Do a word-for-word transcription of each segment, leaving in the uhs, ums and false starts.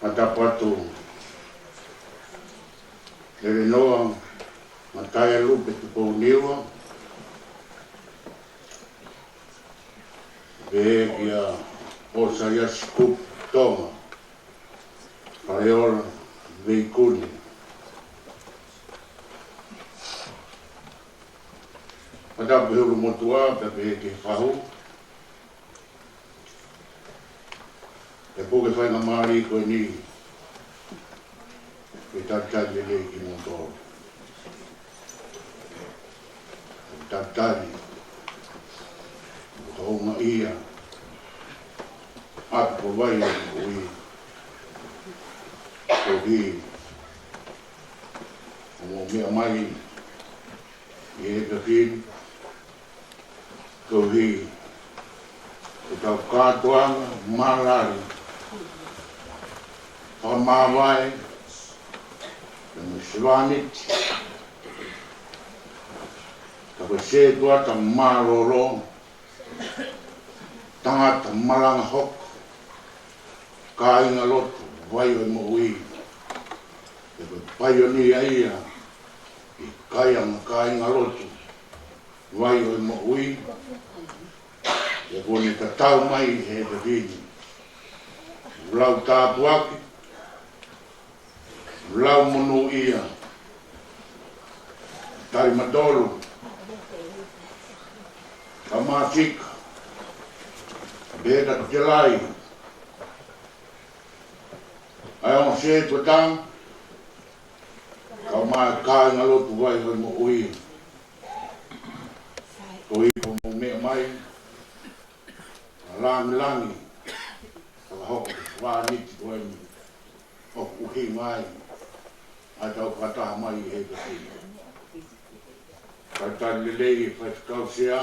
Matapatu Elenoa Mataelupe Tupouniua, pehē kia ʻOsaiasi Kupu Tonga Faleola Veikune. Matapatu Ulumotuʻa, pea pehē ki he fahu. ʻE puke faingamālie ko eni ke talitali lelei kimoutolu. Talitali ʻoku houngaʻia ʻaki ko vai ʻa e moʻui. Koeʻuhi ko hoʻomou meʻa mai ʻi he efiafi ni, koeʻuhi ko ʻetau kātoanga mālali, fakamāvae, pea mo e sevāniti, ka ko e sētuata mālōlō, tangata malanga hoko, kāingalotu vai ʻo e moʻui. Pea ko e paionia ia ʻi he kāinga, kāingalotu vai ʻo e moʻui. Pea kuo ne tatau mai he efiafi ni. Lau tāpuaki, lau monūʻia. Tali matolu, ka māfika, pehē kia Telai, ʻa e ongo sētuata, kae ʻumaʻā e kāingalotu vai ʻo e moʻui. Koeʻuhi ko hoʻomou meʻa mai, ʻa e langilangi, fakahoko e sevāniti ko eni ʻoku ʻuhinga ai ʻa ʻetau fakataha mai he efiafi ni. Talitali lelei e Faifekau Sea,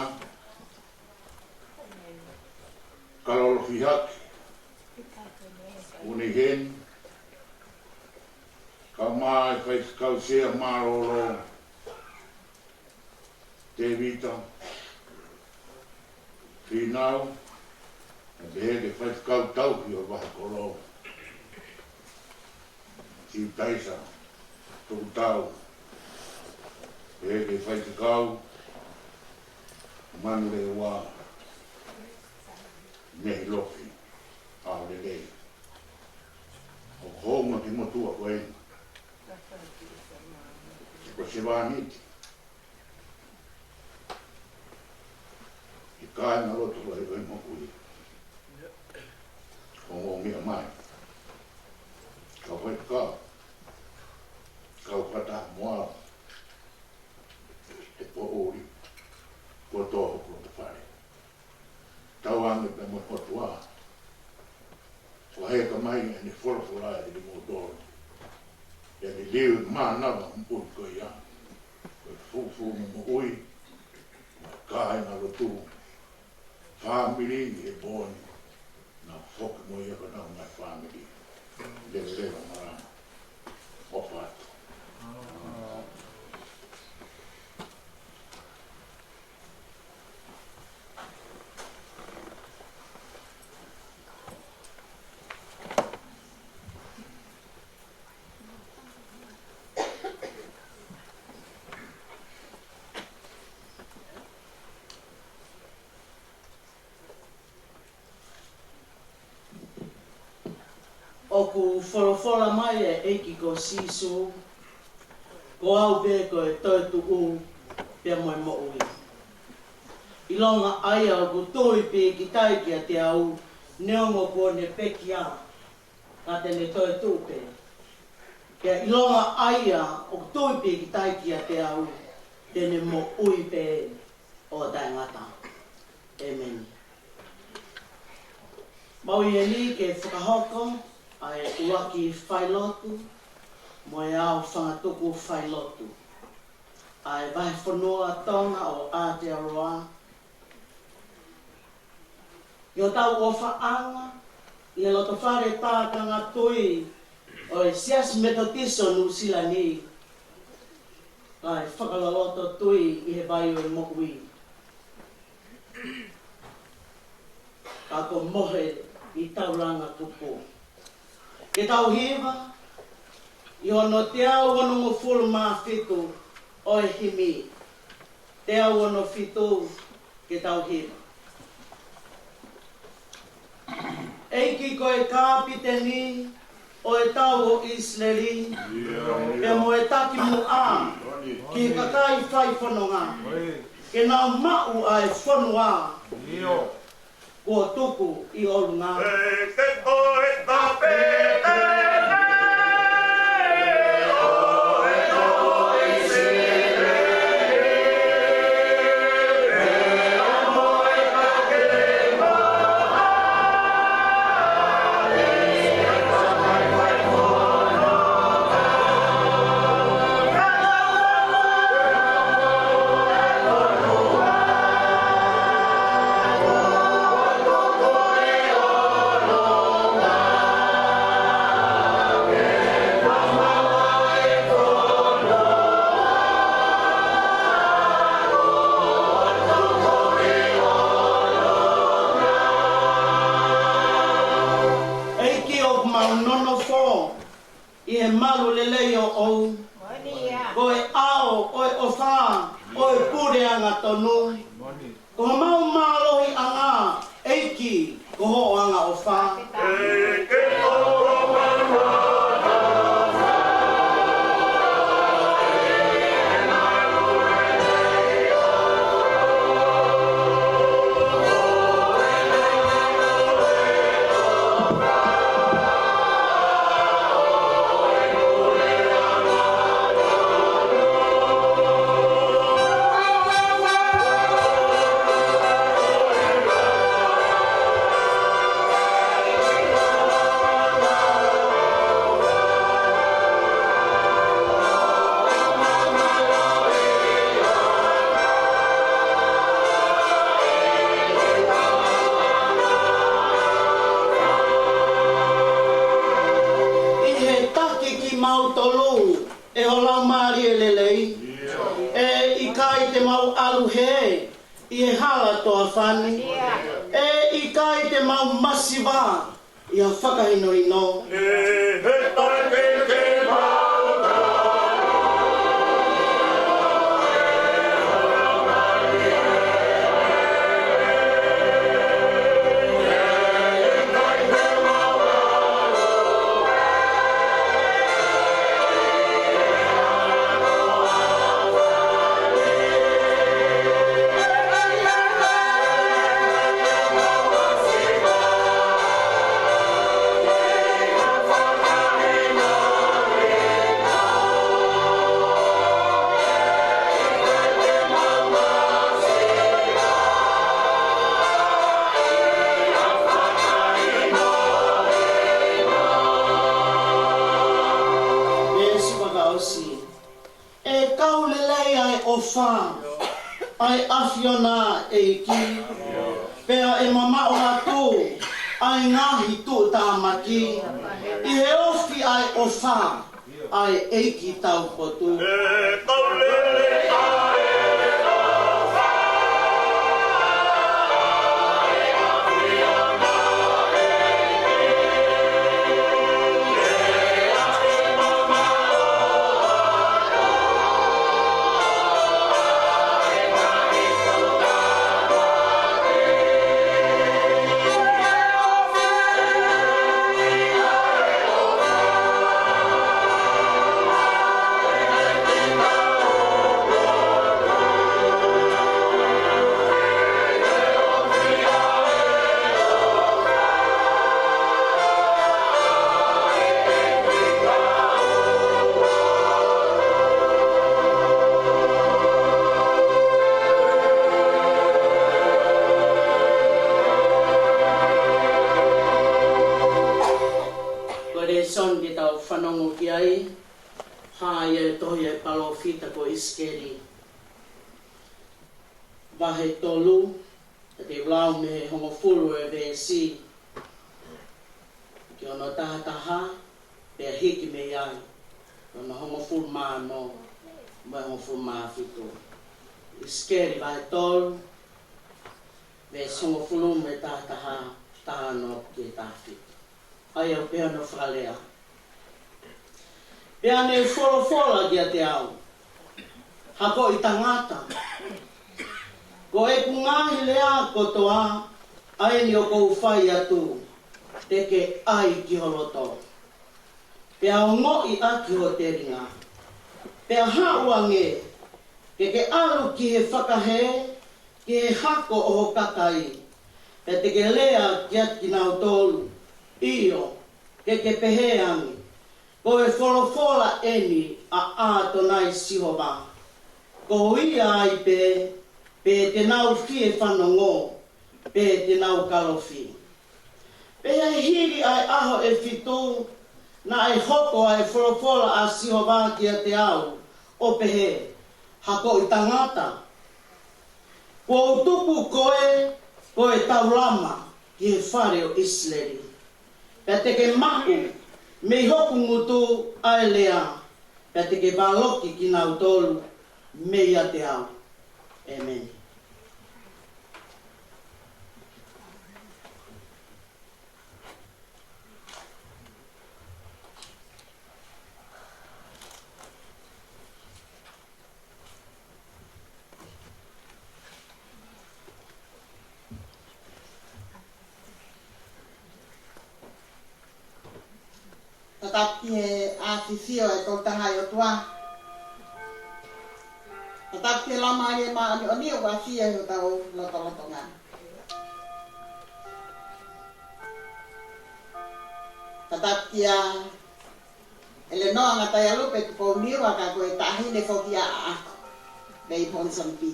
Kalolo Fihaki, ʻoku ne ʻi heni, kae ʻumaʻā e Faifekau Sea mālōlō, Tēvita Fīnau, pea pehē ki he faifekau tauhi ʻo e vahekolo, Siutaisa Tokotau, pehē ki he faifekau Manurewa Nehilofi, ʻa e lelei. ʻOku hounga ki he motuʻa ko eni. Ko e sevāniti ʻi he kāingalotu vai ʻo e moʻui. Ko hoʻomou meʻa mai, kau faifekau, kau fakataha mo au he poʻuli kuo tō hoku lotofale. Tauange pē mo e ʻOtua, ʻo heka mai ʻene folofola ʻiate kimoutolu, ʻe liliu e mānava moʻui ko ia. Ko e fufū mo e moʻui, mo e kāingalotu, fāmili ʻi he pō ni, naʻa foki mo ia ko e ngaahi fāmili. Leveleva malanga. ʻOfa atu. ʻOku folofola mai e ʻEiki ko Sīsū, ko au pē ko e toetuʻu pea mo e moʻui. ʻIlonga ʻa ia ʻoku tui pīkitai kiate au, neongo kuo ne pekia, ka te ne toetuʻu pē. Pea ʻilonga ʻa ia ʻoku tui pīkitai kiate au, te ne moʻui pē ʻo taʻengata. ʻĒmeni. Mau ʻi heni ke fakahoko ʻa e ʻuluaki failotu mo e ao fangatuku failotu ʻa e vahefonua Tonga ʻo Aotearoa, ʻi hotau ʻofaʻanga ʻi he loto fale tākanga tui ʻo e Siasi Metotisi ʻo Nuʻusila ni, kae fakaloloto tui ʻi he vai ʻo e moʻui. Ka ko mohe ʻi taulanga kupu. Ke tau hiva ʻi hono teau onongofulu mā fitu ʻo e himi. Teau ono fitu, ke tau hiva. ʻEiki ko e kapiteni ʻo e tau ʻo ʻIsileli, pea mo e takimuʻa ki he kakai fai fononga, ke nau maʻu ʻa e fonua kuo tuku ʻi ʻolunga. ʻEiki, ʻoku mau nonofo ʻi he malu lelei ʻoʻou. Ko e ʻao ʻo e ʻofa, ʻo e puleʻanga tonu. Ko homau mālohiʻanga, ʻEiki, ko hoʻo angaʻofa. ʻI he taki kimautolu ʻe ho Laumālie Lelei, ʻe ʻikai te mau ʻalu hē ʻi he hala toafa ni, ʻe ʻikai te mau masiva ʻi ha fakahinohino. Veesi fakaʻosi. ʻE kau lelei ʻa e ʻofa ʻa e ʻAfiona, ʻEiki, pea ʻe mamaʻo atu ʻa e ngaahi tuʻutāmaki ʻi he ofi ʻa e ʻofa ʻa e ʻEiki Taupotu. Ko e lēsoni ke tau fanongo ki ai, hā ia e tohi ʻa e palōfita ko ʻIsikeli. Vahe tolu, te u lau mei he hongofulu e veesi ki hono taha taha, pea hiki mei ai ki hono hongofulu mā ono, mo e hongofulu mā fitu. ʻIsikeli vahe tolu, veesi hongofulu mei he taha taha, taha ono ki he taha fitu. ʻA ia ʻoku pehē hono fakalea: Pea ne folofola kiate au, hakoʻi tangata, ko ʻeku ngaahi lea kotoa ʻa eni ʻoku ou fai atu, te ke ʻai ki ho loto, pea ongoʻi ʻaki ho telinga, pea haʻu ange, ke ke ʻalu ki he fakahē ki he hako ʻo ho kakai, pea te ke lea kiate kinautolu, ʻio, ke ke pehē ange, ko e folofola eni ʻa ʻAtonai Sihova, ko ia ai pē, pe te nau fie fanongo, pe te nau kalofi. Pea hili ʻa e ʻaho ʻe fitu, naʻe hoko ʻa e folofola ʻa Sihova kiate au, ʻo pehē, hakoʻi tangata, kuo u tuku koe ko e taulama ki he fale ʻo ʻIsileli. Pea te ke maʻu mei hoku ngutu ʻa e lea, pea te ke valoki kinautolu meiate au. ʻĒmeni. Tataki e ʻafifio ʻa e Tolu Tahaʻi ʻOtua. Tataki e Laumālie Māʻoniʻoni ʻoku ʻafio ʻi hotau lotolotonga. Tataki ʻa ʻElenoa Ngataealupe Tupou-Niua, ka ko e taʻahine foki ʻaʻaku, mei Ponsonby.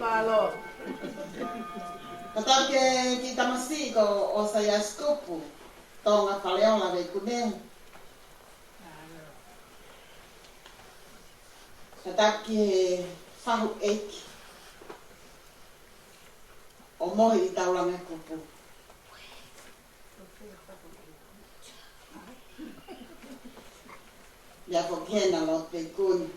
Mālō. Tataki e kiʻi tamasiʻi ko ʻOsaiasi Tupu, Tonga Faleola, Veikune. Tataki e fahu ʻeiki ʻo mohe ʻi Taulanga Kupu. Ia foki hena lo Veikune.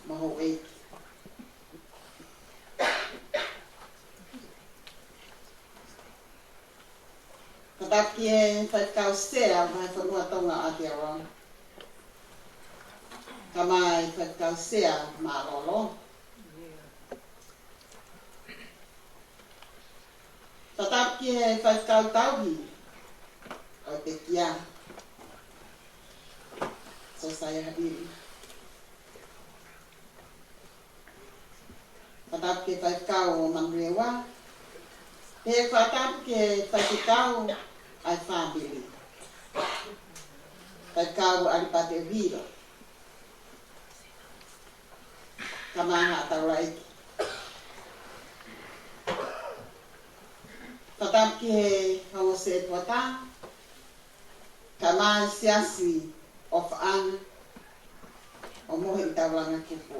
Mo houʻeiki. Tataki e faifekau sea ʻo e Vahefonua Tonga ʻo Aotearoa. Kae ʻumaʻā e faifekau sea mālōlō. Tataki e faifekau tauhi ʻo e pekia, Sosaia Havili. Tataki e faifekau ʻo Manurewa. Pea tataki e faifekau ʻa e fāmili, faifekau ʻAlipate ʻUhila. Kae ʻumaʻā haʻa taulaʻeiki. Tataki e ongo setuata, kae ʻumaʻā e siasi ʻofaʻanga ʻo mohe ʻi Taulanga Kupu,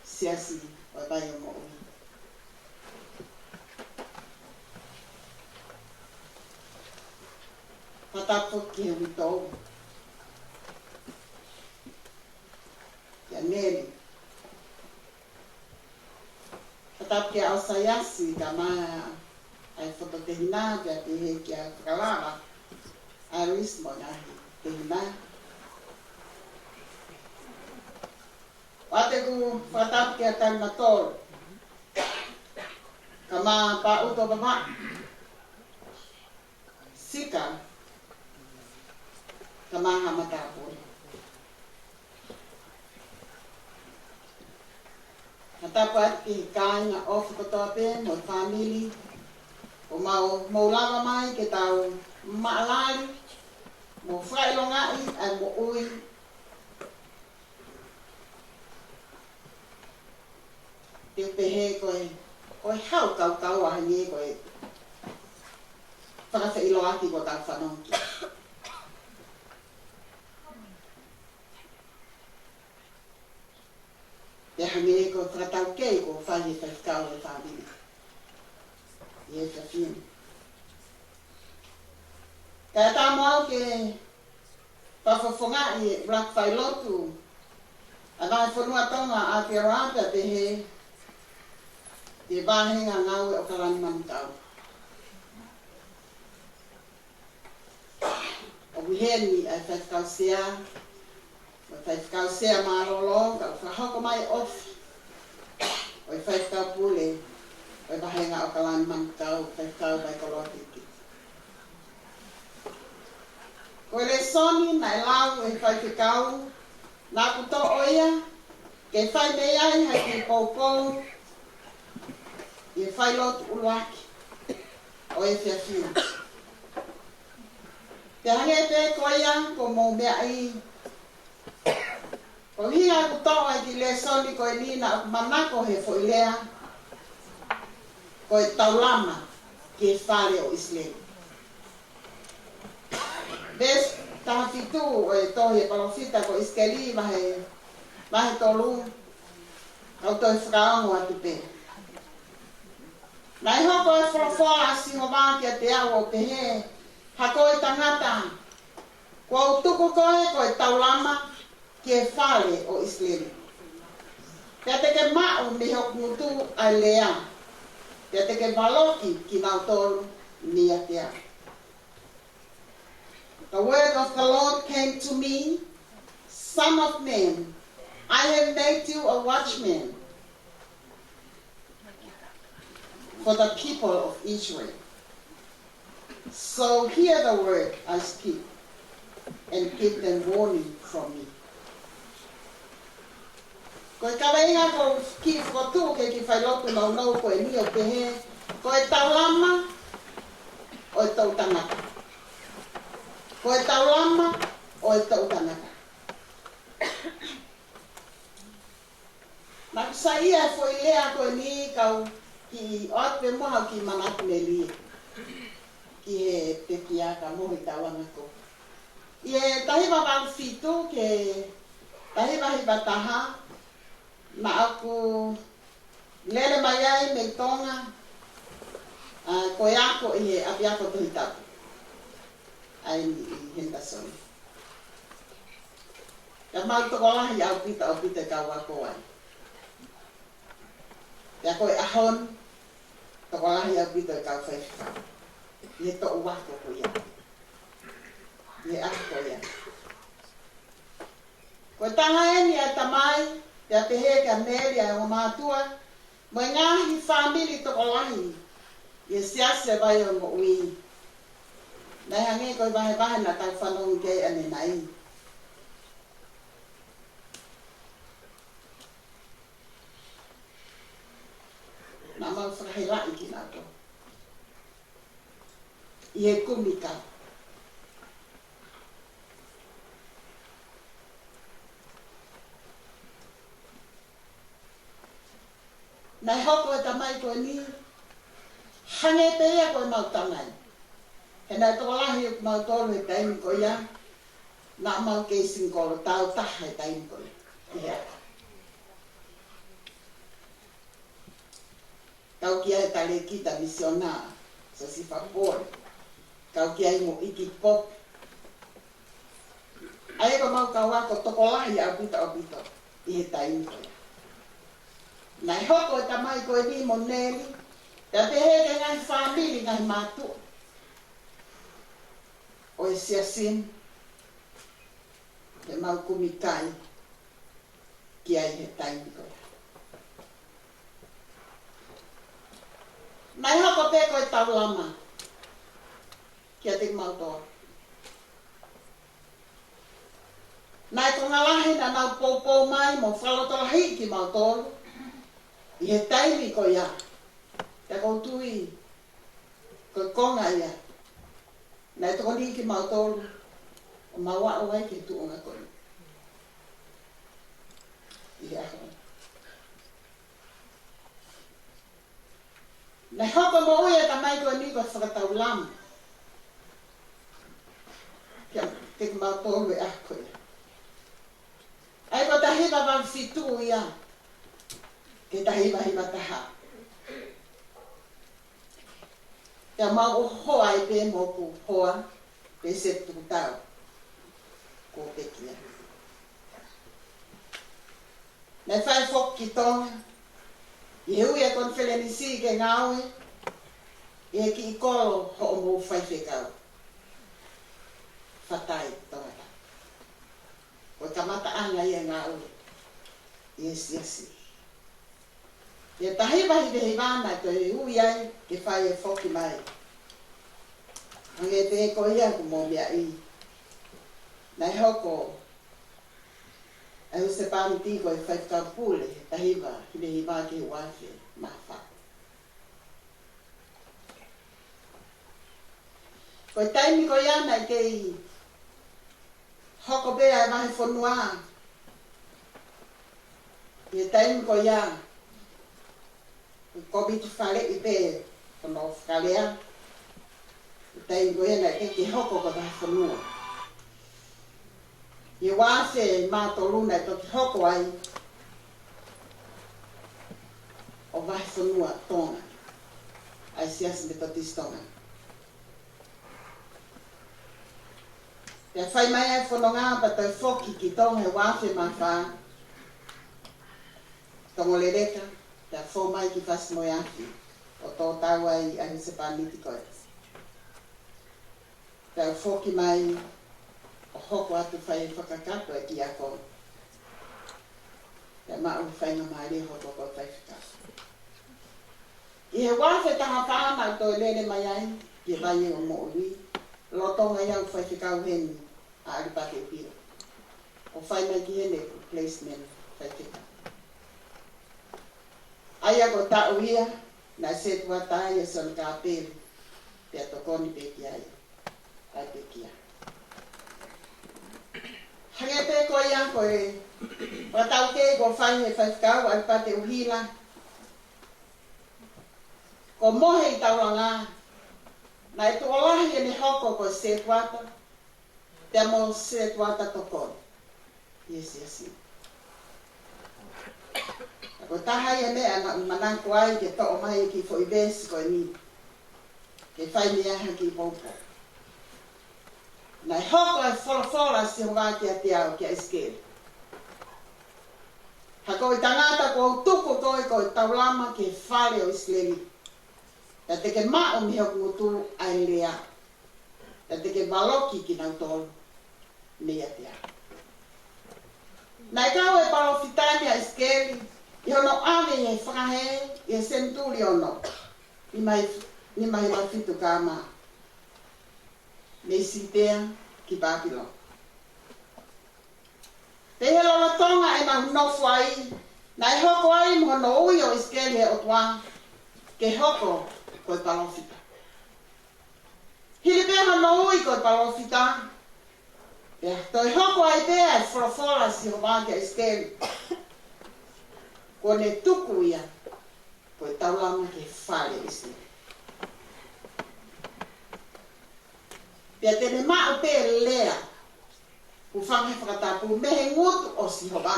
siasi ʻo e Vai ʻo Moʻui. Tataki foki e uitou, kia Neli. Tataki ʻa ʻOsaiasi kae ʻumaʻā e fototehina, pea pehē kia Fakalava, Iris mo e ngaahi tehina. ʻOatu ʻeku fakatapu kia Talimatolu, kae ʻumaʻā Pauto Papa, Sika, kae ʻumaʻā haʻa matāpule. Fakatapu atu ki he kāinga ʻofa kotoa pē mo e fāmili, ʻoku mou, mou lava mai ke tau maʻalali mo fakaʻilongaʻi ʻa e moʻui. Te u pehē ko e, ko e hau kaukau ʻa hangē ko e fakafeʻiloaki kuo tau fanongo ki ai. Pea hangē ko e fakataukei kuo fai ʻe he faifekau ʻo e fāmili ʻi he efiafi ni. Kae ʻatā mo au ke fakafofongaʻi e ʻuluaki failotu ʻa e Vahefonua Tonga ʻo Aotearoa, pea pehē ki he vāhenga ngāue ʻo Kalani Manukau. ʻOku ʻi heni ʻa e faifekau sea, mo e faifekau sea mālōlō, kae fakahoko mai ʻofa ʻo e faifekau pule ʻo e vāhenga ʻo Kalani Manukau, faifekau Maikolo Tikiti. Ko e lēsoni naʻe lau ʻe he faifekau, naʻa ku toʻo ia ke fai mei ai ha kiʻi poupou ʻi he failotu ʻuluaki ʻo e efiafi ni. Pea hangē pē ko ia kuo mou meaʻi, ko e ʻuhinga ʻeku toʻo ʻa e kiʻi lēsoni ko eni, naʻa ku manako he foʻi lea ko e taulama ki he fale ʻo ʻIsileli. Veesi taha fitu ʻo e tohi ʻa e palōfita ko ʻIsikeli, vahe, vahe tolu, kau toe fakaongo atu pē. Naʻe hoko ʻa e folofola ʻa Sihova kiate au ʻo pehē, Hako ʻi tangata, kuo u tuku koe ko e taulama ki he fale ʻo ʻIsileli. Pea te ke maʻu mei hoku ngutu ʻa e lea, pea te ke valoki kinautolu meiate au. The word of the Lord came to me, Son of man, I have made you a watchman for the people of Israel. So hear the word I speak and give them warning from me. Ko e kaveinga ʻoku ou kiʻi fokotuʻu ki he kiʻi failotu nounou ko eni ʻo pehē, ko e taulama ʻo e toʻutangata. Ko e taulama ʻo e toʻutangata. Naʻa ku saiʻia he foʻi lea ko eni kau kiʻi ʻoatu pē mo haʻaku kiʻi manatu melie ki he pekia ka mo e taulanga ko. ʻI he taha hiva valu fitu ki he taha hiva hiva taha, naʻa ku lele mai ai mei Tonga, ʻa, ko e ako ʻi he ʻapiako Tohi Tapu ʻa eni ʻi Henderson. Pea mau tokolahi ʻaupito, ʻaupito e kau ako ai. Pea ko e ʻaho ni, tokolahi ʻaupito e kau faifekau ʻi he toʻu ako ko ia, ʻi he ako ko ia. Ko e tala eni ʻa e tamai, pea pehē kia Meli ʻa e ongo mātuʻa, mo e ngaahi fāmili tokolahi ʻi he Siasi ʻa e Vai ʻo e Moʻui. Naʻe hangē ko e vahevahe naʻa tau fanongo ki ai ʻanenai. Naʻa mau fakahelaʻi kinautolu ʻi he kumi kai. Naʻe hoko e tamai ko eni, hangē pē ia ko e mau tamai. He naʻe tokolahi ʻo kimautolu he taimi ko ia, naʻa mau kei singikolo, tau taha he taimi ko ia. ʻI he ako. Kau ki ai e talēkita misiona, Siosifa Pole. Kau ki ai mo ʻIki Pope. ʻA ia ko e mau kau ako tokolahi ʻaupito, ʻaupito ʻi he taimi ko ia. Naʻe hoko e tamai ko eni mo Meli, pea pehē ki he ngaahi fāmili, ngaahi mātuʻa ʻo e Siasi ni, ke mau kumi kai ki ai he taimi ko ia. Naʻe hoko pē ko e taulama kiate kimautolu. Naʻe konga lahi naʻa nau poupou mai mo fakalotolahiʻi kimautolu ʻi he taimi ko ia. Pea ʻoku ou tui ko e konga ia naʻe tokoniʻi kimautolu ʻo mau aʻu ai ki he tuʻunga ko eni. ʻI he ʻaho ni. Naʻe hoko e moʻui ʻa e tamai ko eni ko e fakataulama kiate kimautolu he ʻaho ko ia. ʻA ia ko e taha hiva valu fitu ia ki he taha hiva hiva taha. Pea mau ʻohoa ai pē mo hoku hoa, Pēseti Tukutau, kuo pekia. Naʻe fai foki ki Tonga, ʻI he ui ʻa e konifelenisi ke ngāue ʻi he kiʻi kolo hoʻomou faifekau. Fatai Tongatapu. Ko e kamataʻanga ia e ngāue ʻi he siasi. ʻI he taha hiva hiva hiva naʻe toe ui ai ke fai e foki mai. Hangē pē ko ia ʻoku mou meaʻi, naʻe hoko ʻa e husepāniti ko e faifekau pule, taha hiva hiva hiva ki he uaafe mā fā. Ko e taimi ko ia naʻe kei hoko pē ʻa e vahefonua. ʻI he taimi ko ia, ko e kōmiti faleʻi pē, ko hono fakalea. ʻI he taimi ko ia naʻe kei hoko ko e vahefonua. ʻI he uaafe mā tolu naʻe toki hoko ai ʻo vahefonua Tonga ʻa e Siasi Metotisi Tonga. Pea fai mai ʻa e fononga pea toe foki ki Tonga he uaafe mā fā, Tongoleleka, pea fou mai ki Fasi-moe-Afi, ʻo tō tau ai ʻa e husepāniti ko ē. Pea u foki mai ʻo hoko atu fai e fakakakato e kiʻi ako. Pea maʻu faingamālie hono hoko ko e faifekau. ʻI he uaafe taha fā naʻa ku toe lele mai ai ki he vai ʻo e moʻui, lolotonga ʻeku faifekau heni ʻa ʻAlipate ʻUhila, ʻo fai mai ki heni ʻeku placement faifekau. ʻA ia ko e taʻu ia naʻe setuata ai ʻa Sione Kāpeli, pea tokoni pē ki ai ʻa e pekia. Hangē pē ko ia ko e fakataukei kuo fai ʻe he faifekau ʻAlipate ʻUhila, ko Mohe ʻi Taulanga, naʻe tokolahi ʻene hoko ko e setuata, pea mo e setuata tokoni ʻi he siasi. Ka ko e taha ia e meʻa naʻa ku manako ai ke toʻo mai e kiʻi foʻi veesi ko eni, ke fai mei ai ha kiʻi poupou. Naʻe hoko e folofola ʻa Sihova kiate au kia ʻIsikeli: Ha ko e tangata, kuo u tuku koe ko e taulama ki he fale ʻo ʻIsileli. Pea te ke maʻu mei hoku ngutu ʻa e lea, pea te ke valoki kinautolu meiate au. Naʻe kau e palōfita ni ʻa ʻIsikeli ʻi hono ʻave ʻi he fakahē ʻi he senituli ono, nima, nima hiva fitu K M, mei Siutea ki Pāpilone. Pea ʻi he lolotonga ʻenau nofo ai, naʻe hoko ai mo hono ui ʻo ʻIsikeli ʻe he ʻOtua ke hoko ko e palōfita. Hili pē hono ui ko e palōfita, pea toe hoko ai pē ʻa e folofola ʻa Sihova kia ʻIsikeli, kuo ne tuku ia ko e taulama ki he fale ʻo ʻIsileli. Pea te ne maʻu pē lea, hūfanga he fakatapu, mei he ngutu ʻo Sihova,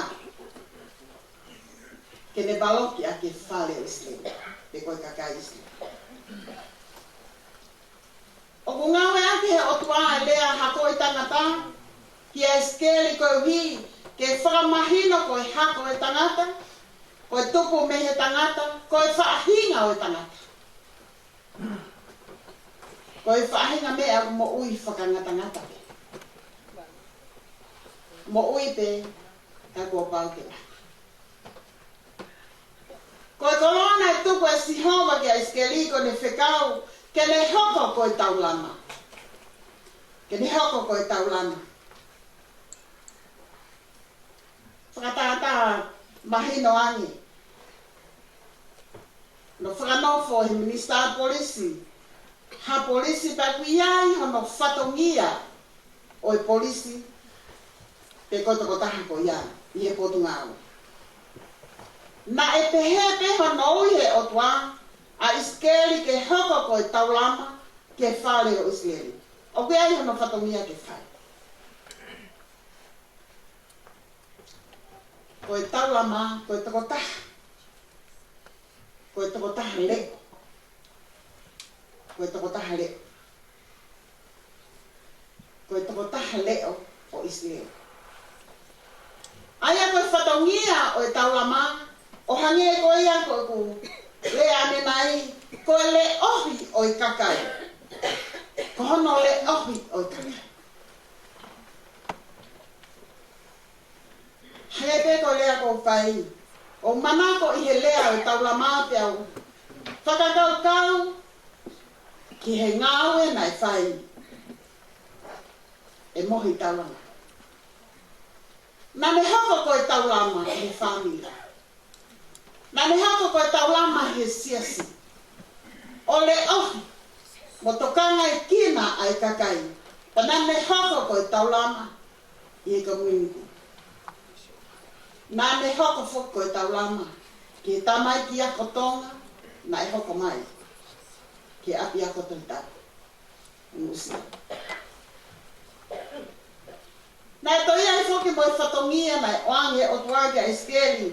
ke ne valoki ʻaki e fale ʻo ʻIsileli, pe ko e kakai ʻIsileli. ʻOku ngāueʻaki ʻe he ʻOtua e lea ha ko e tangata kia ʻIsikeli koeʻuhi ke fakamahino ko e hako ʻo e tangata, ko e tupu mei he tangata, ko e faʻahinga ʻo e tangata. Ko e faʻahinga meʻa ʻoku moʻui fakangatangata pē. Moʻui pē, ka kuo pau ke lahi. Ko e koloa naʻe tuku ʻe Sihova kia ʻIsikeli, ko ʻene fekau ke ne hoko ko e taulama. Ke ne hoko ko e taulama. Fakatātā mahino ange, naʻe fakanofo ʻe he minisitā polisi ha polisi pea ʻoku ʻi ai hono fatongia ʻo e polisi pe ko e tokotaha ko ia ʻi he potungāue. Naʻe pehē pē hono ui ʻe he ʻOtua ʻa ʻIsikeli ke hoko ko e taulama ki he fale ʻo ʻIsileli. ʻOku ʻi ai hono fatongia ke fai. Ko e taulama, ko e tokotaha. Ko e tokotaha leʻo. Ko e tokotaha leʻo. Ko e tokotaha leʻo ʻo ʻIsileli. ʻA ia ko e fatongia ʻo e taulama, ʻO hangē ko ia ko ʻeku lea ʻanenai, ko e leʻohi ʻo e kakai. Ko hono leʻohi ʻo e kakai. Hangē pē ko e lea ko ʻeku fai, ʻoku ou manako ʻi he lea ʻo e taulama pea u fakakaukau ki he ngāue naʻe fai ʻe Mohi Taulama. Naʻa ne hoko ko e taulama ʻi he fāmili. Naʻa ne hoko ko e taulama he siasi. ʻO leʻohi mo tokangaekina ʻa e kakai. Pea naʻa ne hoko ko e taulama ʻi he community. Naʻa ne hoko foki ko e taulama ki he tamaiki ako Tonga naʻe hoko mai ki he ʻapiako Tohitapu. Nuʻusila. Naʻe toe ʻi ai foki mo e fatongia naʻe ʻoange ʻe he ʻOtua kia ʻIsikeli.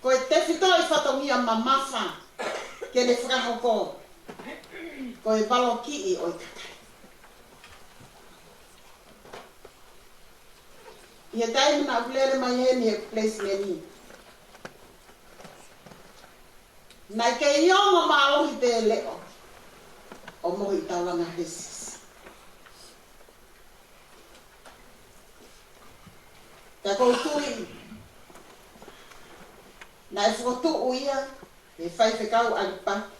Ko e tefitoʻi fatongia mamafa ke ne fakahoko. Ko e valokiʻi ʻo e kakai. ʻI he taimi naʻa ku lele mai heni he placement ni, naʻe kei ongo mālohi pē leʻo ʻo Mohi Taulama he siasi. Ka ʻoku ou tui naʻe fokotuʻu ia ʻe he faifekau ʻAlipaki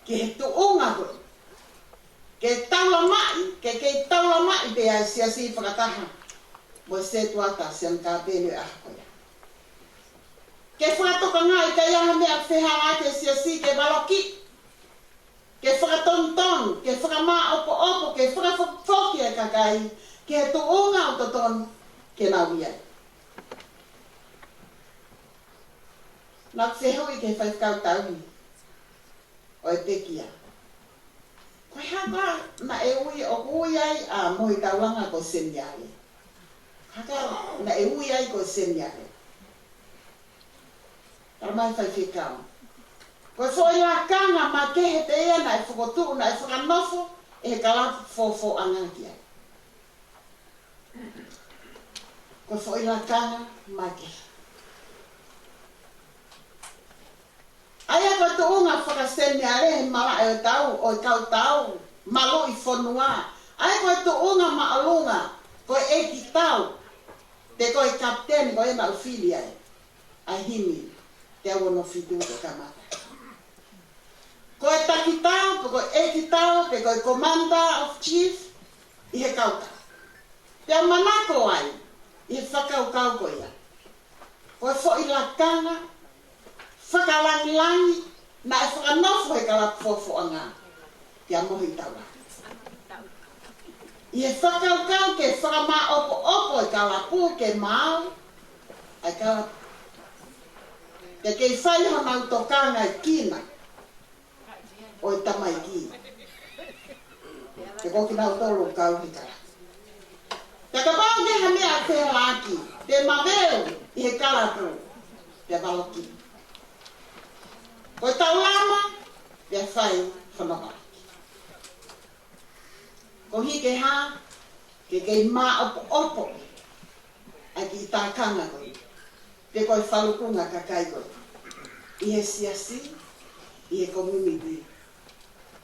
ki he tuʻunga ko ē ke taulamaʻi, ke kei taulamaʻi pē ʻa e siasi fakataha mo e setuata Siana Kāpele ʻo e ʻaho ko ia. Ke fakatokangaʻi ʻikai ha meʻa fehālaaki e siasi ke valokiʻi, ke fakatonutonu, ke fakamāʻopoʻopo, ke fakafoki ʻa e kakai ki he tuʻunga ʻoku totonu ke nau ʻi ai. Naʻa ku fehuʻi ki he faifekau tauhi ʻo e pekia, ko e hā naʻe ui, ʻoku ui ai ʻa Mohi Taulama ko e seniale? Hā naʻe ui ai ko e seniale? Talamai ʻe he faifekau, ko e foʻi lakanga makehe pē ia naʻe fokotuʻu, naʻe fakanofo ʻe he kalapu Fofoʻanga ki ai. Ko e foʻi lakanga makehe. ʻA ia ko e tuʻunga fakaseniale he malaʻe ʻo e tau, ʻo e kau tau maluʻi fonua. ʻA ia ko e tuʻunga māʻolunga, ko e ʻeikitau, pe ko e kapiteni, ko ia naʻa ku fili ai ʻa e himi teau ono fitu ko e kamata. Ko e takitau, pe ko e ʻeikitau, pe ko e commander of chief ʻi he kau tau. Pea manako ai ʻi he fakakaukau ko ia, ko e foʻi lakanga fakalangilangi naʻe fakanofo ʻe he kalapu Fofoʻanga kia Mohi Taulama. ʻI he fakakaukau ke fakamāʻopoʻopo e kalapu, ke maau ʻa e kalapu, ke kei fai honau tokangaekina ʻo e tamaiki, pe ko kinautolu ʻoku kau he kalapu. Pea kapau ʻoku ʻi ai ha meʻa fehālaaki, pea maveu ʻi he kalapu, pea valokiʻi. Ko e taulama, pea fai hono valokiʻi. Koeʻuhi ke hā? Ke kei māʻopoʻopo ʻa e kiʻi tākanga ko ē, pe ko e falukunga kakai ko ē, ʻi he siasi, ʻi he community,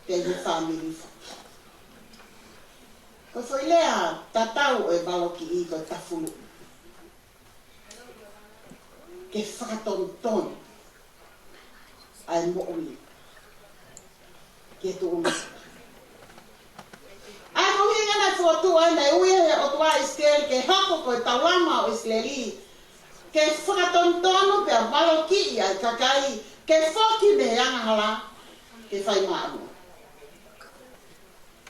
pea ʻi he fāmili foki. Ko e foʻi lea tatau ʻo e valokiʻi ko e tafulu. Ke fakatonutonu ʻa e moʻui ki he tuʻunga. ʻA ia ko e ʻuhinga naʻe fokotuʻu ai, naʻe ui ʻe he ʻOtua ʻa ʻIsikeli ke hoko ko e taulama ʻo ʻIsileli, ke fakatonutonu pea valokiʻi ʻa e kakai, ke foki mei he angahala ke fai māʻolunga.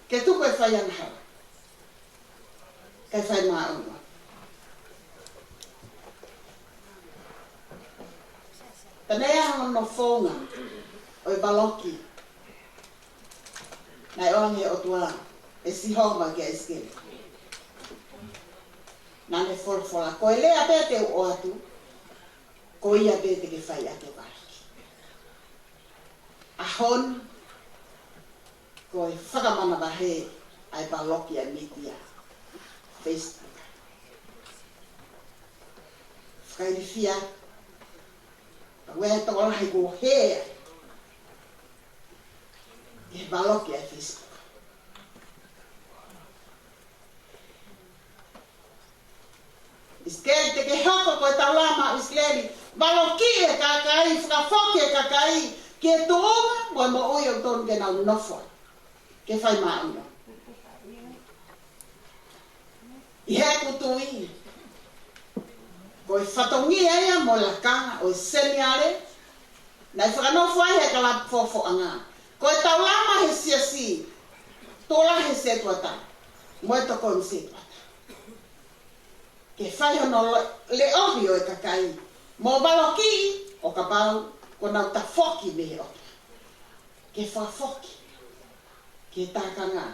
Ke tuku e fai angahala kae fai māʻolunga. Pea naʻe ʻi ai hono founga ʻo e valokiʻi naʻe ʻoange ʻe he ʻOtua ʻe Sihova kia ʻIsikeli. Naʻa ne folofola, ko e lea pē te u ʻoatu, ko ia pē te ke fai ʻaki e valokiʻi. ʻAho ni, ko e fakamanavahē ʻa e valokiʻi ʻa e mītia, Facebook. Kae ilifia. Ka ʻoku ʻi ai e tokolahi kuo hē ai. ʻI he valoki ʻa e Facebook. ʻIsileli, te ke hoko ko e taulama ʻo ʻIsileli. Valoki e kakai, fakafoki e kakai ki he tuʻunga mo e moʻui ʻoku totonu ke nau nofo ai. Ke fai maʻu. ʻI heʻeku tui, ko e fatongia ia mo e lakanga ʻo e seniale, naʻe fakanofo ai he kalapu fofoʻanga. Ko e taulama he siasi, tokolahi he setuata, mo e tokoni setuata. Ke fai hono le-, leʻohi ʻo e kakai, mo valoki ʻo kapau kuo nau tafoki mei he ʻOtua. Ke fakafoki ki he tākanga.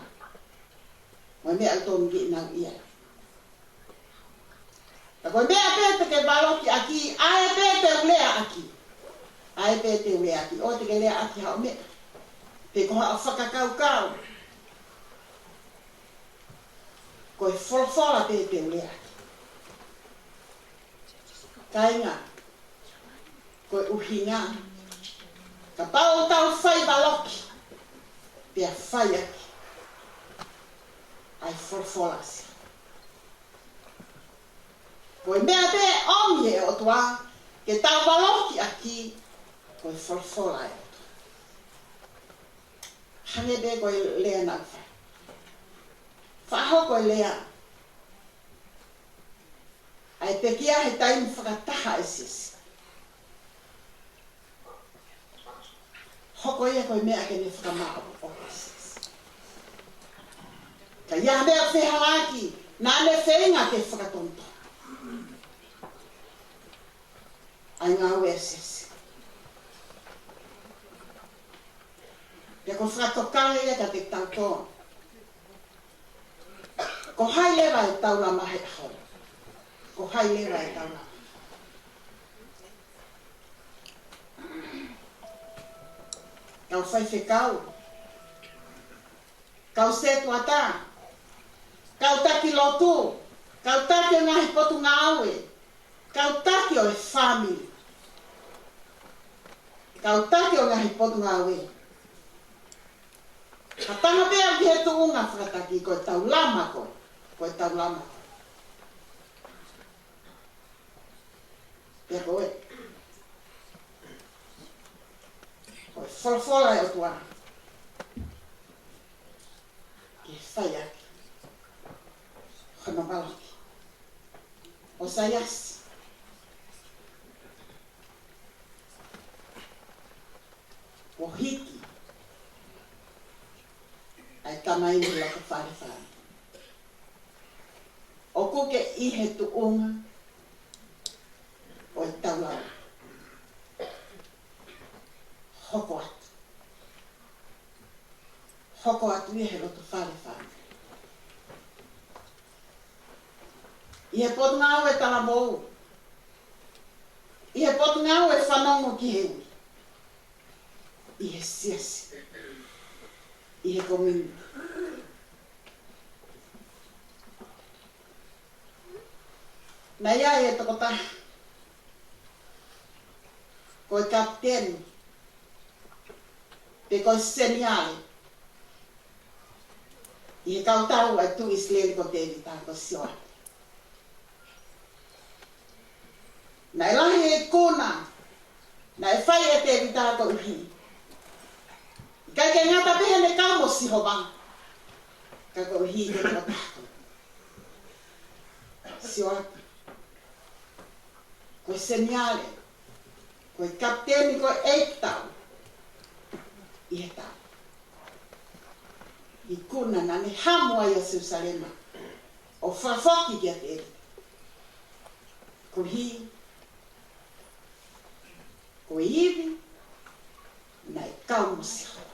Mo e meʻa ʻoku totonu ke nau ʻi ai. Ka ko e meʻa pē te ke valoki ʻaki, ʻa ē pē te u lea ʻaki. ʻA ē pē te u lea ʻaki, ʻoua te ke lea ʻaki haʻo meʻa. Pe ko haʻo fakakaukau. Ko e folofola pē te u lea ʻaki. Kāinga, ko e ʻuhinga, kapau ʻoku tau fai valoki, pea fai ʻaki ʻa e folofola ʻa Sihova. Ko e meʻa pē ʻomi ʻe he ʻOtua ke tau valoki ʻaki, ko e folofola ʻa e ʻOtua. Hangē pē ko e lea naʻa ku fai. Fakahoko e lea ʻa e pekia he taimi fakataha ʻa e siasi. Hoko ia ko e meʻa ke ne fakamaʻopoʻopo ʻa e siasi. Ka ʻi ai ha meʻa fehālaaki, naʻa ne feinga ke fakatonutonu ʻa e ngāue ʻa e siasi. Pea ko e fakatokanga ia kiate kitautolu. Ko hai leva e taulama he ʻaho ni? Ko hai leva e taulama? Kau faifekau, kau setuata, kau taki lotu, kau taki ʻo e ngaahi potungāue, kau taki ʻo e fāmili, kau taki ʻo e ngaahi potungāue. Ka tanga pē au ki he tuʻunga fakataki, ko e taulama koe, ko e taulama koe. Pea ko e, ko e folofola ʻa e ʻOtua ke fai ʻaki hono valoki. ʻOsaiasi, kuo hiki ʻa e tama ʻi he loto fale fāmili. ʻOku ke ʻi he tuʻunga ʻo e taulama? Hoko atu. Hoko atu ia he loto fale fāmili. ʻI he potungāue talavou. ʻI he potungāue fanongo ki he ui. ʻI he siasi. ʻI he komiunitī. Naʻe ʻi ai e tokotaha ko e kapiteni, pe ko e seniale, ʻi he kau tau ʻa e tuʻi ʻIsileli ko Tēvita, ko Sioapi. Naʻe lahi e ikuna naʻe fai ʻe Tēvita koeʻuhi, ʻikai ke ngata pē heʻene kau mo Sihova, ka koeʻuhi ko e tokotaha ko Sioapi, ko e seniale, ko e kapiteni, ko e ʻeikitau ʻi he tau. Ikuna naʻa ne hamu ai ʻa Selusalema ʻo fakafoki kiate ia. Koeʻuhi ko e ivi naʻe kau mo Sihova.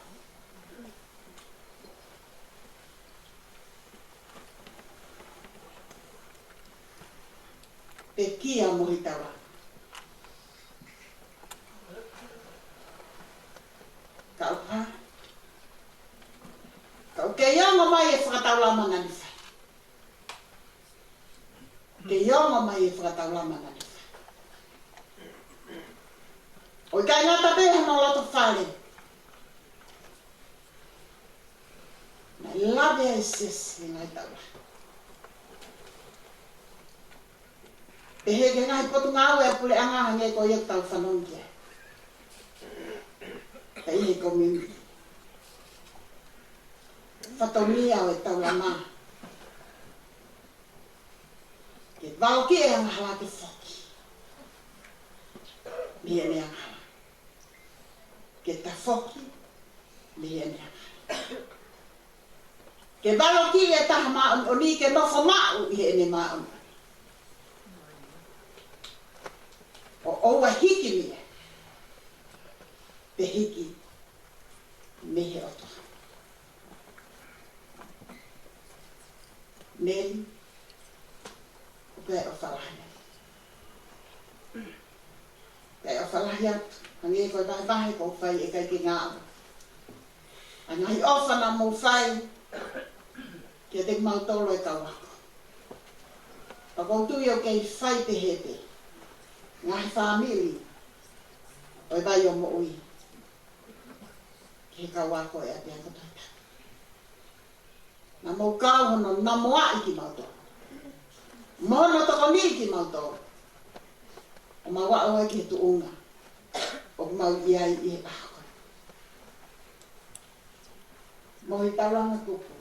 Pekia mo e taulama. Kau hā? Kau kei ongo mai e fakataulama naʻa ne fai. Kei ongo mai e fakataulama naʻa ne fai. ʻIkai ngata pē hono loto fale, naʻe lave ai e siasi he ngaahi taʻu lahi. Pehē ki he ngaahi potungāue ʻa e puleʻanga hangē ko ia ʻoku tau fanongo ki ai. Ka ʻi he community, fatongia ʻo e taulama ke valokiʻi e angahala ke foki mei heʻene angahala, ke tafoki mei heʻene angahala. Ke valokiʻi e taha māʻoniʻoni ke nofo maʻu ʻi heʻene māʻoniʻoni. ʻO ʻoua hiki mei ai, pe hiki mei he ʻOtua. Meli, ʻoku ʻi ai e ʻofa lahi. ʻI ai e ʻofa lahi atu, hangē ko e vahevahe kuo fai, ʻikai ke ngalo ʻa e ngaahi ʻofa naʻa mou fai kiate kimautolu e kau ako. Pea ʻoku ou tui ʻoku kei fai pehē pē ngaahi fāmili ʻo e Vai ʻo Moʻui ki he kau ako ʻa e ʻapiako Tohitapu. Naʻa mou kau hono namoaʻi kimautolu mo hono tokoniʻi kimautolu ʻo mau aʻu ai ki he tuʻunga ʻoku mau ʻi ai ʻi he ʻaho ko eni. Mo e taulanga kupu,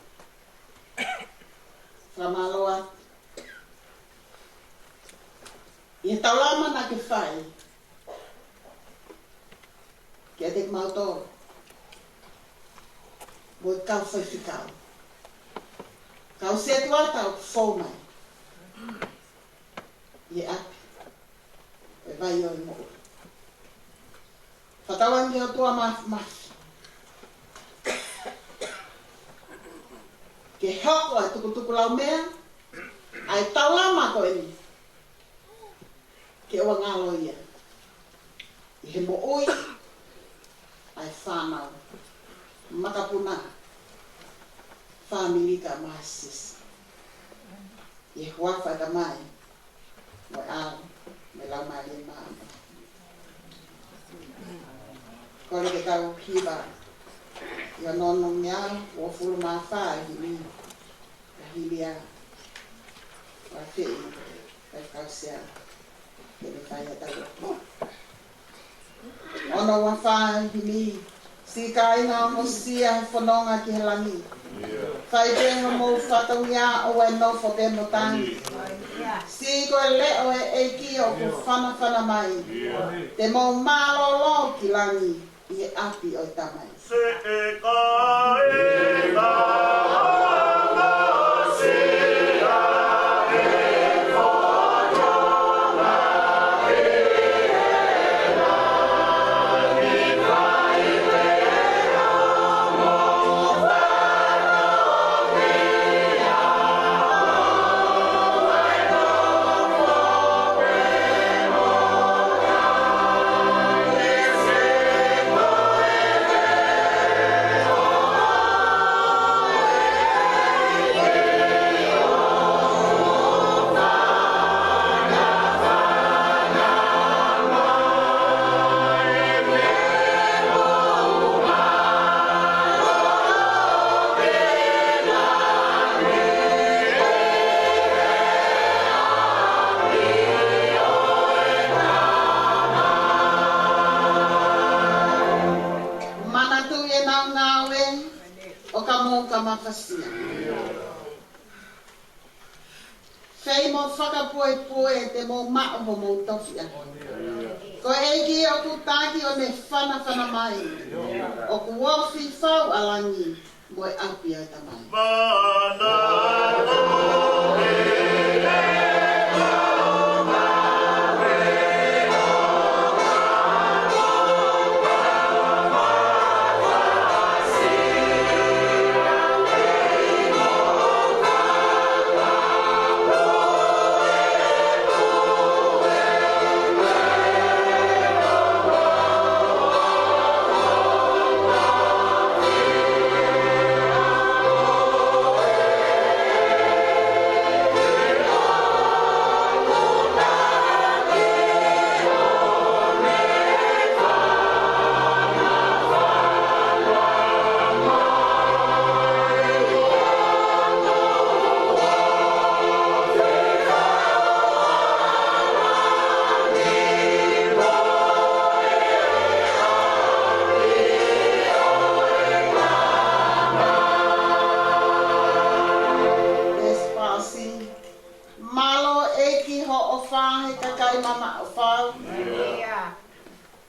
fakamālō atu ʻi he taulama naʻa ke fai kiate kimautolu mo e kau faifekau, kau setuata ʻoku fou mai ʻi he ʻapi ʻo e Vai ʻo e Moʻui. Fakatauange ki he ʻOtua Māfimafi ke hoko ʻa e tukutukulaumea ʻa e taulama ko eni ke ʻoua ngalo ia ʻi he moʻui ʻa e fānau, makapuna, fāmili kae ʻumaʻā e siasi. ʻI he huafa ʻo e Tamai, mo e ʻAlo, mo e Laumālie Māʻoniʻoni. Kole ke tau hiva ʻi he onongeau uofulu mā fā ʻi he himi, ʻa e himi ʻa e feʻi, ʻa e kausia, ke ne fai ʻa e tau. Ono ua fā ʻi he himi. Siʻi kāinga, ongosia he fononga ki he langi. Fai pē homou fatongia ʻoua ʻe nofo pē mo tangi. Siʻi ko e leʻo ʻo e ʻEiki ʻoku fanafana mai. Te mou mālōlō ki langi ʻi he ʻapi ʻo e Tamai. Manatuʻi ʻenau ngāue ʻo ka mou ka mafasia. Fai mo fakapuepue te mou maʻu homou tofiʻa. Ko e ʻEiki ʻoku taki ʻo ne fanafana mai. ʻOku ofi fau ʻa langi mo e ʻapi ʻo e Tamai.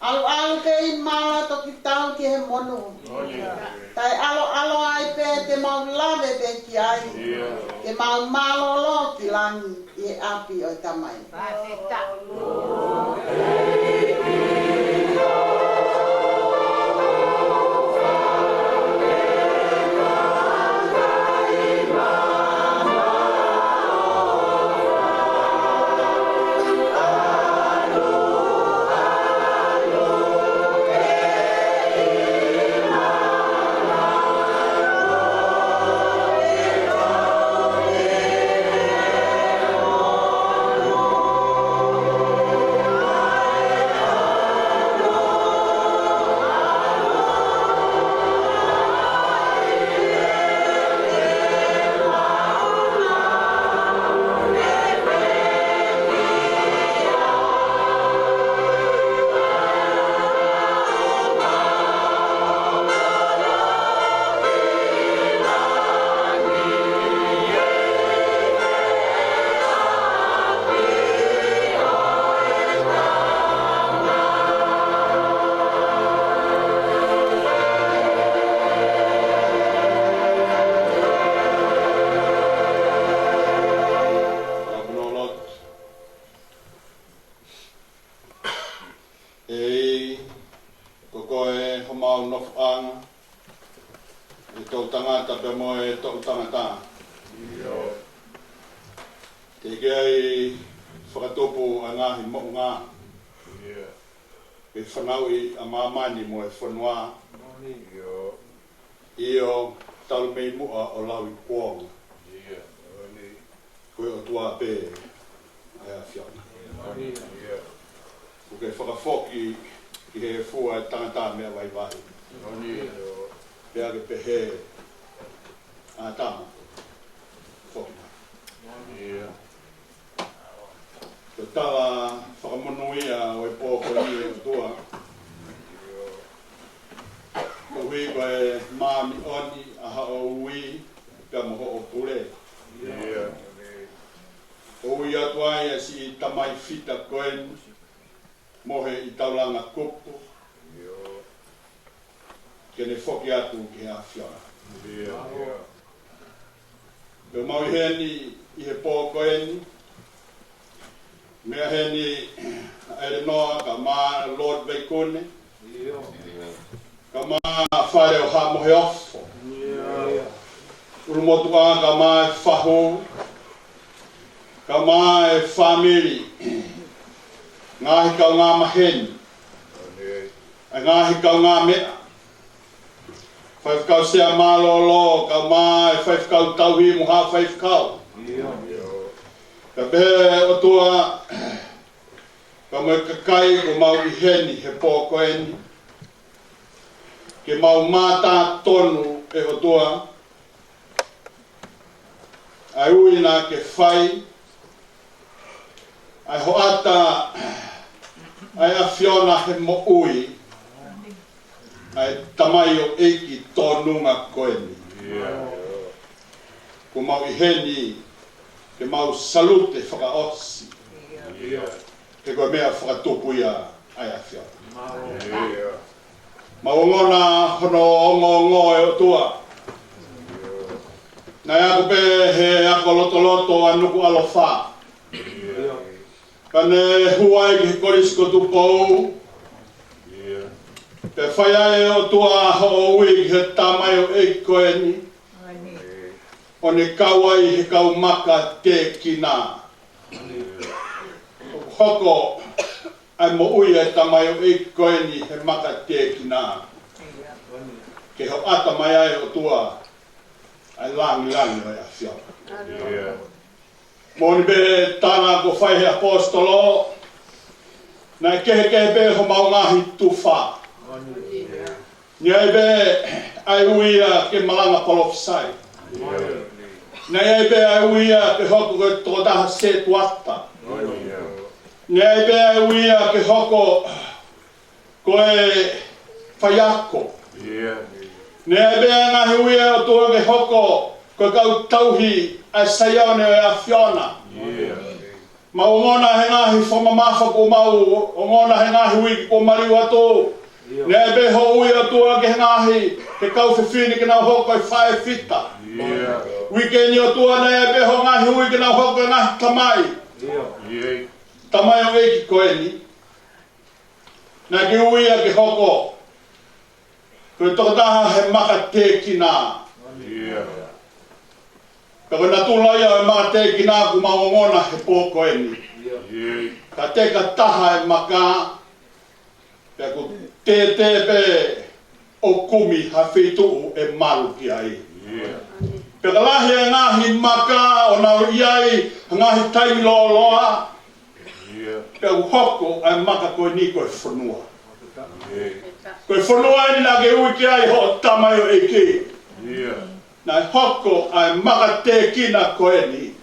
ʻAluʻalu kei mala toki tau ki he monū. Taʻeʻaloʻalo ai pē te mau lave pē ki ai. Ke mau mālōlō ki langi ʻi he ʻapi ʻo e Tamai. ʻEiki, ko koe homau nofoʻanga, ʻi he toʻutangata pea mo e toʻutangata. Teʻeki ai fakatupu ʻa e ngaahi moʻunga, ke fanauʻi ʻa māmani mo e fonua. ʻIo, talu mei muʻa ʻo lauikuonga. Ko e ʻOtua pē ʻa e ʻAfiona. ʻOku ke fakafoki ki he fua ʻo e tangata meʻa vaivai. Pea ke pehē, ʻĀtama, foki mai. Ko e tala fakamonūʻia ʻo e pō ko eni, ʻe ʻOtua, koeʻuhi ko e māʻoniʻoni ʻa hoʻo ui pea mo hoʻo pule. ʻO ui atu ai ʻa e siʻi tamai fita ko eni mo e taulanga kupu, ke ne foki atu ki he ʻAfiona. Pea mau ʻi heni ʻi he pō ko eni, meʻa heni ʻa ʻElenoa kae ʻumaʻā Lord Veikune, kae ʻumaʻā Fale ʻo Haʻa Moheofo, ʻUlumotuʻa kae ʻumaʻā e fahu, kae ʻumaʻā e fāmili, ngaahi kaungāmaheni, ʻa e ngaahi kaungāmeʻa, faifekau sea mālōlō, kae ʻumaʻā e faifekau tauhi mo haʻa faifekau. Kae pehē ʻOtua, kae ʻumaʻā e kakai kuo mau ʻi heni he pō ko eni, ke mau mātā tonu ʻe ʻOtua, ʻa e ui naʻa ke fai, ʻa e hoʻata ʻa e ʻAfiona he moʻui ʻa e tamaioʻeiki tōnunga ko eni. Kuo mau ʻi heni ke mau salute fakaʻosi. He ko e meʻa fakatupu ia ʻa e ʻAfiona. Mau ongona hono ongoongo ʻe ʻOtua. Naʻe ako pē he ako lotoloto ʻa Nukuʻalofa, ka ne hū ai ki he Kolisi ko Tupou. Pea fai ai ʻe ʻOtua hoʻo ui ki he tamaioʻeiki ko eni, ʻo ne kau ai he kau maka tēkina. ʻOku hoko ʻa e moʻui ʻa e tamaioʻeiki ko eni he maka tēkina, ke hoʻata mai ai ʻe ʻOtua ʻa e langilangi ʻo e ʻAfiona. Moʻoni pē tala kuo fai he ʻaposetolo, naʻe kehekehe pē homau ngaahi tufa. Naʻe ʻi ai pē ʻa e ui ia ke malanga palōfisai. Naʻe ʻi ai pē ʻa e ui ia ke hoko ko e tokotaha setuata. Naʻe ʻi ai pē ʻa e ui ia ke hoko ko e faiako. Naʻe ʻi ai pē ʻa e ngaahi ui ʻa e ʻOtua ke hoko ko e kau tauhi ʻa e Saione ʻo e ʻAfiona. Mau ongona he ngaahi fakamamafa kuo mau ongona he ngaahi uike kuo maliu atu. Naʻe pehē hoʻo ui ʻOtua ki he ngaahi, ki he kau fefine ke nau hoko ko e faʻē fita. Uike ni ʻOtua naʻe pehē hoʻo ngaahi ui ke nau hoko ko e ngaahi tamai. Tamaioʻeiki ko eni. Naʻa ke ui ia ke hoko ko e tokotaha he maka tēkina. Ka ko e natula ia ʻo e maka tēkina kuo mau ongona he pō ko eni. Ka teka taha e maka, pea ʻoku tētē pē ʻo kumi ha feituʻu ʻe malu ki ai. Pea ka lahi e ngaahi maka ʻo nau ʻi ai ha ngaahi taimi lōloa, pea ʻoku hoko ʻa e maka ko eni ko e fonua. Ko e fonua eni naʻa ke ui ki ai hoʻo tamaioʻeiki. Naʻe hoko ʻa e maka tēkina ko eni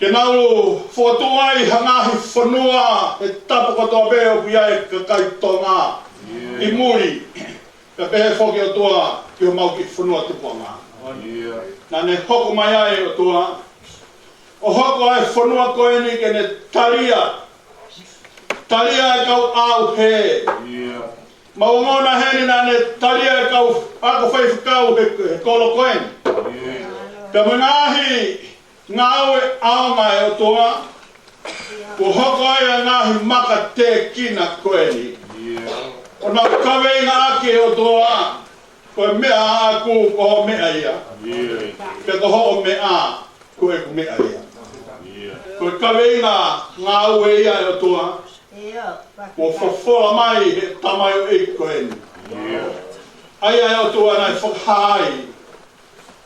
ke nau fokotuʻu ai ha ngaahi fonua he tapu kotoa pē ʻoku ʻi ai e kakai Tonga ʻi muli. Pea pehē foki ʻOtua ki homau kiʻi fonua tupuʻanga. Naʻa ne hoko mai ai ʻOtua ʻo hoko ʻa e fonua ko eni ke ne talia, talia e kau ʻauhē. Mau ongona heni naʻa ne talia e kau ako faifekau he, he kolo ko eni. Pea mo e ngaahi ngāue ʻaonga ʻe ʻOtua, kuo hoko ai ʻa e ngaahi maka tēkina ko eni. ʻO nau kaveinga ʻaki ʻe ʻOtua, ko e meʻa ʻaʻaku ko hoʻo meʻa ia. Pea ko hoʻo meʻa ko ʻeku meʻa ia. Ko e kaveinga ngāue ia ʻe ʻOtua, kuo fofola mai he tamaioʻeiki ko eni. ʻA ia ʻe ʻOtua naʻe fakahā ai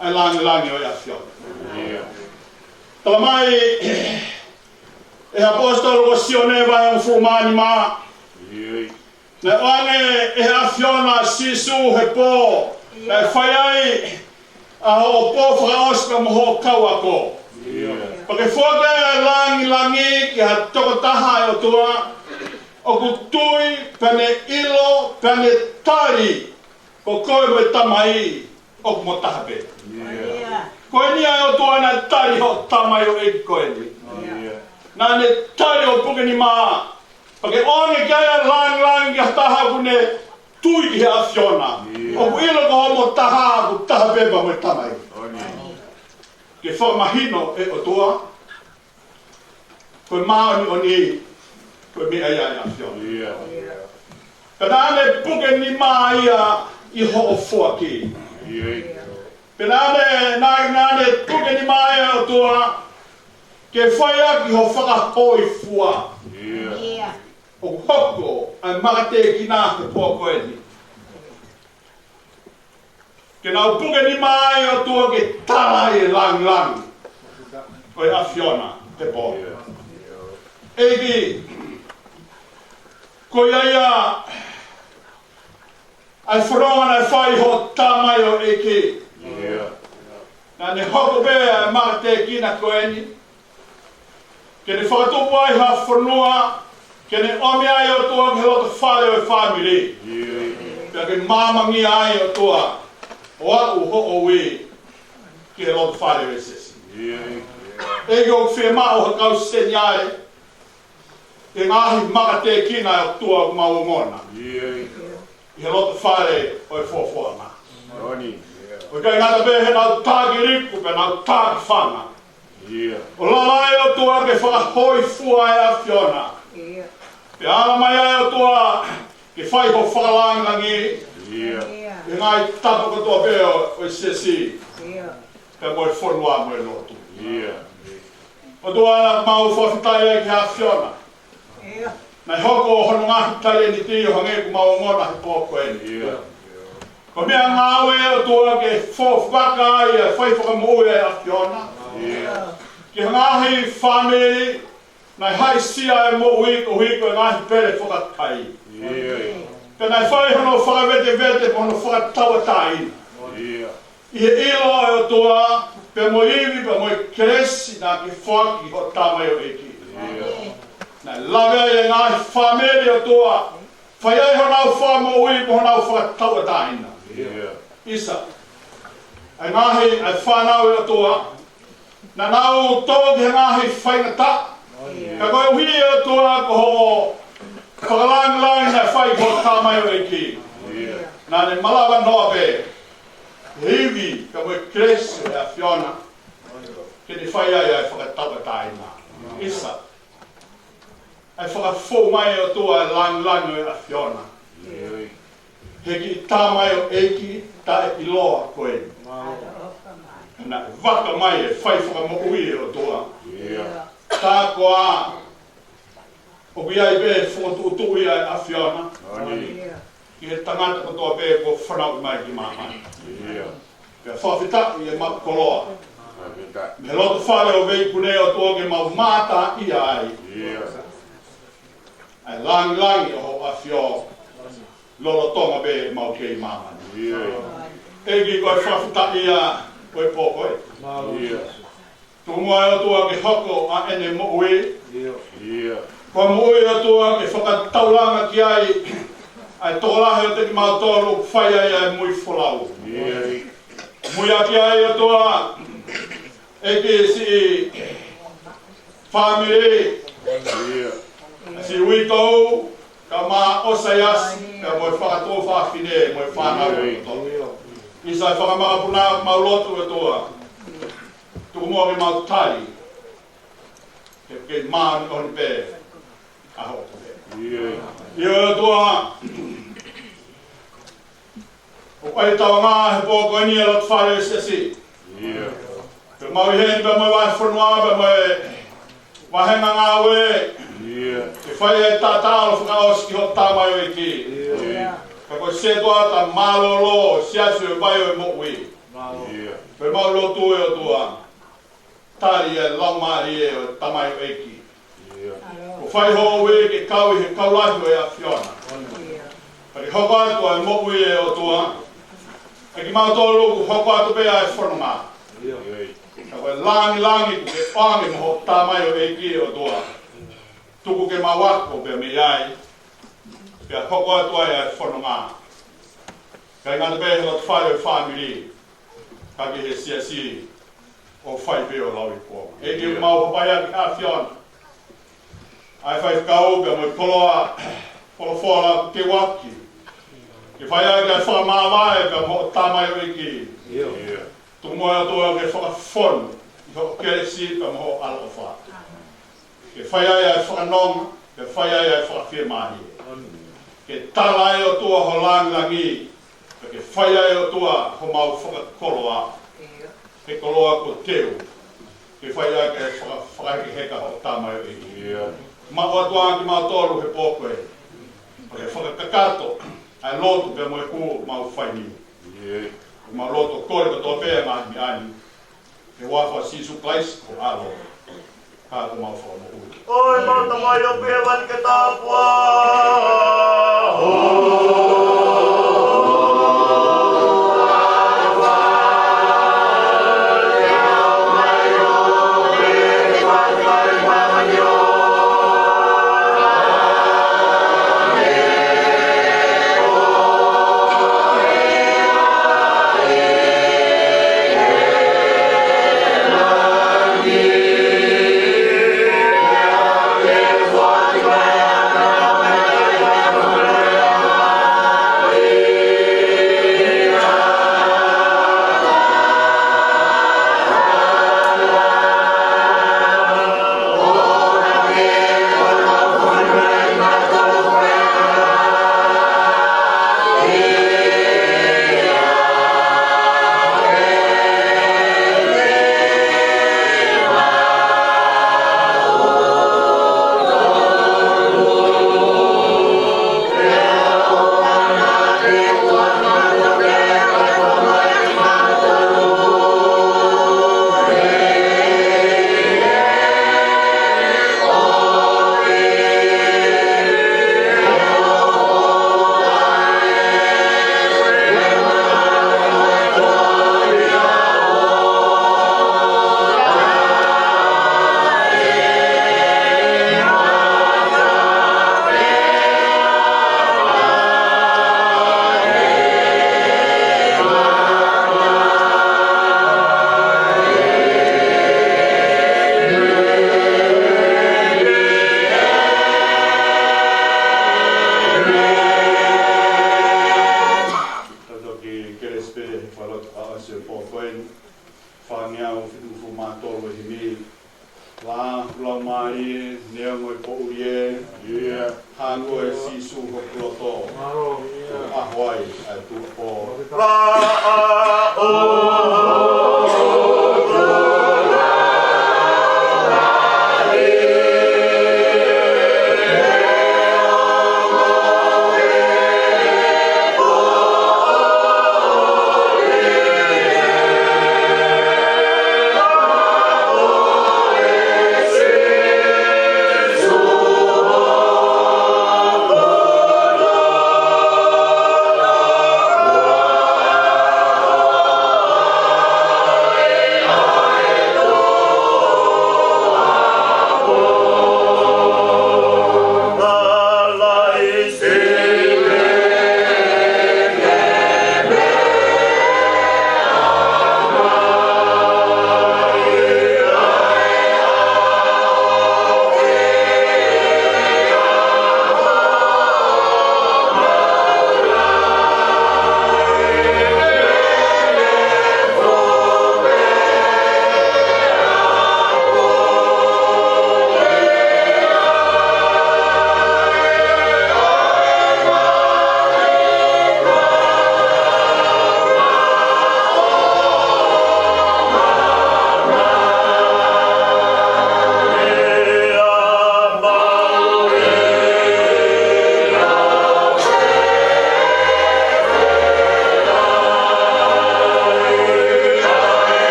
ʻa e langilangi ʻo e ʻAfiona. Tala mai ʻe he ʻaposetolo ko Sione vahe hongofulu mā nima, naʻe ʻoange ʻe he ʻAfiona ʻa Sīsū he pō naʻe fai ai ʻa hoʻo pō fakaʻosi pea mo hoʻo kau ako. Pea ke foaki ai ʻa e langilangi ki ha tokotaha ʻe ʻOtua ʻoku tui, pea ne ʻilo, pea ne tali ko koe mo e Tamai ʻoku mo taha pē. Ko eni ʻa e ʻOtua naʻe tali hoʻo tamaioʻeiki ko eni. Naʻa ne tali ʻo puke nima, pea ke ʻoange ki ai ʻa e langilangi ki ha taha ʻoku ne tui ki he ʻAfiona. ʻOku ʻilo ko hoʻomo taha, ʻoku taha pē pea mo e Tamai. Ke fakamahino ʻe ʻOtua ko e māʻoniʻoni ko e meʻa ia ʻa e ʻAfiona. Pea naʻa ne puke nima ia ʻi hoʻo foaki. Pea naʻa ne, naʻa, naʻa ne puke nima ia ʻOtua ke fai ʻaki ho fakahōifua. ʻOku hoko ʻa e maka tēkina he pō ko eni ke nau puke nima ai ʻOtua ke tala ai e langilangi ʻo e ʻAfiona he pō. ʻEiki, ko ia ia ʻa e fononga naʻe fai hoʻo tamaioʻeiki. Naʻa ne hoko pē ʻa e maka tēkina ko eni ke ne fakatupu ai ha fonua ke ne ʻomi ai ʻOtua ki he loto fale ʻo e fāmili. Pea ke māmangia ai ʻOtua ʻo aʻu hoʻo ui ki he loto fale ʻo e siasi. ʻEiki, ʻoku fiemaʻu ha kau seniale ʻi he ngaahi maka tēkina ʻa e ʻOtua ʻoku mau ongona ʻi he loto fale ʻo e fuafuanga. ʻOku ʻikai ngata pē heʻenau taki liku pea nau taki fanga, ʻo lava ai ʻOtua ke fakahōifua e ʻAfiona. Pea ala mai ai ʻOtua ke fai ho fakalangilangi ʻi he ngaahi tapa kotoa pē ʻo, ʻo e siasi pea mo e fonua mo e lotu. ʻOtua, naʻa mau fakafetaʻi ai ki he ʻAfiona naʻe hoko hono ngaahi talēniti ʻo hangē ʻoku mau ongona he pō ko eni. Ko e meʻangāue ʻOtua ke fofaka ai ʻa e fai fakamoʻui ʻa e ʻAfiona ki he ngaahi fāmili naʻe haʻisia e moʻui koeʻuhi ko e ngaahi pele fakakai. Pea naʻe fai hono fakavetevete mo hono fakatauʻatāina ʻi he ʻilo ʻa e ʻOtua pea mo e ivi pea mo e kelesi naʻa ke foaki hoʻo tamaioʻeiki. Naʻe lave ai e ngaahi fāmili ʻOtua, fai ai honau fakamoʻui mo honau fakatauʻatāina. ʻIsa, ʻa e ngaahi, ʻa e fānau ʻe ʻOtua, naʻa nau tō ki he ngaahi faingataʻa, Ka koeʻuhi ʻOtua ko hoʻo fakalāngilangi naʻe fai ki hoʻo tamaioʻeiki, naʻa ne malava noa pē he ivi ka mo e kelesi ʻa e ʻAfiona ke ne fai ai ʻa e fakatauʻatāina. ʻIsa, ʻa e fakafou mai ʻOtua ʻa e lāngilangi ʻo e ʻAfiona he kiʻi tamaioʻeiki taʻeʻiloa ko eni. Naʻe vaka mai e fai fakamoʻui ʻe ʻOtua. Tā koā ʻoku ʻi ai pē fokotuʻutuʻu ia ʻa e ʻAfiona ki he tangata kotoa pē kuo fanauʻi mai ki māmani. Pea fakafetaʻi e maʻu koloa mei he loto fale ʻo Veipune ʻOtua ke mau mātā ia ai ʻa e lāngilangi ʻo hoʻo ʻAfio lolotonga pē ʻemau kei māmani. ʻEiki, ko e fakafetaʻi ia ʻo e pō ko ē. Tuku muʻa ʻe ʻOtua ke hoko ʻa ʻene moʻui ko e moʻui ʻOtua ke fakataulanga ki ai ʻa e tokolahi ʻo kimautolu ʻoku fai ai ʻa e mui folau. Mui ʻaki ai ʻOtua ʻEiki siʻi fāmili, siʻi uitou, kae ʻumaʻā ʻOsaiasi, pea mo e fakatuofāfine, mo e fānau kotoa. ʻIsa e fanga makapuna, mau lotu ʻOtua, tuku muʻa ke mau tali ke kei māʻoniʻoni pē ʻa hoʻo kope. ʻIo ʻOtua, ʻoku ʻi ai e tauʻanga he pō ko eni ʻa e loto fale ʻo e siasi. Pea mau ʻi heni pea mo e vahefonua pea mo e vahenga ngāue ke fai e taʻataʻalo fakaʻosi ki hoʻo tamaioʻeiki. Ka ko e setuata mālōlō ʻo e siasi ʻo e vai ʻo e moʻui. Pea mau lotu ʻe ʻOtua, tali e laumālie ʻo e tamaioʻeiki. Kuo fai hoʻo ui ke kau ʻi he kau lahi ʻo e ʻAfiona. Pea ke hoko atu ʻa e moʻui ʻe ʻOtua ʻa kimautolu, kuo hoko atu pē ʻa e fononga. Ka ko e lāngilangi kuo ke ʻoange mo hoʻo tamaioʻeiki ʻe ʻOtua, tuku ke mau ako pea mei ai, pea hoko atu ai ʻa e fononga. ʻIkai ngata pē he loto fale ʻo e fāmili, ka ki he siasi ʻoku fai pē ʻo lauikuonga. ʻEiki, mau pāpā ʻa e ʻAfiona, ʻa e faifekau pea mo e koloa folofola ke uaki, ke fai ʻaki ʻa e fakamāvae pea mo hoʻo tamaioʻeiki. Tuku muʻa ʻOtua ke fakafonu ʻi hoʻo kelesi pea mo hoʻo ʻaloʻofa, ke fai ai ʻa e fakanonga, ke fai ai ʻa e fakafiemālie, ke tala ai ʻOtua ho lāngilangi, pea ke fai ai ʻOtua homau fakakoloa, he koloa kuo teu ke fai ʻaki e faka-, fakahekeheka hoʻo tamaioʻeiki. Maʻu atu ʻa kimautolu he pō ko ē, pea ke fakakakato ʻa e lotu pea mo e hū ʻoku mau fai ni. Mau lotu ʻo kole kotoa pē ʻa e ngaahi meʻa ni he huafa ʻo Sīsū Kalaisi ko ho ʻAlo, ka ko homau Fakamoʻui. ʻOi, mau Tamai ʻoku ʻi hēvani, ke tāpuhā ho Ko e Sīsū hoku loto, ʻoku ʻaho ai ʻa e tuʻuapō.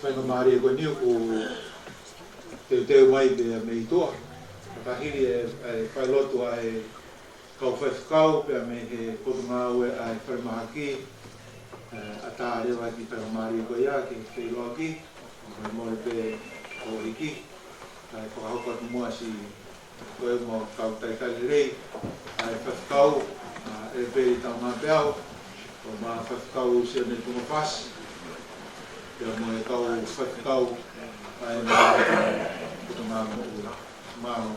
Faingamālie ko eni ʻoku teuteu mai pē mei tuʻa. Ka hili e, e failotu ʻa e kau faifekau pea mei he potungāue ʻa e falemahaki, ʻe, ʻatā leva ki he faingamālie ko ia ke feʻiloaki, mo e mole pē ʻo hiki, kae fakahoko atu muʻa siʻi ko e mo kau talitali lelei, ʻa e faifekau, ʻa, ʻElepeli Taungāpeau, ʻo ma faifekau Sione Tungafasi, pea mo e kau faifekau, ʻa e mo e kutungā mo ula. Mālō.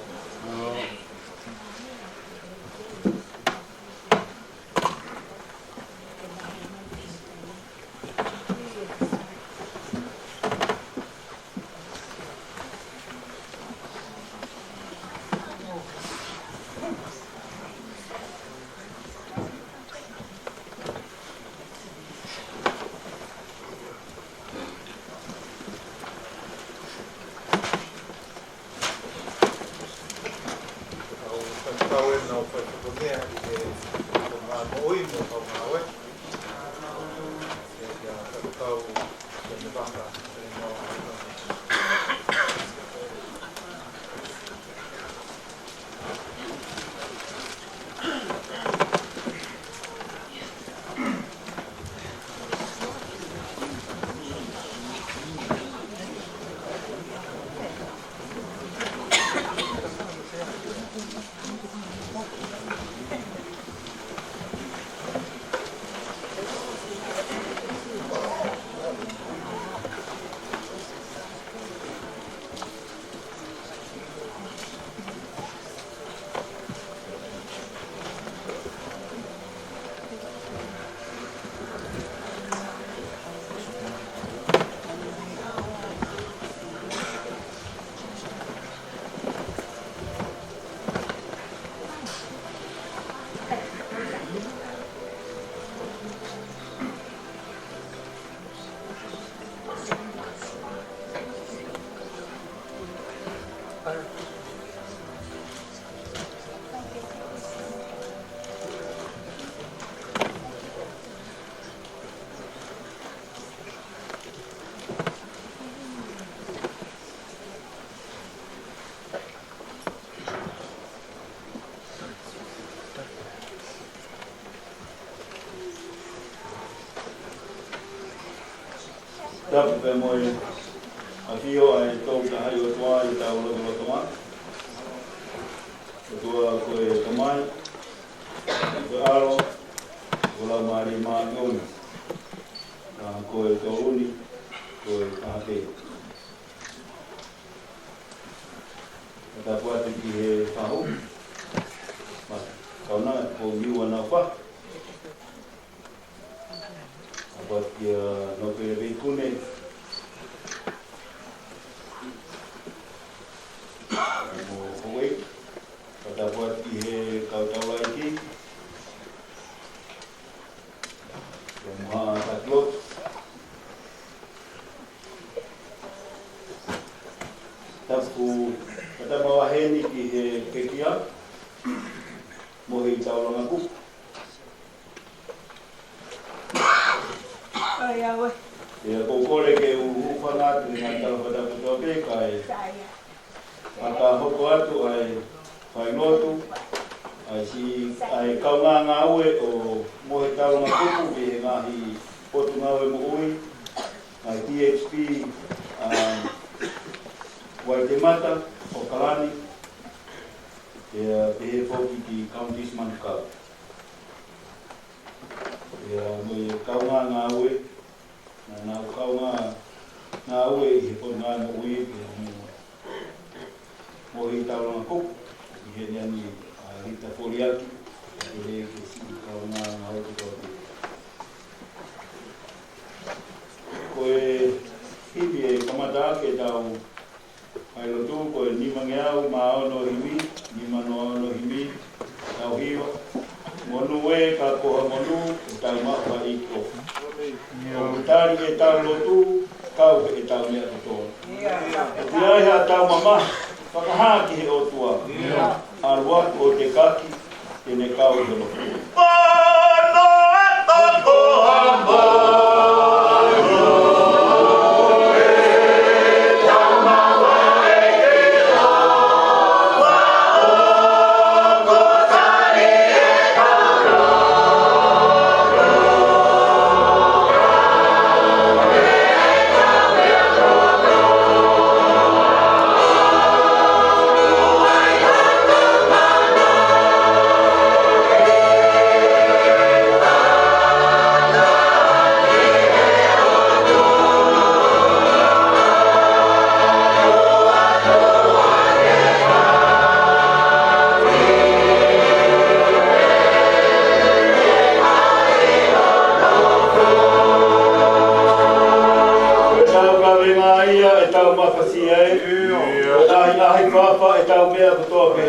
Tapu pē mo e ʻafio ʻa e Tolu Tahaʻi ʻOtua ʻi hotau lotolotonga. ʻOtua ko e Tamai, ko e ʻAlo, ko e Laumālie Māʻoniʻoni. Ka ko e tolu ni, ko e taha pē. Tapu atu ki he fahu. Ma, kauna ko Niua Naufa. Tapu atu kia Nōpele Veikune. Mo Houʻeiki. Tapu atu ki he kau taulaʻeiki. Mo ha kau lotu. Tapu, tapu mo e heni ki he pekia, mo e taulanga kupu. ʻOiauē. ʻIa, ʻoku ou kole ke u hūfanga atu he ngaahi tala fakatapu kotoa pē kae. Sai ia. Ka hoko atu ʻa e fai lotu, ʻa e si, ʻa e kaungā ngāue ʻo e taulanga kupu ʻi he ngaahi potungāue moʻui, ʻa e T H P, ʻa Waitemata, ʻAokalani, ʻia pehē foki ki he Counties Manukau. ʻIa mo e kaungā ngāue, naʻa nau kaungā ngāue ʻi he potungāue moʻui, ʻia mo, mo e taulanga kupu, ʻi heni ʻa Lita Foliaki, ʻa e ke siʻi kaungā ngāue kotoa pē. Ko e himi ʻe kamata ʻaki ʻetau fai lotu ko e nimangeau mā ono himi, nima noa ono himi, tau hiva. Monū ē ka ko ha monū, ʻoku tau maʻu ha ʻEiki ʻofa. ʻOku tali ʻetau lotu, kau he ʻetau meʻa kotoa. ʻOku ʻi ai haʻatau mamahi, fakahā ki he ʻOtua. ʻAlu atu ʻo tekaki, te ne kau he lotu. Ko e tau kavenga ia ʻetau mafasia ē. Ko e ʻahiʻahi fakafaʻa ʻetau meʻa kotoa pē.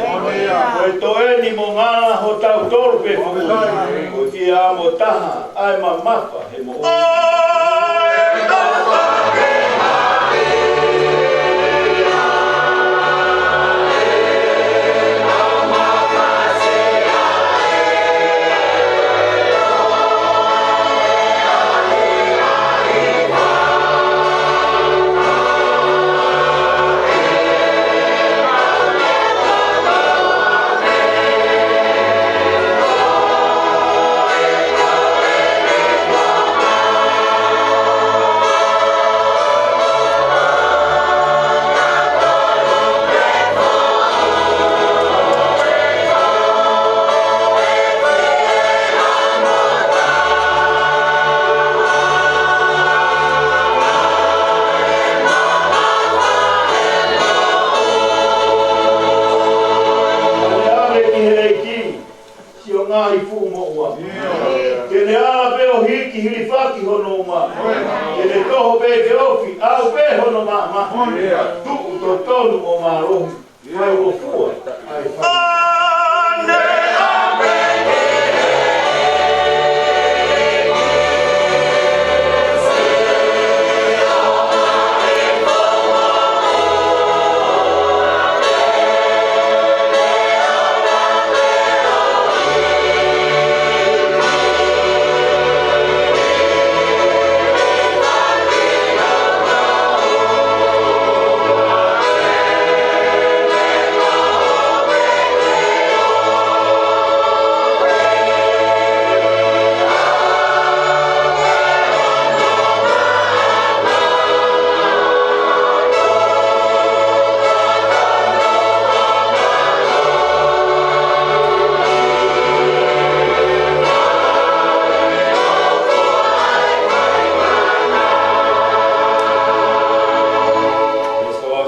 Ko e toeni mo ngala hotau tolu pē foʻi. Ko e fie ʻamo taha ʻa e mamafa he moʻui. hono uma. Ke ne toho pē ke ofi, aʻu pē hono maama. Tuʻu totonu ʻo mālohi. Fai ʻo fua. Fai, fai.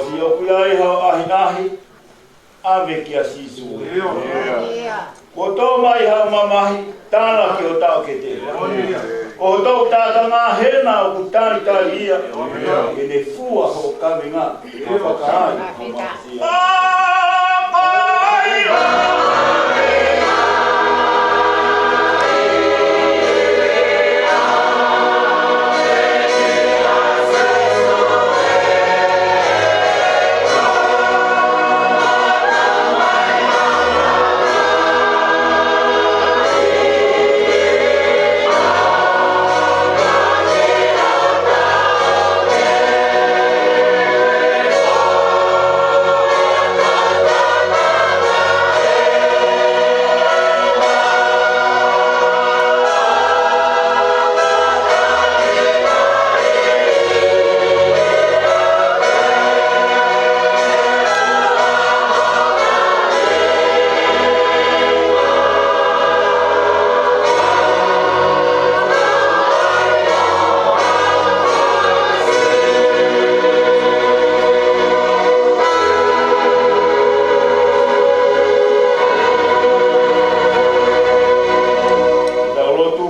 Sio ki ai hao ʻahiʻahi, ʻave kia Sīsū. Kuo tō mai hao mamahi, tala ki ho taʻokete. Ko hoʻo tākanga hena ʻoku talitali ia, ke ne fua hoʻo kavenga. Fakahā. Tau lotu.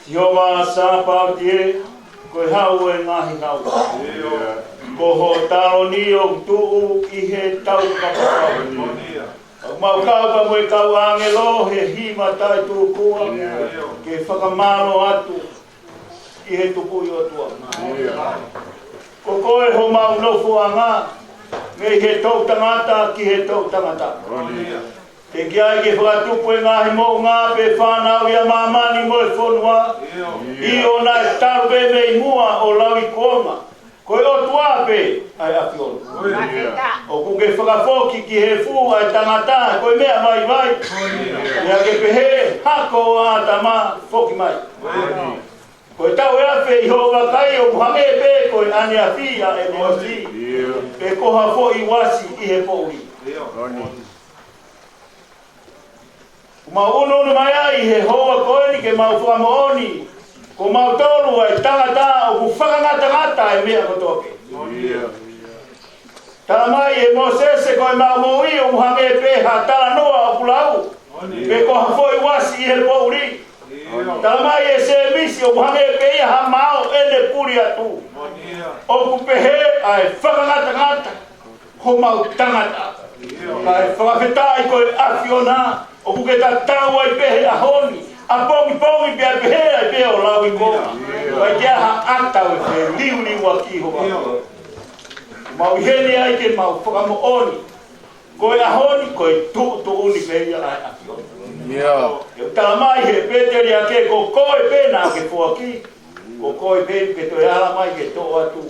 Sihova Sāpaoti ē, ko e hau ʻo e ngaahi hau. Ko hoʻo taloni ʻoku tuʻu ʻi he taukapakau. Mau kau pea mo e kau ʻāngelo he hiva taʻetūkua ke fakamālō atu ʻi he tukuʻi ʻOtua. Ko koe homau nofoʻanga, mei he toʻutangata ki he toʻutangata. Teʻeki ai ke fakatupu e ngaahi moʻunga pe fānau ʻi māmani mo e fonua. ʻIo, naʻe talu pē mei muʻa ʻo lauikuonga, ko e ʻOtua pē ʻa e ʻAfiona. ʻOku ke fakafoki ki he efu ʻa e tangata ko e meʻa vaivai. Pea ke pehē, hako ʻo ʻĀtama, foki mai. Ko e taʻu ʻe afe ʻi hoʻo vakai ʻoku hangē pē ko e ʻaneafi ʻa ʻEne ʻosi, pe ko ha foʻi uasi ʻi he poʻuli. Mau ʻunuʻunu mai ai he houa ko eni ke mau fakamoʻoni, ko mautolu ʻa e tangata ʻoku fakangatangata e meʻa kotoa pē. Tala mai ʻe Mōsese ko ʻemau moʻui ʻoku hangē pē ha talanoa ʻoku lau, pe ko ha foʻi uasi ʻi he poʻuli. Tala mai ʻe Sēmisi ʻoku hangē pē ia ha mao ʻene puli atu. ʻOku pehē ʻa e fakangatangata homau tangata. Kae fakafetaʻi ko e ʻAfiona, ʻoku ke tatau ai pē he ʻaho ni, ʻapongipongi pea pehē ai pē ʻo lauikuonga. ʻIkai ke ʻi ai ha ʻata ʻo e feliuliuaki ho ʻAfiona. Mau ʻi heni ai ke mau fakamoʻoni, ko e ʻaho ni ko e tuʻutuʻuni pē ia ʻa e ʻAfiona. ʻIo. ʻE tala mai he Peteli ake ko koe pē naʻa ke foaki, ko koe pē ke toe ala mai ke toʻo atu,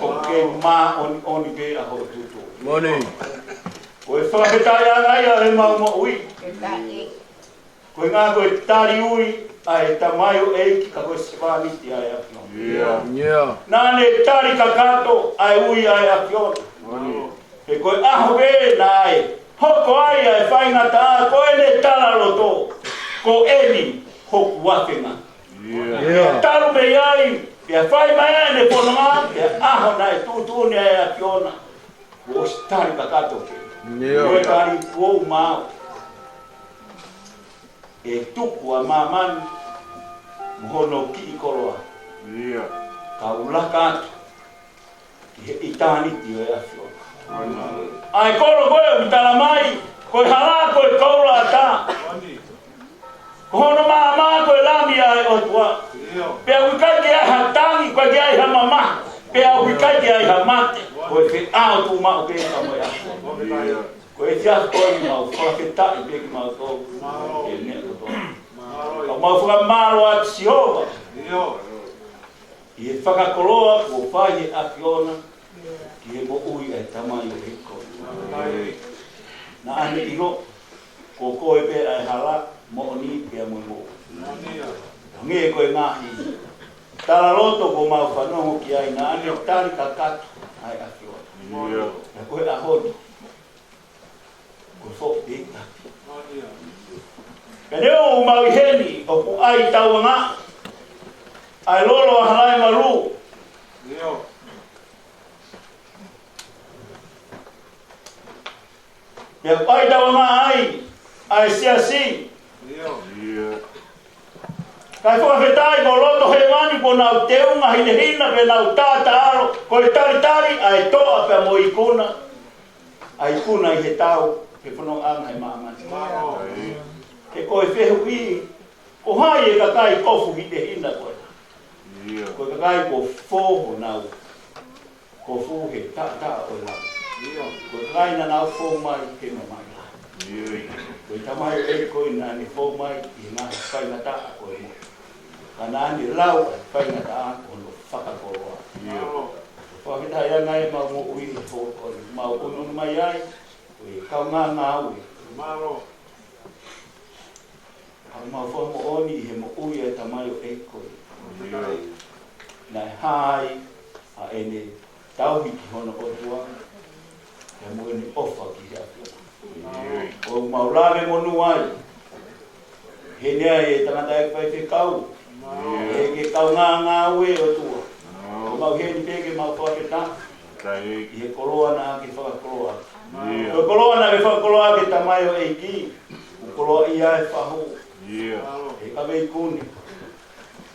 ko ke māʻoniʻoni pē ʻa hoʻo tuʻutuʻuni. Ko e fakafetaʻiʻanga ia ʻo ʻemau moʻui. Ko e ngā ko e tali ui ʻa e tamaioʻeiki ka ko e sevāniti ʻa e ʻAfiona. ʻIo. Naʻa ne tali kakato ʻa e ui ʻa e ʻAfiona. He ko e ʻaho pē naʻe hoko ai ʻa e faingataʻa ko ʻene talaloto, ko eni hoku afenga. Pea talu mei ai, pea fai mai ʻene fononga, pea ʻaho naʻe tuʻutuʻuni ai ʻa e ʻAfiona, kuo ʻosi tali kakato ke. Ko e tali kuo u maau. ʻE tuku ʻa māmani hono kiʻi koloa. Ka u laka atu ki he ʻitāniti ʻo e ʻAfiona. ʻA e kolo ko ē ʻoku tala mai, ko e hala ko e koula ʻatā. Ko hono maama ko e Lami ʻa e ʻOtua. Pea ʻoku ʻikai ke ʻi ai ha tangi, ʻoku ʻikai ke ʻi ai ha mamahi. Pea ʻoku ʻikai ke ʻi ai ha mate. Ko e feʻao tuʻumaʻu pē ka mo e ʻAfiona. Ko e efiafi ko eni mau fakafetaʻi pē kimautolu. Ke meʻa kotoa. Ka mau fakamālō atu Sihova. ʻI he fakakoloa kuo fai he ʻAfiona ki he moʻui ʻa e tamaioʻeiki ko eni. Naʻa ne ʻilo ko koe pē ʻa e hala, moʻoni pea mo e moʻui. Hangē ko e ngaahi talaloto kuo mau fanongo ki ai, naʻa ne tali kakato ʻa e ʻAfiona. Pea ko e ʻaho ni, ko e foʻi pē ʻi ʻapi. Pea neongo ʻoku mau ʻi heni, ʻoku ʻi ai tauangaʻi ʻa e lolo ʻa Halaevalu. Pea ʻoku ʻi ai tauangaʻi ʻa e siasi. Kae fakafetaʻi ko loto hēvani kuo nau teunga hinehina pea nau tātālo, ko e talitali ʻa e toʻa pea mo e ikuna. ʻA e ikuna ʻi he tau, he fonongaʻanga he māmani. He ko e fehuʻi, ko hai e kakai kofu hinehina ko ē? Ko e kakai kuo fō honau kofu he taʻataʻa ʻo e lau. Ko e kakai naʻa nau fou mai he mamahi lahi. Ko e tamaioʻeiki ko ē naʻa ne fou mai ʻi he ngaahi faingataʻa ko ē mo. Ka naʻa ne lau ʻa e faingataʻa ko hono fakakoloa. Ko e fakafetaʻi ange ʻemau moʻui he pō ko eni, mau ʻunuʻunu mai ai, ko e kaungā ngāue. ʻOku mau fakamoʻoni ʻi he moʻui ʻa e tamaioʻeiki ko ē, naʻe hā ai ʻa ʻene tauhi ki hono ʻOtua, pea mo ʻene ʻofa ki he ʻAfiona. ʻOku mau lave monū ai, heni ai e tangataʻeiki faifekau, ʻEiki kaungā ngāue ʻOtua. ʻOku mau heni pē ke mau fakafetaʻi ʻi he koloa naʻa ke fakakoloa. Ko e koloa naʻa ke fakakoloa ki he tamaioʻeiki, ʻoku koloaʻia e fahu, ʻe kavei kune,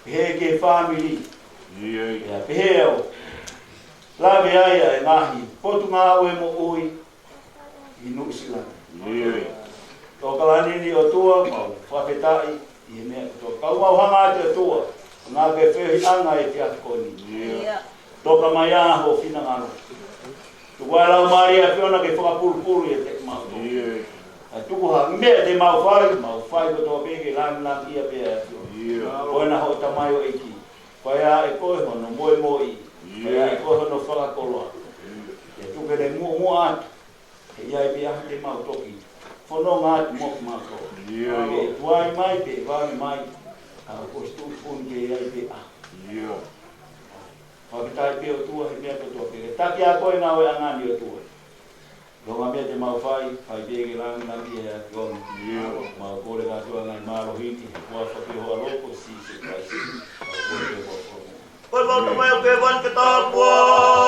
pehē ki he fāmili. Pea pehē ʻo lave ai ʻa e ngaahi potungāue moʻui ʻi Nuʻusila. ʻOkalani ni ʻOtua, mau fakafetaʻi ʻi he meʻa kotoa. Ka ʻoku mau hanga atu ʻOtua, hanga ke fehiʻanga e efiafi ko eni. Toka mai ā ho finangalo. Tuku ā e Laumālie ʻo e ʻAfiona ke fakapulupulu ʻiate kimautolu. Ka tuku ha meʻa te mau fai, mau fai kotoa pē ke langilangiʻia pē ʻa e ʻAfiona. Ko ena hoʻo tamaioʻeiki. Fai ā ʻe koe hono moimoi. Fai ā ʻe koe hono fakakoloa. Ke tuku ke ne muʻomuʻa atu. He ʻi ai pē ʻa e ʻaho te mau toki fononga atu mo kimautolu. Ke tuai mai, ke vave mai. Ka ʻoku ʻosi tuʻutuʻuni ke ʻi ai pē ʻa e ʻaho. Fakafetaʻi pē ʻOtua he meʻa kotoa pē. Taki ā koe ngāueʻanga ni ʻOtua. Ko e ngaahi meʻa te mau fai, fai pē ke langilangiʻia e ʻAfiona. Mau kole kātoa ngaahi mālohi ni, he huafa pē ho ʻAlo ko Sīsū Kalaisi. Mau kole pē ko e Ko e mau tamai ʻoku ʻi hēvani ke tāpuakiʻi.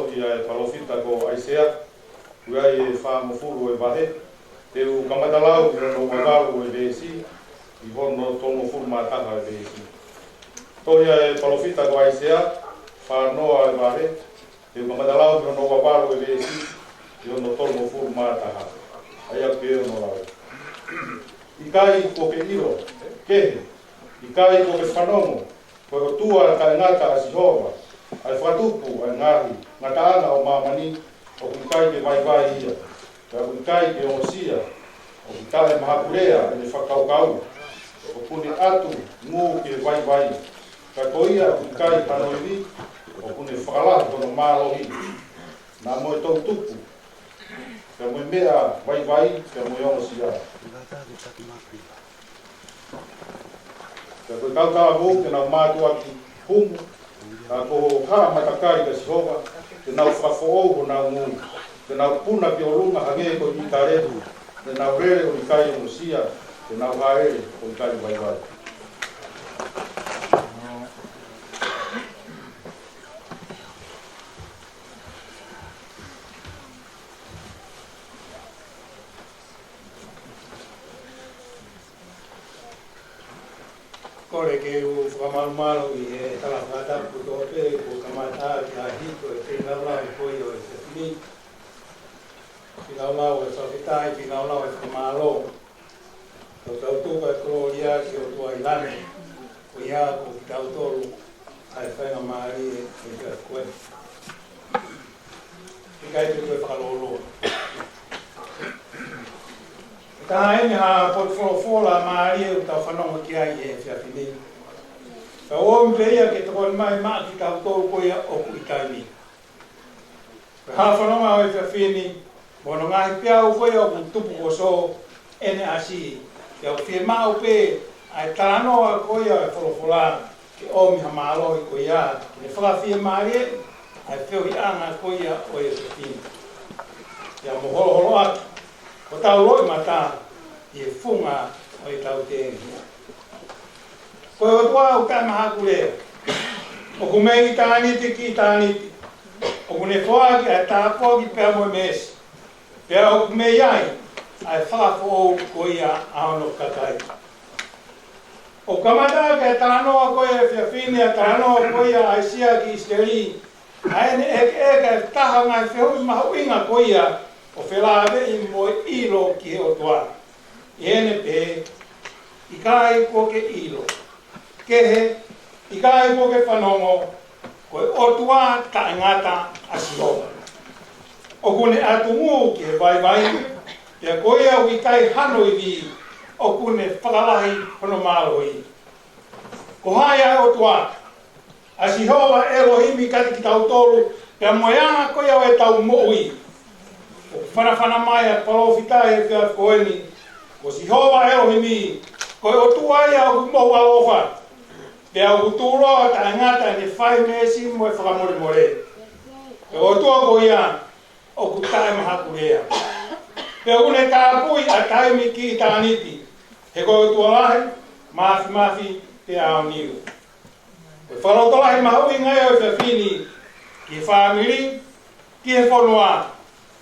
Tohi ʻa e palōfita ko ʻAisea, ʻi ai e fāngofulu ʻo e vahe, te u kamata lau ʻi hono ua valu ʻo e veesi, ʻi hono tolungofulu mā taha ʻo e veesi. Tohi ʻa e palōfita ko ʻAisea, fā noa ʻo e vahe, te u kamata lau ʻi hono ua valu ʻo e veesi, ʻi hono tolungofulu mā taha. ʻA ia ʻoku pehē hono lau. ʻIkai kuo ke ʻilo, kehe, ʻikai kuo ke fanongo, ko e ʻOtua taʻengata ʻa Sihova, ʻa e fakatupu ʻa e ngaahi ngataʻanga ʻo māmani, ʻoku ʻikai ke vaivai ia, pea ʻoku ʻikai ke ongosia, ʻoku taʻemahakulea ʻene fakakaukau, ʻoku ne ʻatu ngū ki he vaivai, ka ko ia ʻoku ʻikai hano ivi, ʻoku ne fakalahi hono mālohi, naʻa mo e toʻutupu, pea mo e meʻa vaivai, pea mo e ongosia. Pea ko e kau talavou te nau mātuʻaki humu, ka ko e haʻa matakali ʻa Sihova te nau fakafoʻou honau ngū, te nau puna ki ʻolunga hangē ko ʻItaleli, te nau lele ʻo ʻikai ongosia, te nau hāʻele ʻo ʻikai vaivai. Kole ke u fakamalumalu ʻi he tala fakatapu kotoa pē kuo kamata ʻaki ʻa e hiko ʻo e feilaulau ko ia ʻo e efiafi ni. Feilaulau ʻo e fakafetaʻi, feilaulau ʻo e fakamālō. Tau tau tuku ʻa e kolōlia ki he ʻOtua ʻi langi, ko ia ko kitautolu ʻa e faingamālie ʻo e efiafi ko eni. ʻIkai ke toe fakalōloa. Ka ʻi ai ha potu folofola mālie ʻoku tau fanongo ki ai he efiafi ni, ka ʻomi pē ia ke tokoni mai maʻa kitautolu ko ia ʻoku ʻi taimi. Ko e hā fononga ʻo e efiafi ni, mo hono ngaahi peau ko ia ʻoku tupu ʻoku sō ʻene ʻasi, pea ʻoku fiemaʻu pē ʻa e talanoa ko ia ʻo e folofola, ke ʻomi ha mālohi ko ia, ke ne fakafiemālieʻi ʻa e feohiʻanga ko ia ʻo e efiafi ni. Pea mo holoholoʻaki hotau loʻimata ʻi he funga ʻo ʻetau tenginia. Ko e ʻOtua ʻoku taʻemahakulea. ʻOku mei ʻitāniti ki ʻitāniti. ʻOku ne foaki ʻa e tāpuaki pea mo e meesi. Pea ʻoku mei ai ʻa e fakafoʻou ko ia ʻa hono kakai. ʻOku kamata ʻaki e talanoa ko ia ʻo e efiafi ni ʻa e talanoa ko ia ʻa ʻAisea ki ʻIsileli, ʻa ʻene ʻekeʻeke ʻa e taha ʻo e ngaahi fehuʻi mahuʻinga ko ia ʻo felāveʻi mo e ʻilo ki he ʻOtua. ʻI heʻene pehē, ʻikai kuo ke ʻilo, kehe, ʻikai kuo ke fanongo, ko e ʻOtua taʻengata ʻa Sihova. ʻOku ne ʻatu ngū ki he vaivai, pea ko ia ʻoku ʻikai hano ivi, ʻoku ne fakalahi hono mālohi. Ko hai ʻa e ʻOtua ʻa Sihova ʻElohimi kiate kitautolu, pea mo e anga ko ia ʻo ʻetau moʻui? ʻOku fanafana mai ʻa e palōfita he efiafi ko eni, ko Sihova ʻElohimi, ko e ʻOtua ia ʻoku mohu ʻaloʻofa, pea ʻoku tuʻuloa taʻengata ʻene fai meesi mo e fakamolemole. Ko e ʻOtua ko ia ʻoku taʻemahakulea. Pea ʻoku ne tāpui ʻa taimi ki ʻitāniti, he ko e ʻOtua lahi, māfimafi, pea aoniu. Ko e fakalotolahi mahuʻinga ia ʻo e efiafi ni, ki he fāmili, ki he fonua,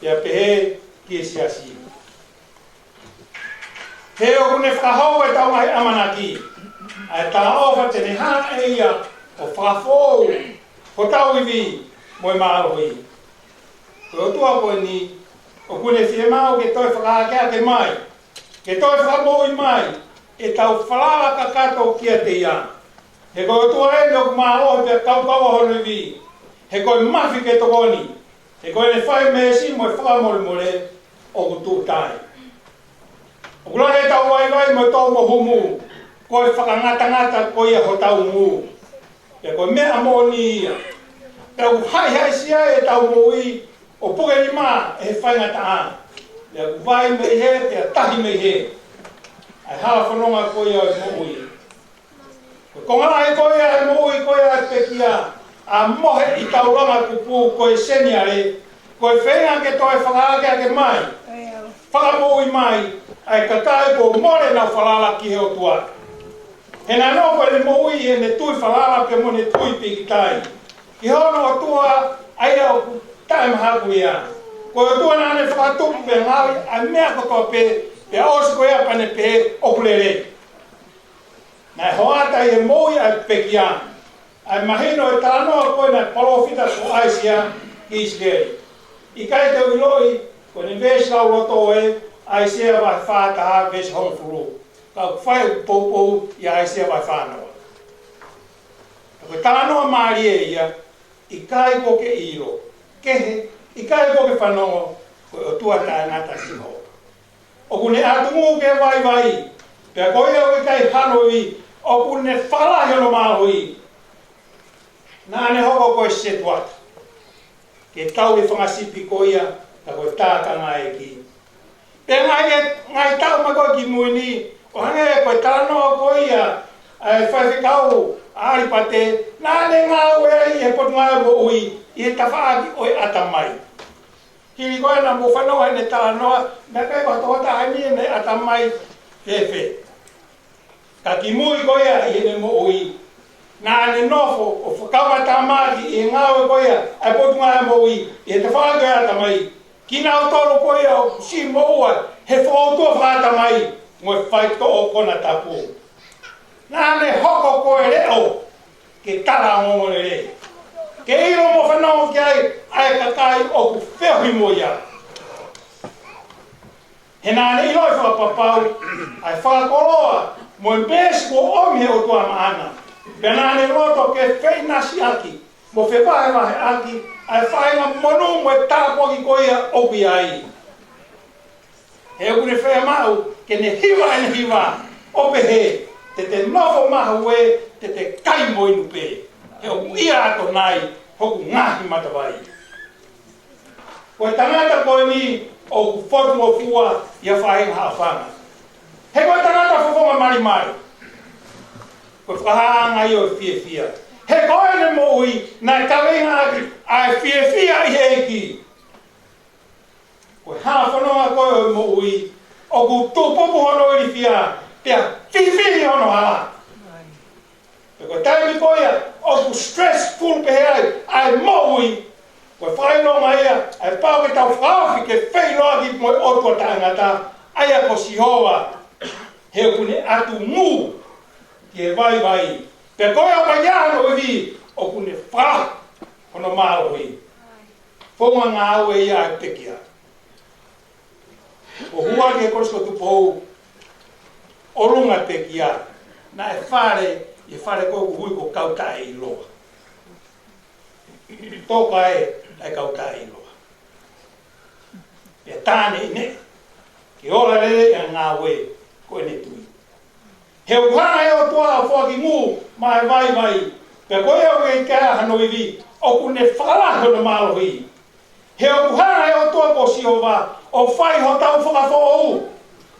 pea pehē ki he siasi. He ʻoku ne fakahoko ʻetau ngaahi ʻamanaki, ʻa e talaʻofa te ne hanga ʻe ia ʻo fakafoʻou hotau ivi mo e mālohi. Ko e ʻOtua ko eni, ʻoku ne fiemaʻu ke toe fakaakeake mai, ke toe fakamoʻui mai ʻetau falala kakato kiate ia. He ko e ʻOtua eni ʻoku mālohi pea kaukaua hono ivi. He ko e mafi ke tokoni. He ko ʻene fai meesi mo e fakamolemole ʻoku tuʻu taʻe. ʻOku lahi ʻetau vaivai mo e tō mo humu, ko e fakangatangata ko ia hotau ngū. Pea ko e meʻa moʻoni ia. Pea ʻoku haʻihaʻisia ai ʻetau moʻui ʻo puke nima ʻe he faingataʻa. Pea ʻoku vai mei hē, pea tahi mei hē ʻa e hala fononga ko ia ʻo e moʻui. Ko e konga lahi ko ia ʻo e moʻui ko ia ʻa e pekia, ʻa e mohe ʻi taulanga kupu ko e seniale, ko e feinga ke toe fakaakeake mai, fakamoʻui mai ʻa e kakai kuo mole ʻenau falala ki he ʻOtua. He naʻa nau ko ʻene moʻui ʻi heʻene tui falala pea mo ʻene tui pīkitai ki hono ʻOtua, ʻa ia ʻoku ʻa e mahakuia. Ko e ʻOtua naʻa ne fakatupu pea ngāue ʻa e meʻa kotoa pē, pea ʻosi ko ia pea ne pehē ʻoku lelei. Naʻe hoʻata ʻi he moʻui ʻa e pekia ʻa e mahino ʻo e talanoa ko ē naʻe palōfita ko ʻAisea ki ʻIsileli. ʻIkai te u ʻiloʻi ko ʻene veesi lauloto ē, ʻAisea vahe fā taha veesi hongofulu. Ka ʻoku fai ʻeku poupou ʻia ʻAisea vahe fā noa. Ko e talanoa mālie ia, ʻikai ko ke ʻilo, kehe, ʻikai ko ke fanongo, ko e ʻOtua taʻengata Sihova. ʻOku ne ʻatu ngū ki he vaivai, pea ko ia ʻoku ʻikai hano ivi, ʻoku ne fakalahi hono mālohi. Naʻa ne hoko ko e setuata, ke tau e fanga sipi ko ia, ka ko e tākanga ʻa e ʻEiki. Pea ngaahi, ngaahi taʻu mai ko ē ki mui ni, ʻo hangē ko e talanoa ko ia ʻa e faifekau ʻAlipate, naʻa ne ngāue ai ʻi he Potungāue Moʻui, ʻi he tafaʻaki ʻo e ʻatamai. Hili ko ē naʻa mou fanongo heʻene talanoa, naʻe ʻikai ko ha tokotaha ni ʻene ʻatamai fēfē. Ka ki mui ko ia ʻi heʻene moʻui, naʻa ne nofo ʻo fakamatamaki ʻi he ngāue ko ia ʻa e Potungāue Moʻui, ʻi he tafaʻaki ʻo e ʻatamai. Kinautolu ko ia ʻoku siʻi moʻua he fokoutua fakaʻatamai mo e faitoʻo konatapu. Naʻa ne hoko ko e leʻo ke tala ongoongolelei, ke ʻilo mo fanongo ki ai ʻa e kakai ʻoku feohi mo ia. He naʻa ne ʻiloʻi fakapapau ʻa e fakakoloa mo e meesi kuo ʻomi he ʻOtua maʻana. Pea naʻa ne loto ke feʻinasiʻaki mo fevahevaheʻaki ʻa e faʻahinga monū mo e tāpuaki ko ia ʻoku ʻi ai. He ʻoku ne fiemaʻu ke ne hiva ʻene hiva ʻo pehē, te te nofo maʻu ē, te te kai mo inu pē. He ʻoku ʻia ʻAtonai hoku ngaahi matavai. Ko e tangata ko eni ʻoku fotungofua ʻi ha faʻahinga haʻofanga. He ko e tangata fofonga malimali. Ko e fakahāhānga ia ʻo e fiefia. He ko ʻene moʻui naʻe kaveinga ʻaki ʻa e fiefia ʻi he ʻEiki. Ko e hala fononga ko ē ʻo e moʻui, ʻoku tupupu hono ilifia, pea fihifihi hono hala. Pea ko e taimi ko ia ʻoku stressful pehē ai ʻa e moʻui, ko e fakaʻilonga ia ʻa e pau ke tau fakaofi ke feʻiloaki mo e ʻOtua taʻengata, ʻa ia ko Sihova. He ʻoku ne ʻatu ngū ki he vaivai. Pea ko ia ʻoku ʻikai hano ivi, ʻoku ne fakalahi hono mālohi. Founga ngāue ia ʻa e pekia. ʻO hū ki he Kolisi ko Tupou, ʻolunga pekia, naʻe fale, ʻi he fale ko ē ʻoku ui ko Kautaʻeʻiloa. Toka ē ʻa e Kautaʻeʻiloa. Pea tā neʻineʻi ke ola lelei ʻa e ngāue ko ʻene tui. He ʻoku hanga ʻe he ʻOtua ʻo foaki ngū maʻa e vaivai, pea ko ia ʻoku ʻikai hano ivi, ʻoku ne fakalahi hono mālohi. He ʻoku hanga ʻe he ʻOtua ko Sihova ʻo fai hotau fakafoʻou.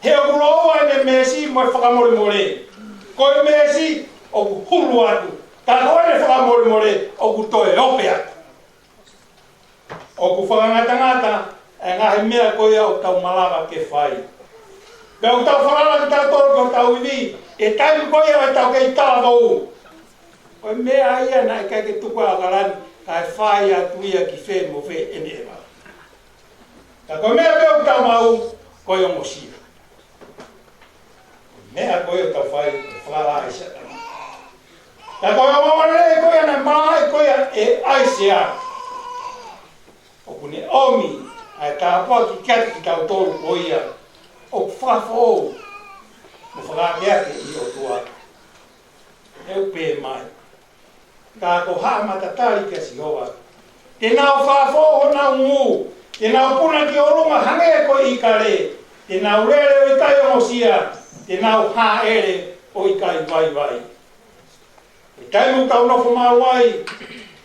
He ʻoku lōua ʻene meesi mo e fakamolemole. Ko e meesi ʻoku hulu atu, ka ko ʻene fakamolemole ʻoku toe ope atu. ʻOku fakangatangata ʻa e ngaahi meʻa ko ia ʻoku tau malava ke fai. Pea ʻoku tau falala kitautolu ki hotau ivi, ʻi he taimi ko ia ʻoku tau kei talavou. Ko e meʻa ia naʻe ʻikai ke tuku ʻe ʻAkalani, kae fai atu ia ki fē mo fē ʻene ʻeva. Ka ko e meʻa pē ʻoku tau maʻu, ko e ongosia. Meʻa ko ia ʻoku tau fai, ko e falala ʻa Sētane. Ka ko e ongoongolelei ko ia naʻe maʻu ko ia ʻe ʻAisea. ʻOku ne ʻomi ʻa e tāpuaki kiate kitautolu ko ia ʻoku fakafoʻou mo fakaakeake ʻi he ʻOtua. He ʻoku pehē mai, ka ko haʻa matatali kia Sihova, te nau fakafoʻou honau ngū, te nau puna ki ʻolunga hangē ko e ʻīkale, te nau lele ʻo ʻikai ongosia, te nau hāʻele ʻo ʻikai vaivai. He taimi ʻoku tau nofo maʻu ai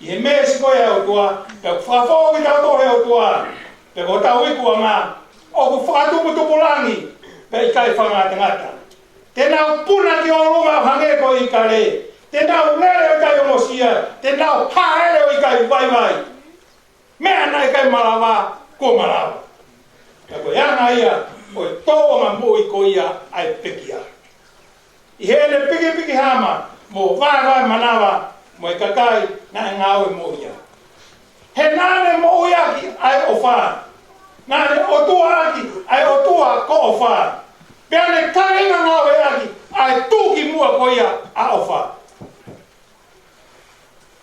ʻi he meesi ko ia ʻa e ʻOtua, pea ʻoku fakafoʻou kitautolu ʻe he ʻOtua, pea ko hotau ikuʻanga ʻoku fakatuputupulangi, pea ʻikai fakangatangata. Te nau puna ki ʻolunga ʻo hangē ko e ʻīkale, te nau lele ʻo ʻikai ongosia, te nau hāʻele ʻo ʻikai vaivai. Meʻa naʻe ʻikai malava, kuo malava. Ka ko e anga ia ʻo e tōʻonga moʻui ko ia ʻa e pekia. ʻI heʻene pikipiki hama mo vaevae manava mo e kakai naʻe ngāue mo ia. He naʻa ne moʻui ʻaki ʻOtua ʻaki ʻa e ʻOtua ko ʻOfa. Pea ne kavenga ngāueʻaki ʻa e tuʻukimuʻa ko ia ʻa ʻOfa.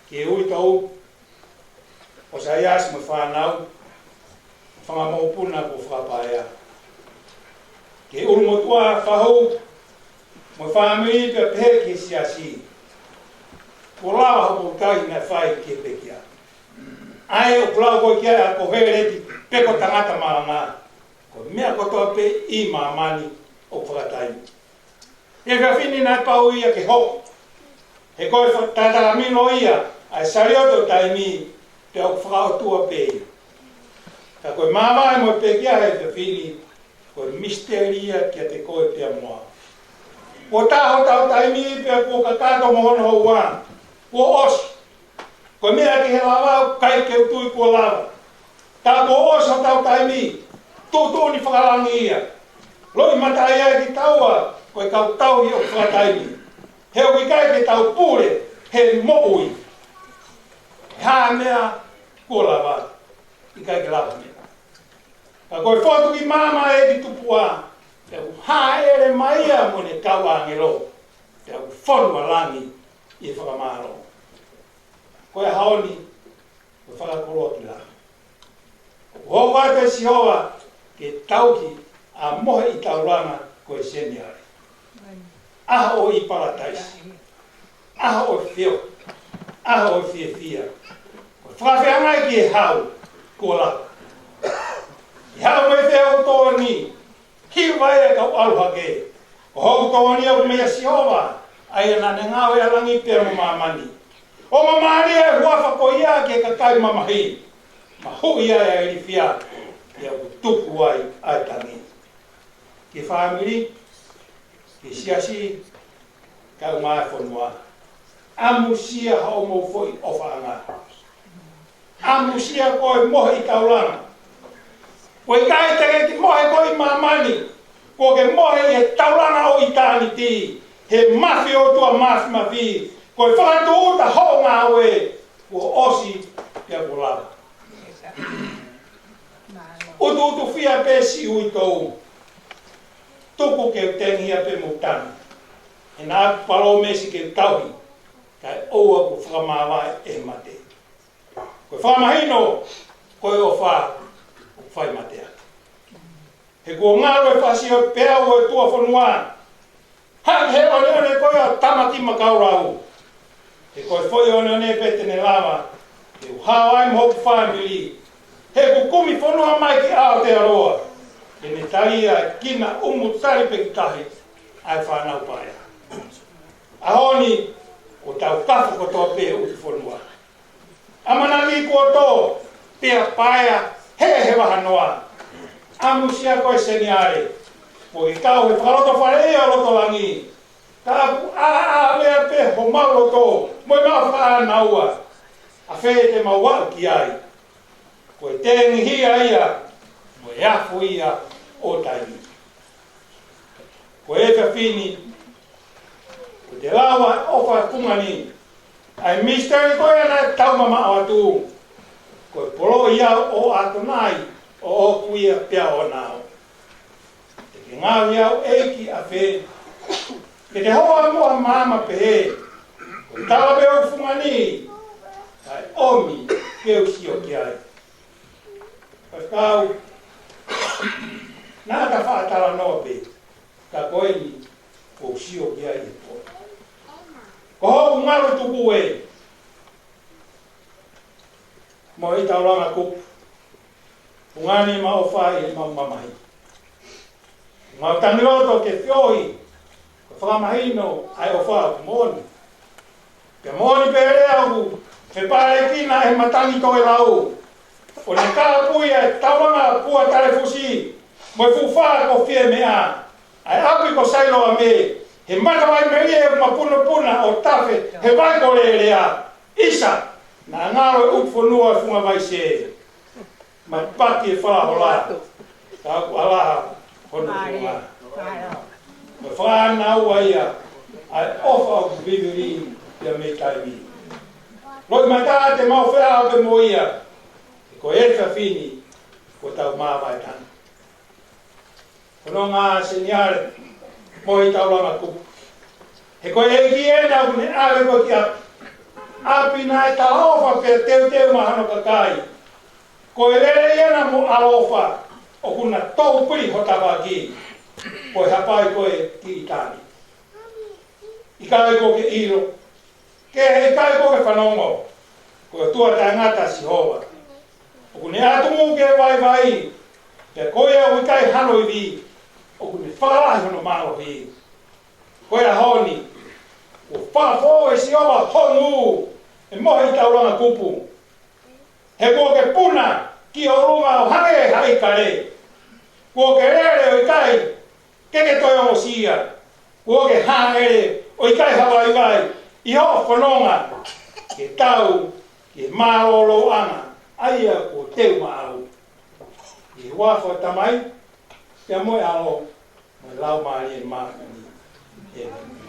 Ke ui tau ʻo Saiasi mo e fānau, fanga mokopuna kuo fakapaea. Ke ʻulumotuʻa, fahu mo e fāmili pea pehē ki he siasi. Kuo lava hoʻo kai naʻe fai ki he pekia. ʻA ē ʻoku lau ko ē ki ai ʻa Koheleti pe ko e tangata malanga. Ko e meʻa kotoa pē ʻi māmani ʻoku fakataimi. He efiafi ni naʻe pau ia ke hoko. He ko e fa-, talamilo ia ʻa e saliote ʻo taimi pea ʻoku fakaʻotua pē ia. Ka ko e māvae mo e pekia he efiafi ni, ko e misiteli ia kiate koe pea mo au. Kuo tā hotau taimi pea kuo kakato mo hono houa. Kuo ʻosi. Ko e meʻa ki he lava ʻoku ʻikai ke u tui kuo lava. Ka kuo ʻosi hotau taimi, tuʻutuʻuni fakalangi ia. Loʻimata ia kitaua ko e kau tauhi ʻoku fakataimi. He ʻoku ʻikai ke tau pule he moʻui. Hā meʻa kuo lava, ʻikai ke lava meʻa. Ka ko e fotu ki māmani ʻEiki Tupua, pea ʻoku hāʻele mai ia mo ʻene kau ʻāngelo, pea ʻoku fonu ʻa langi ʻi he fakamālō. Ko e ʻaho ni, ko e fakakoloa ki langi. ʻOku hoko atu ʻe Sihova ke tauhi ʻa Moheʻi Taulanga ko e Seniale. ʻAho ʻi Palataisi. ʻAho ʻo e feohi. ʻAho ʻo e fiefia. Ko e fakafeangai ki he hau kuo lava. ʻI he hau mai fē ʻoku tō ni, hiva ʻe kau ʻalu hake. Ko hoku tō ni ʻoku meia Sihova, ʻa ia naʻa ne ngāue ʻa langi pea mo māmani. ʻO māmālie ʻa e huafa ko ia ki he kakai mamahi. Mahuʻi ʻa e ilifia, pea ʻoku tuku ai ʻa e tangi. Ki he fāmili, ki he siasi, kae ʻumaʻā e fonua. ʻAmusia hoʻomou foʻi ʻofaʻanga. ʻAmusia koe Moheʻi Taulanga. Kuo ʻikai te ke kiʻi mohe koe ʻi māmani. Kuo ke mohe ʻi he taulanga ʻo ʻitāniti. He mafi ʻo e ʻOtua Mafimafi. Ko e fakatūʻuta hoʻo ngāue. Kuo ʻosi pea kuo lava. ʻUtuʻutufia pē siʻi uitou. Tuku ke u tengihia pē mo tangi. He naʻa ku palōmesi ke u tauhi, kae ʻoua kuo fakamāvae ʻe he mate. Ko e fakamahino, ko e ʻofa ʻoku fai mateaki. He kuo ngalu e fasi ʻo e peau ʻo e tuʻa fonua. Hake he ʻoneʻone ko ia ʻo Tamaki Makaulau. He ko e foʻi ʻoneʻone pē te ne lava ke u hao ai mo hoku fāmili. He kuo kumi fonua mai ki Aotearoa. Ke ne talia e kina ʻumu tali pē ki tahi ʻa e fānau paea. ʻAho ni, ʻoku tau kafo kotoa pē ʻutu fonua. ʻAmanaki kuo tō, pea paea, he he vahanoa. ʻAmusia koe Seniale, kuo ke kau he fakalotofale ʻo loto langi. Ka ʻoku ʻāʻā lea pē homau loto, mo ʻemau fakaʻānaua. ʻAfē te mau aʻu ki ai. Ko e tengihia ia, mo e afu ia ʻo taimi. Ko e efiafi ni, ko e te laua ʻofa fungani, ʻa e misiteli ko ia naʻe tau mamaʻo atu, ko e poloʻi au ʻo ʻAtonai, ʻo ʻoku ia pea ʻo nau. Te ke ngaohi au ʻEiki ʻAfē, ke te hoa mo ha maama pehē, ko e tala pē ʻoku fungani, kae ʻomi ke u sio ki ai. Faifekau, naʻa ta faʻa talanoa pē, ka ko eni, ʻoku ou sio ki ai he pō. Ko hoku ngalu tuku ē, Moheʻi Taulanga Kupu, fungani mo ʻOfa ʻi heʻemau mamahi. Mau tangi loto ke feohi, ko e fakamahino ʻa e ʻofa ʻoku moʻoni. Pea moʻoni pē lea ʻoku fepālekina ʻe he matangi tokelau. ʻO ne kāpui ʻa e taulanga pua talefusi, mo e fuʻu fā ko Fiemeʻa, ʻa e ʻapi ko Sailoame, he matavai melie ʻoku mapunopuna ʻo tafe he vai ko Lelea. ʻIsa, naʻa ngalo e ʻutu fonua ʻo e funga vai sē. Matapaki e falahola, ka ʻoku ʻalaha hono funga. Mo e fānau ia, ʻa e ʻofa ʻoku vivili ia mei taimi. Loʻimata te mau feʻao pē mo ia, he ko e efiafi ni, kuo tau māvae tangi. Fononga Seniale, Mohe ʻi Taulanga Kupu. He ko e ʻEiki ena ʻoku ne ʻave koe ki ʻapi. ʻApi naʻe talaʻofa pea teuteu maʻa hono kakai. Ko e lelei ena mo e ʻaloʻofa ʻoku na toupili ho tafaʻaki. Ko e hapai koe ki ʻitāniti. ʻIkai kuo ke ʻilo, ke ʻikai kuo ke fanongo, ko e ʻOtua taʻengata Sihova, ʻoku ne ʻatu mou ki he vaivai, pea ko ia ʻoku ʻikai hano ivi, ʻoku ne fakalahi hono mālohi. Ko e ʻaho ni, kuo fakafoʻou ʻe Sihova ho nū, ʻe Mohe ʻi Taulanga Kupu. He kuo ke puna ki ʻolunga ʻo hangē ha ʻikale. Kuo ke lele ʻo ʻikai ke ke toe ongosia. Kuo ke hāʻele ʻo ʻikai ha vaivai ʻi hoʻo fononga ke tau ki he mālōlōʻanga ʻa ia kuo teu maʻau. ʻI he huafa ʻo e Tamai, pea mo e ʻAlo, mo e Laumālie Māʻoniʻoni. ʻĒmeni.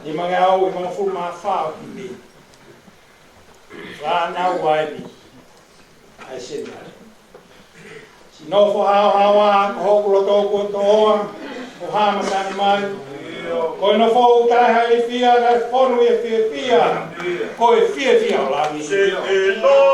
Nimangeau nimangofulu mā fā ʻo himi. Fānau ʻa eni ʻa e Seniale. Siʻi nofo haohaoa ko hoku loto kuo toʻoa, ʻo hāmatani mai. Ko e nofo ʻoku taʻe ha ilifia, kae fonu ʻi he fiefia. Ko e fiefia ʻo e langi.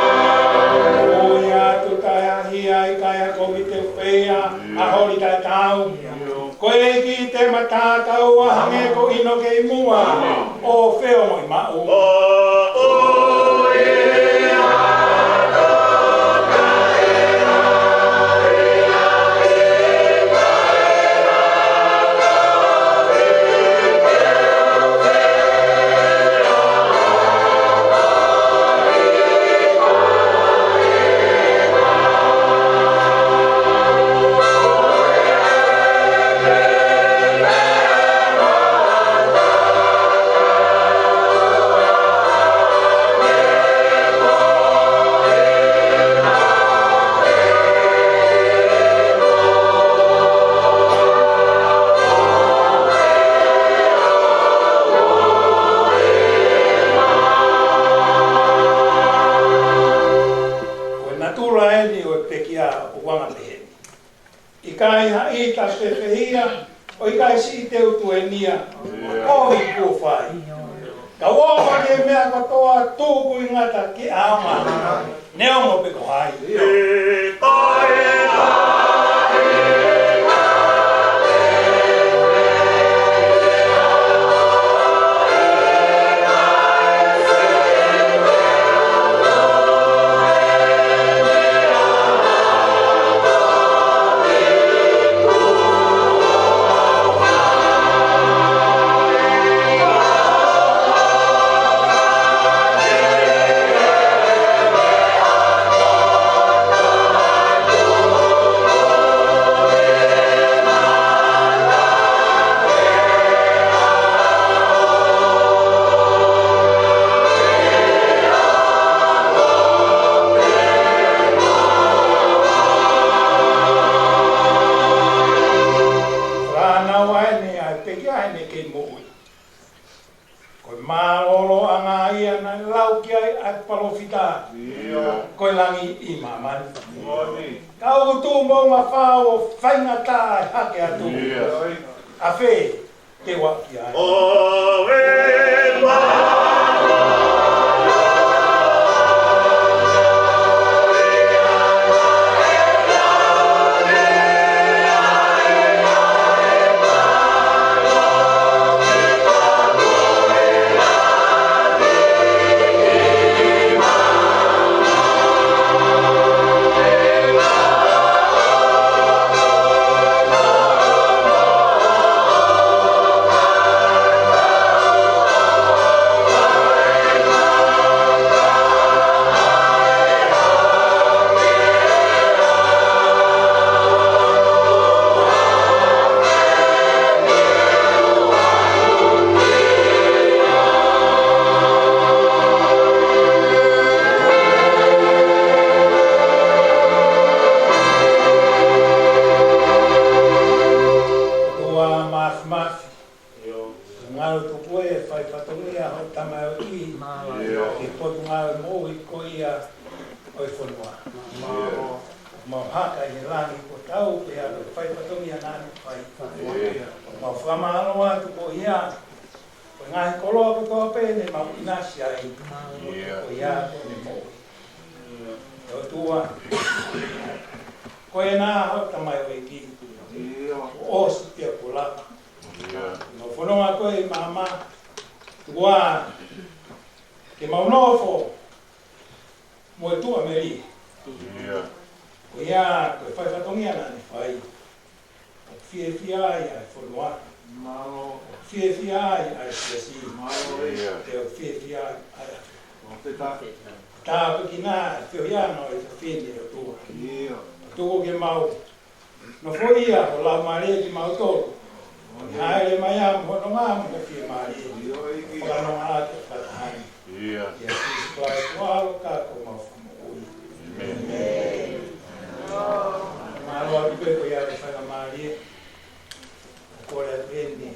Ko ia ʻoku taʻeaʻahi ai ʻikai ha kovi te u feia, ʻa holi taʻetaau. Ko e ʻEiki te ma tatau ai hangē ko ʻInoke ʻi muʻa, ʻo feongoʻi maʻu. Ko e natula eni ʻo e pekia ʻoku anga pehē ni. ʻIkai ha ʻita pe fehiʻa, ʻo ʻikai siʻi teu tuenia, ʻoku ʻi ai kuo fai. Ka ʻoku ʻi ai e meʻa kotoa tuku ʻi ngata ke ʻaonga, neongo pe ko hai. Fānau ʻa eni ʻa e pekia ʻa eni kei moʻui. Ko e mālōlōʻanga ia naʻe lau ki ai ʻa e palōfita. Ko e langi ʻi māmani. Ka ʻoku tuʻu moʻunga fao ʻo faingataʻa e hake atu. ʻAfē te u aʻu ki ai? ʻi he langi kuo tau pē ʻa e fai fatongia naʻa ne fai. Mau fakamālō atu ko ia, ko e ngaahi koloa kotoa pē ne mau ʻinasi ai, ko ia ko ne moʻui. ʻE ʻOtua, ko e nā hau tamai o ʻEiki, ʻosi pea kuo laka. Mau fononga ko e māmā, tuku ā ke mau nofo mo e tuʻa melie. Ko ia, ko e fai fatongia naʻa ne fai. ʻOku fiefia ai ʻa e fonua. ʻOku fiefia ai ʻa e siasi. ʻOku fiefia ai ʻa e ʻAfiona. Tāpuekina ʻa e feohiʻanga ʻo e fefine, ʻOtua. Tuku ke mau nofoʻia ho Laumālie kimautolu. Hāʻele mai ā mo hono ngaahi mo fiemālie. Fakanonga ʻaki ʻa e fakataha ni. ʻIa Sīsū Kalaisi ko homau Fakamoʻui. Mālō atu pē ko ia ʻa e faingamālie. ʻOku kole atu heni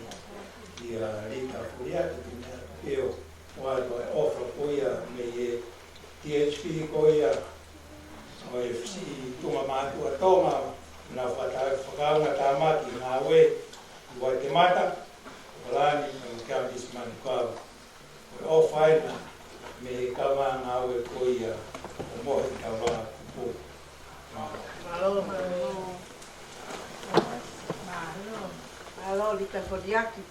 ʻia Lita Foliaki, Tini Apeo, ʻo ʻai ko e ʻofa ko ia mei he T H P ko ia ʻo e F C Tonga Mātuʻa Tonga, naʻa nau fakata-, fakaʻaonga tāmaki ngāue ʻi Waitematā, Okalani, mo e Kamipisi Manukau. Ko e ʻofa ena mei he kaungā ngāue ko ia ʻo Mohe Taulanga Kupu. Mālō. Mālō. Mālō, Lita Foliaki.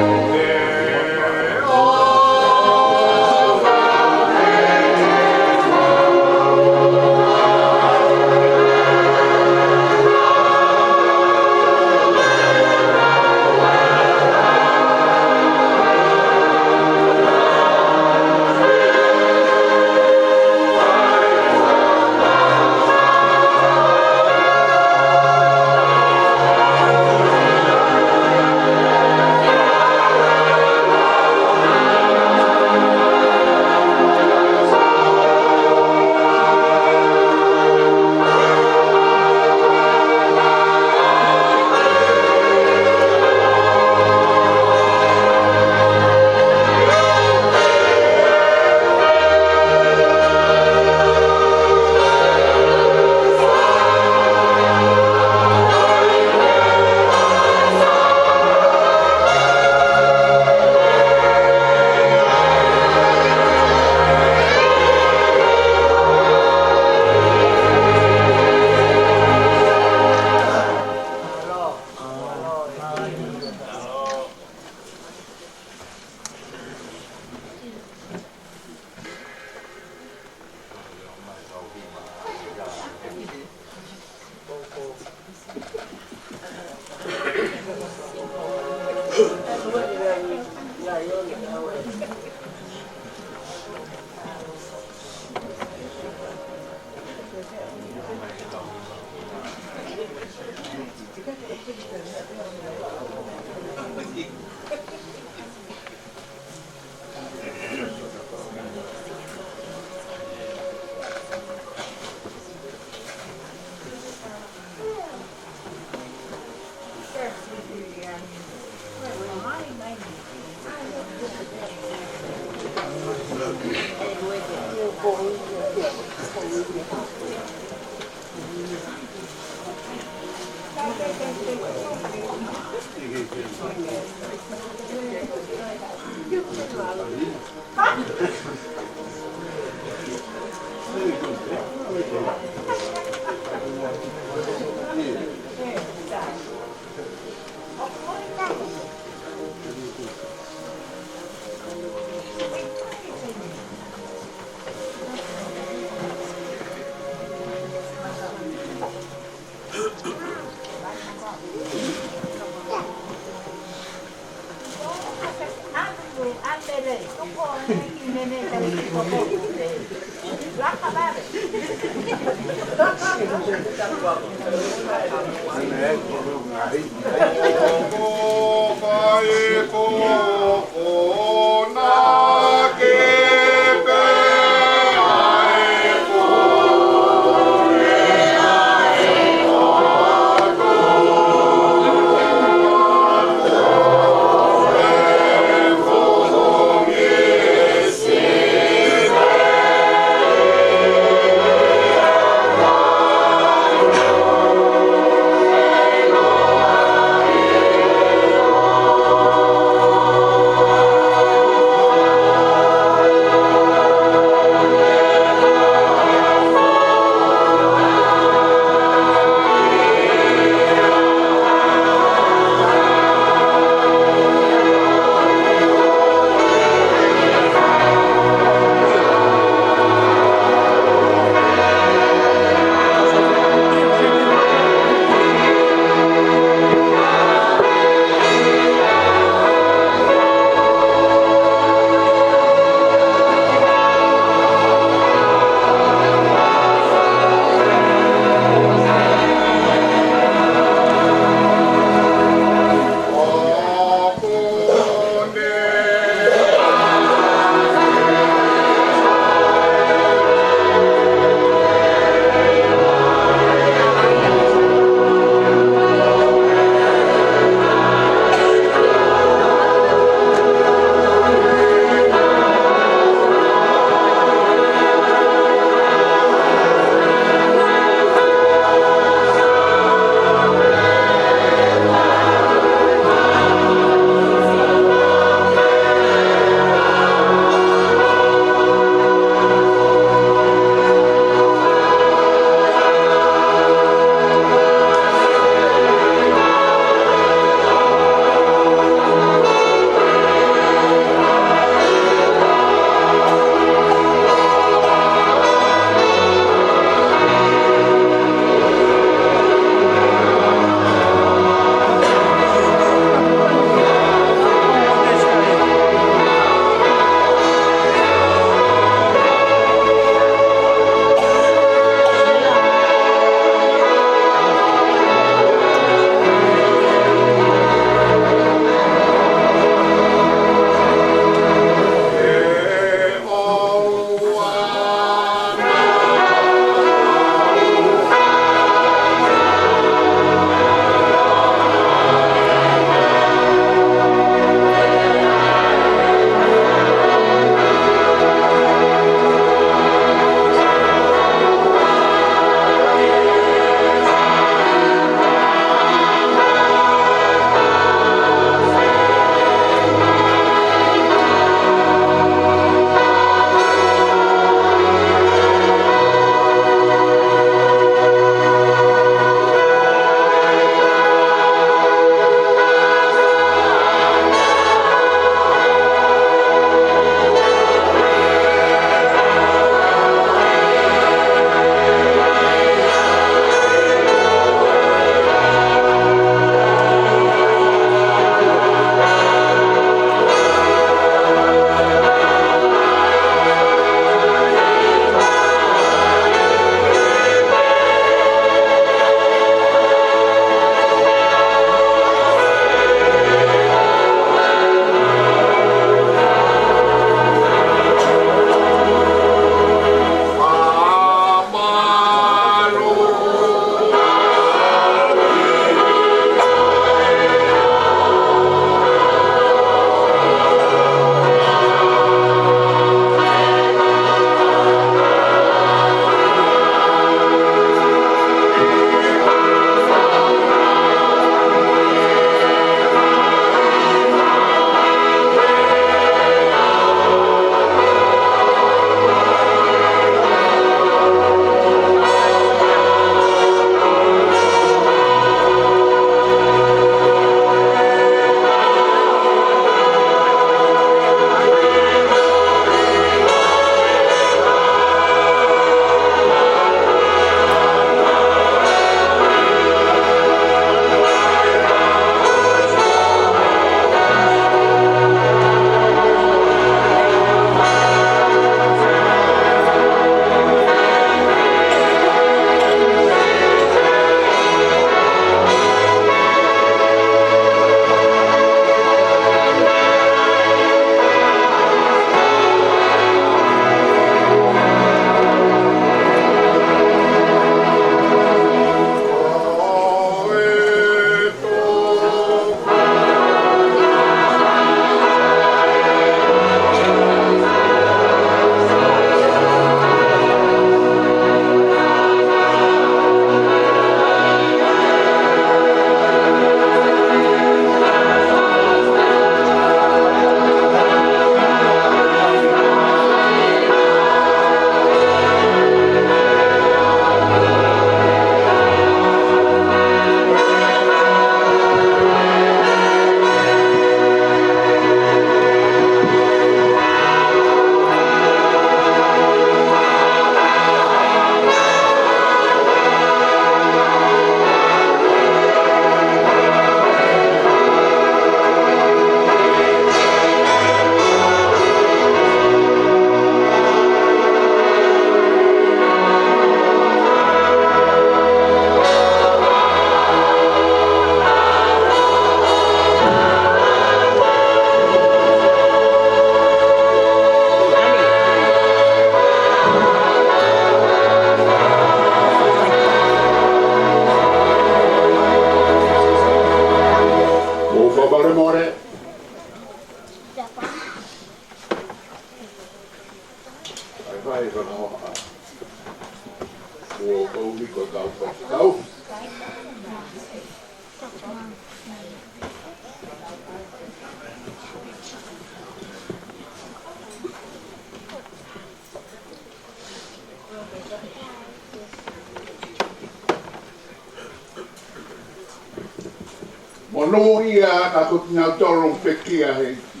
Monūʻia ka ko kinautolu pekia he ʻEiki.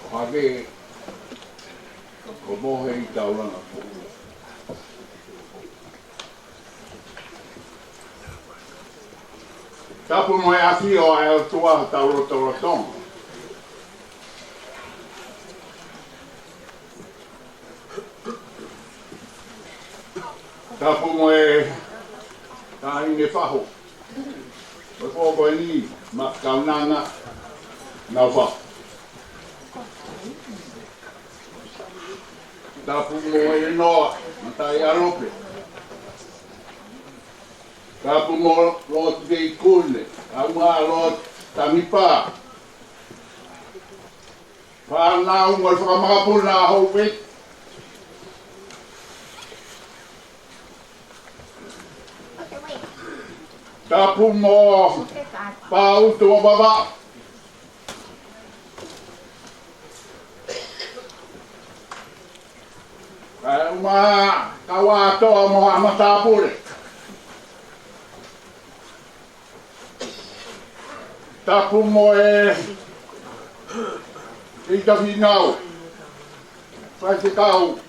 ʻO hangē ko Moheʻi Taulanga Kupu. Tapu mo e ʻafio ʻa e ʻOtua ʻi hotau lotolotonga. Tapu mo e taʻahine fahu ʻo e pō ko eni, Makaunanga Naufahu. Tapu mo e noa Mataʻialope. Tapu mo Lord Veikune, kae ʻumaʻā Lord Tamipa. Fānau mo e fakamakapuna ʻa Houpe. Tapu mo Pautu ʻo Vavaʻu. Kae ʻumaʻā Kauatoa mo haʻa matāpule. Tapu mo e Tita Finau, Faifekau,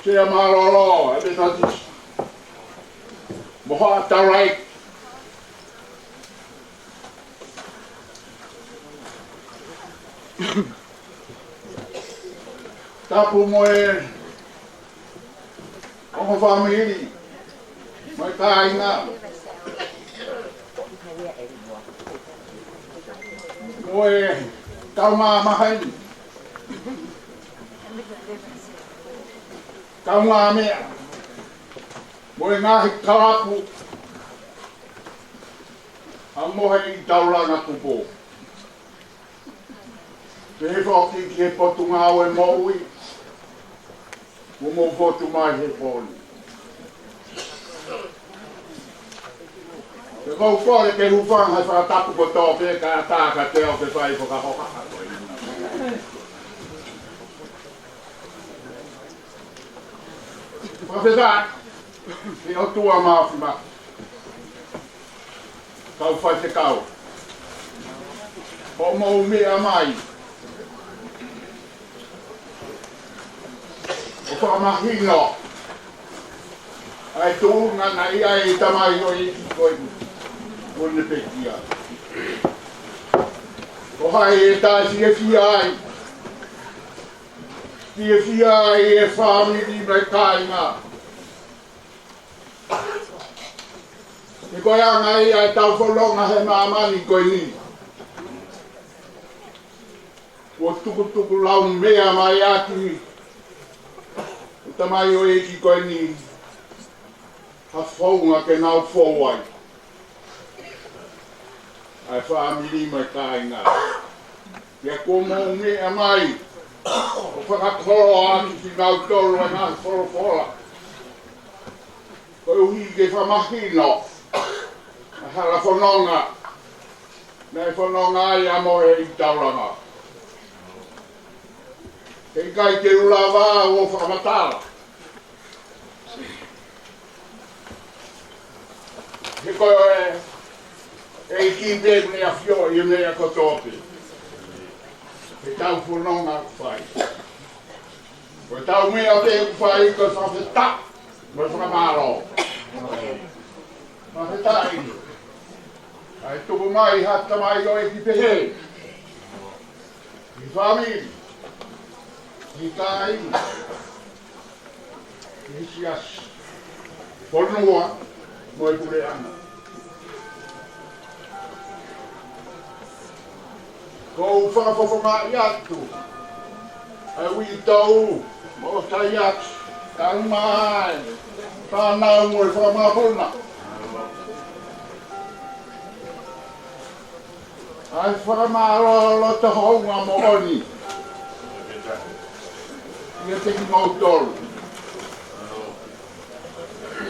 Sea Mālōlō ʻa e Metotisi mo haʻa taulaʻeiki. Tapu mo e ongo fāmili mo e kāinga mo e kaungāmaheni, kaungāmeʻa mo e ngaahi kalapu ʻa Moheʻi Taulanga Kupu. Pehē foki ki he Potungāue Moʻui, kuo mou fotu mai he pō ni. Pea ʻoku ou kole ke hūfanga he fakatapu kotoa pē kae ʻatā kiate au ke fai fakahoha. Fakafetaʻi ki he ʻOtua Māfimafi. Kau faifekau, hoʻomou meʻa mai ʻo fakamahino ʻa e tuʻunga naʻe ʻi ai e tamaioʻeiki ko eni, ko ʻene pekia. Ko hai ʻe taʻe fiefia ai, fiefia ai e fāmili mo e kāinga. He ko e anga ia ʻetau fononga he māmani ko eni. Kuo tukutuku lau meʻa mai ʻaki ʻe he tamaioʻeiki ko eni ha founga ke nau fou ai ʻa e fāmili mo e kāinga. Pea kuo mou meʻa mai ʻo fakakoloa ʻaki kinautolu ʻa e ngaahi folofola, koeʻuhi ke fakamahino ʻa e hala fononga naʻe fononga ai ʻa Moheʻi Taulanga. He ʻikai te u lava ʻo fakamatala, he ko e ʻEiki pē ʻoku ne ʻafioʻi e meʻa kotoa pē. He ʻetau fononga ʻoku fai, ko ʻetau meʻa pē ʻoku fai ko e fakafetaʻi mo e fakamālō. Fakafetaʻi ʻa e tuku mai ha tamaioʻeiki pehē ki he fāmili, ki he kāinga, ki he siasi, fonua mo e puleʻanga. ʻOku ou fakafofongaʻi atu ʻa e uitou mo e taiaki, kae ʻumaʻā e fānau mo e fakamakapuna, ʻa e fakamālō loto houngaʻia moʻoni kiate kimoutolu.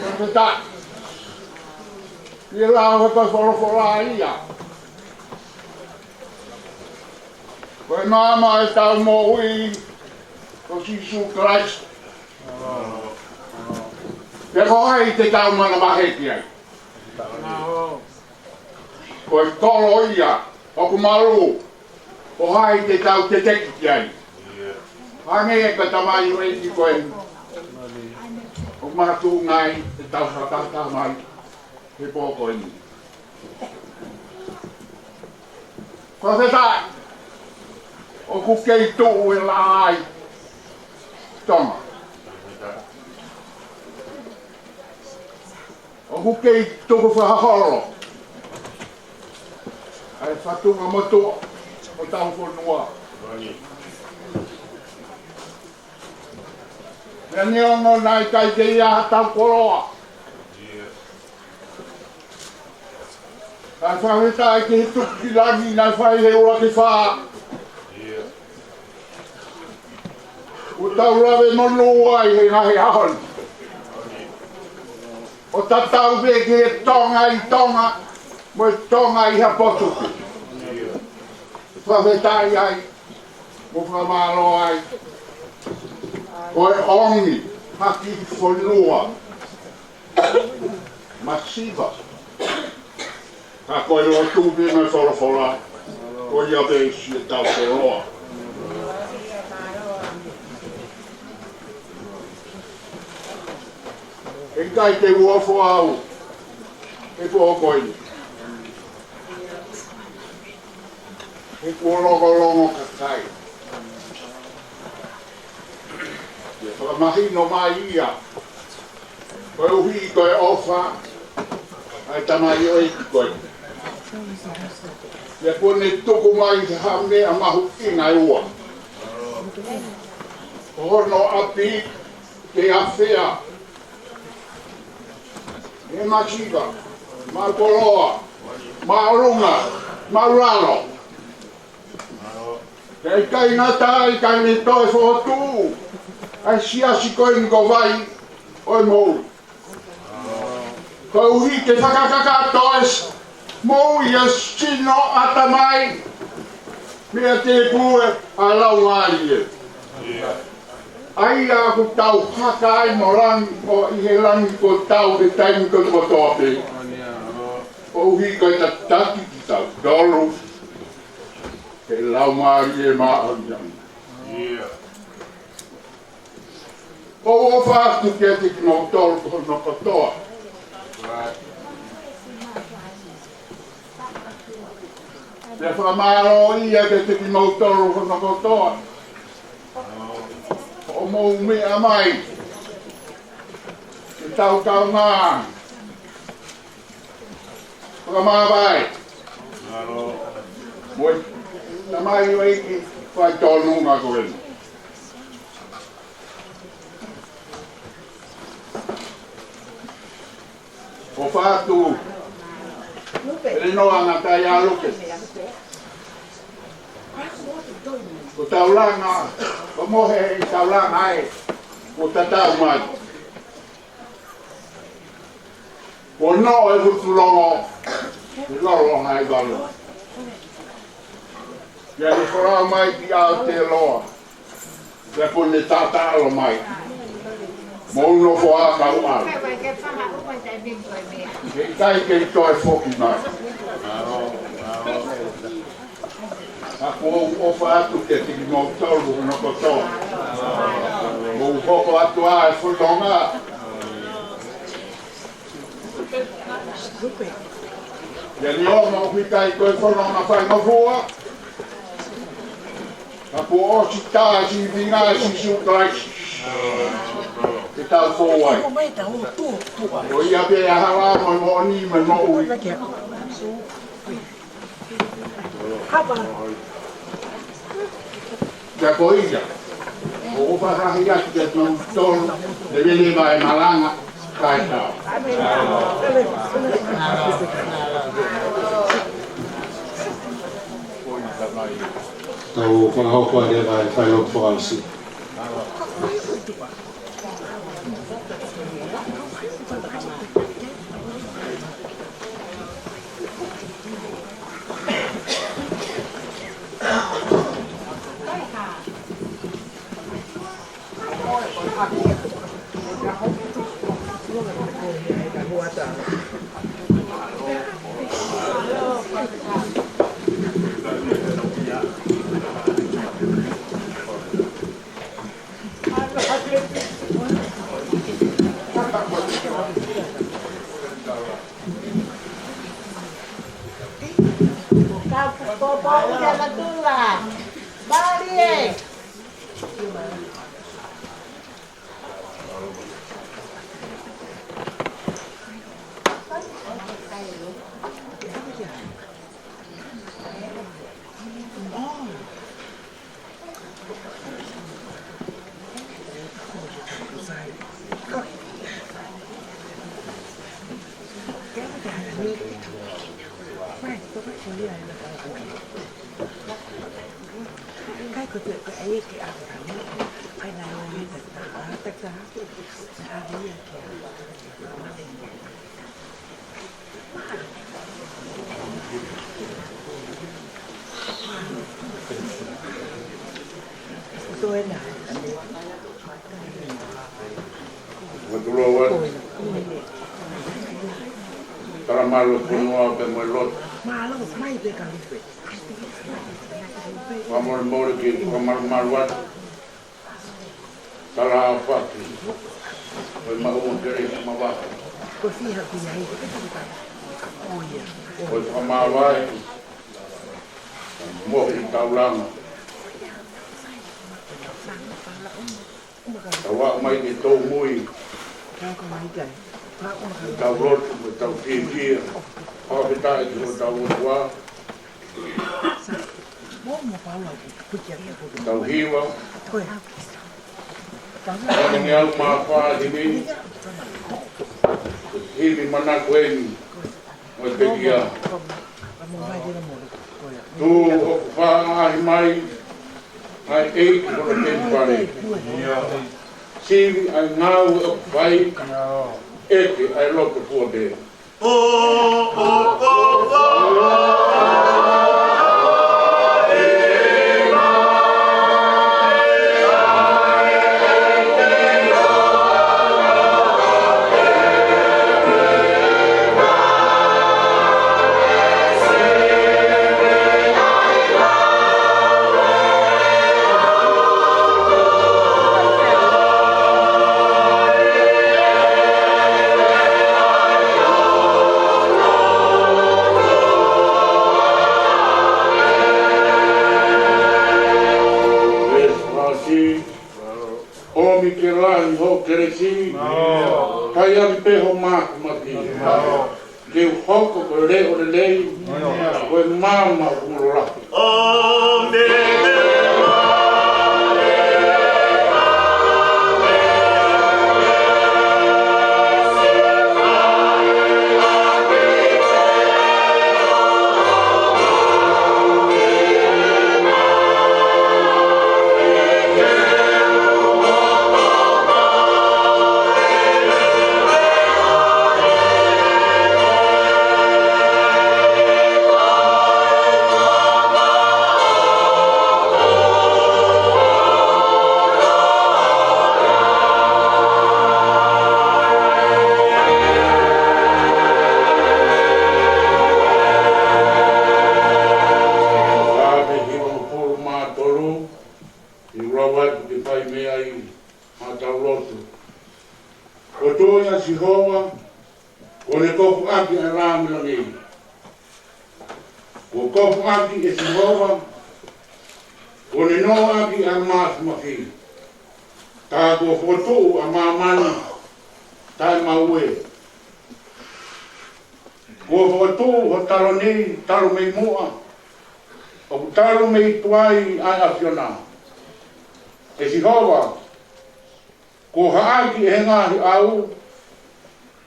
Fakafetaʻi. ʻI he lau ʻa e folofola ia, ko e maama ʻo ʻetau moʻui ko Sīsū Kalaisi. Pea ko hai te tau manavahē ki ai? Ko e kolo ia ʻoku malu, ko hai te tau teteki ki ai? Hangē ko e tamaioʻeiki ko eni ʻoku makatuʻunga ai ʻetau fakataha mai he pō ko eni. Fakafetaʻi, ʻoku kei tuʻu e laʻā ʻi Tonga. ʻOku kei tuku fakaholo ʻa e fatunga motuʻa ʻo hotau fonua. Pea neongo naʻe ʻikai ke ʻi ai hatau koloa, kae fakafetaʻi ki he tuku ki langi naʻe fai he ʻuluaki fā. ʻOku tau lave monū ai he ngaahi ʻaho ni, ʻo tatau pē ki he Tonga ʻi Tonga mo e Tonga ʻi ha potu. Fakafetaʻi ai mo fakamālō ai. Ko e ʻongi haki fonua masiva. Ka ko e lotu pē mo e folofola, ko ia pē siʻetau koloa. ʻE ʻikai te u ofo au he pō ko eni, he kuo longolongo kakai. ʻIo, fakamahino mai ia koeʻuhi ko e ʻofa ʻa e tamaioʻeiki ko eni. ʻIo, kuo ne tuku mai ha meʻa mahuʻinga ʻe ua. Ko hono ʻapi ke afea he masiva, maʻu koloa, maʻu ʻolunga, maʻu lalo. Pea ʻikai ngata ai, ka ne toe fokotuʻu ʻa e siasi ko eni ko Vai ʻo e Moʻui, koeʻuhi ke fakakakato e moʻui ʻa e sino, ʻatamai, meʻa tēpile, ʻa e laumālie. ʻA ia ʻoku tau haka ai mo langi, ʻo ʻi he langi ko tau he taimi kotoa pē, koeʻuhi ko e tataki kitautolu ʻe he Laumālie Māʻoniʻoni. ʻOku ou ʻofa atu kiate kimoutolu hono kotoa. Pea fakamālō ia kiate kimoutolu hono kotoa hoʻomou meʻa mai ke tau kaungā fakamāvae mo e tamaioʻeiki faitōnunga ko eni. ʻOfa atu, Elinoa Ngataʻaealuke, ko e taulanga, ko e mohe ʻi he taulanga ē kuo tatau mai. Kuo noʻo e hutulongo ʻi lolo hai valu. Pea ne folau mai ki Aotearoa. Pea kuo ne taʻataʻalo mai. Mou nofo ā kau ʻalu. He ʻikai ke toe foki mai. Ka ʻoku ou ʻofa atu kiate kimoutolu hono kotoa. Mou hoko atu ā e fononga. Pea neongo ʻoku ʻikai ko e fononga faingofua, ka kuo ʻosi tā e sīpinga ʻa Sīsū Kalaisi ke tau fou ai. Ko ia pē ʻa e hala mo e moʻoni mo e moʻui. Pea ko ia, ʻoku ou fakahā atu kiate kimoutolu, leveleva e malanga, kae tau. Tau fakahoko atu leva e failotu fakaʻosi. Popo ia natula. Bali e. Ua tulu ua. Tala mālō fonua pea mo e lotu. Fakamolemole ke fakamalumalu atu. Tala ʻa faki. Ko e maʻu mo kere ki mavahe. Ko e fiha ki ai. Ko e fakamāvae. Mo e taulanga. Tau aʻu mai ke tau mui. Tau lotu, mo tau fiefia. Fakafetaʻi ki hotau ʻOtua. Tau hiva. Ono ngeau mā fā himi. Himi manako eni. Mo e pekia. Tuʻu ʻoku faʻa ʻaʻahi mai ʻa e ʻEiki ki hono temipale. Sivi ʻa e ngāue ʻoku fai, ʻeke ʻa e loto fua pē. ʻOmi ke lahi hoʻo kelesi, kai ʻaki pē ho māfimafi. Ke u hoko ko e leʻo lelei, ko e maama ʻo e ulo lahi. Saame hivangofulu mā tolu, ʻi he lau atu ke fai mei ai ʻetau lotu. Ko e toʻo ia Sihova, kuo ne kofuʻaki ʻa e langilangi. Kuo kofuʻaki ʻe Sihova, kuo ne noaʻaki ʻa e māfimafi. Ka kuo fokotuʻu ʻa māmani taʻemaue. Kuo fokotuʻu ho taloni, talu mei muʻa, ʻoku talu mei tuai ʻa e ʻAfiona. ʻE Sihova, kuo haʻaki ʻe he ngaahi ʻau,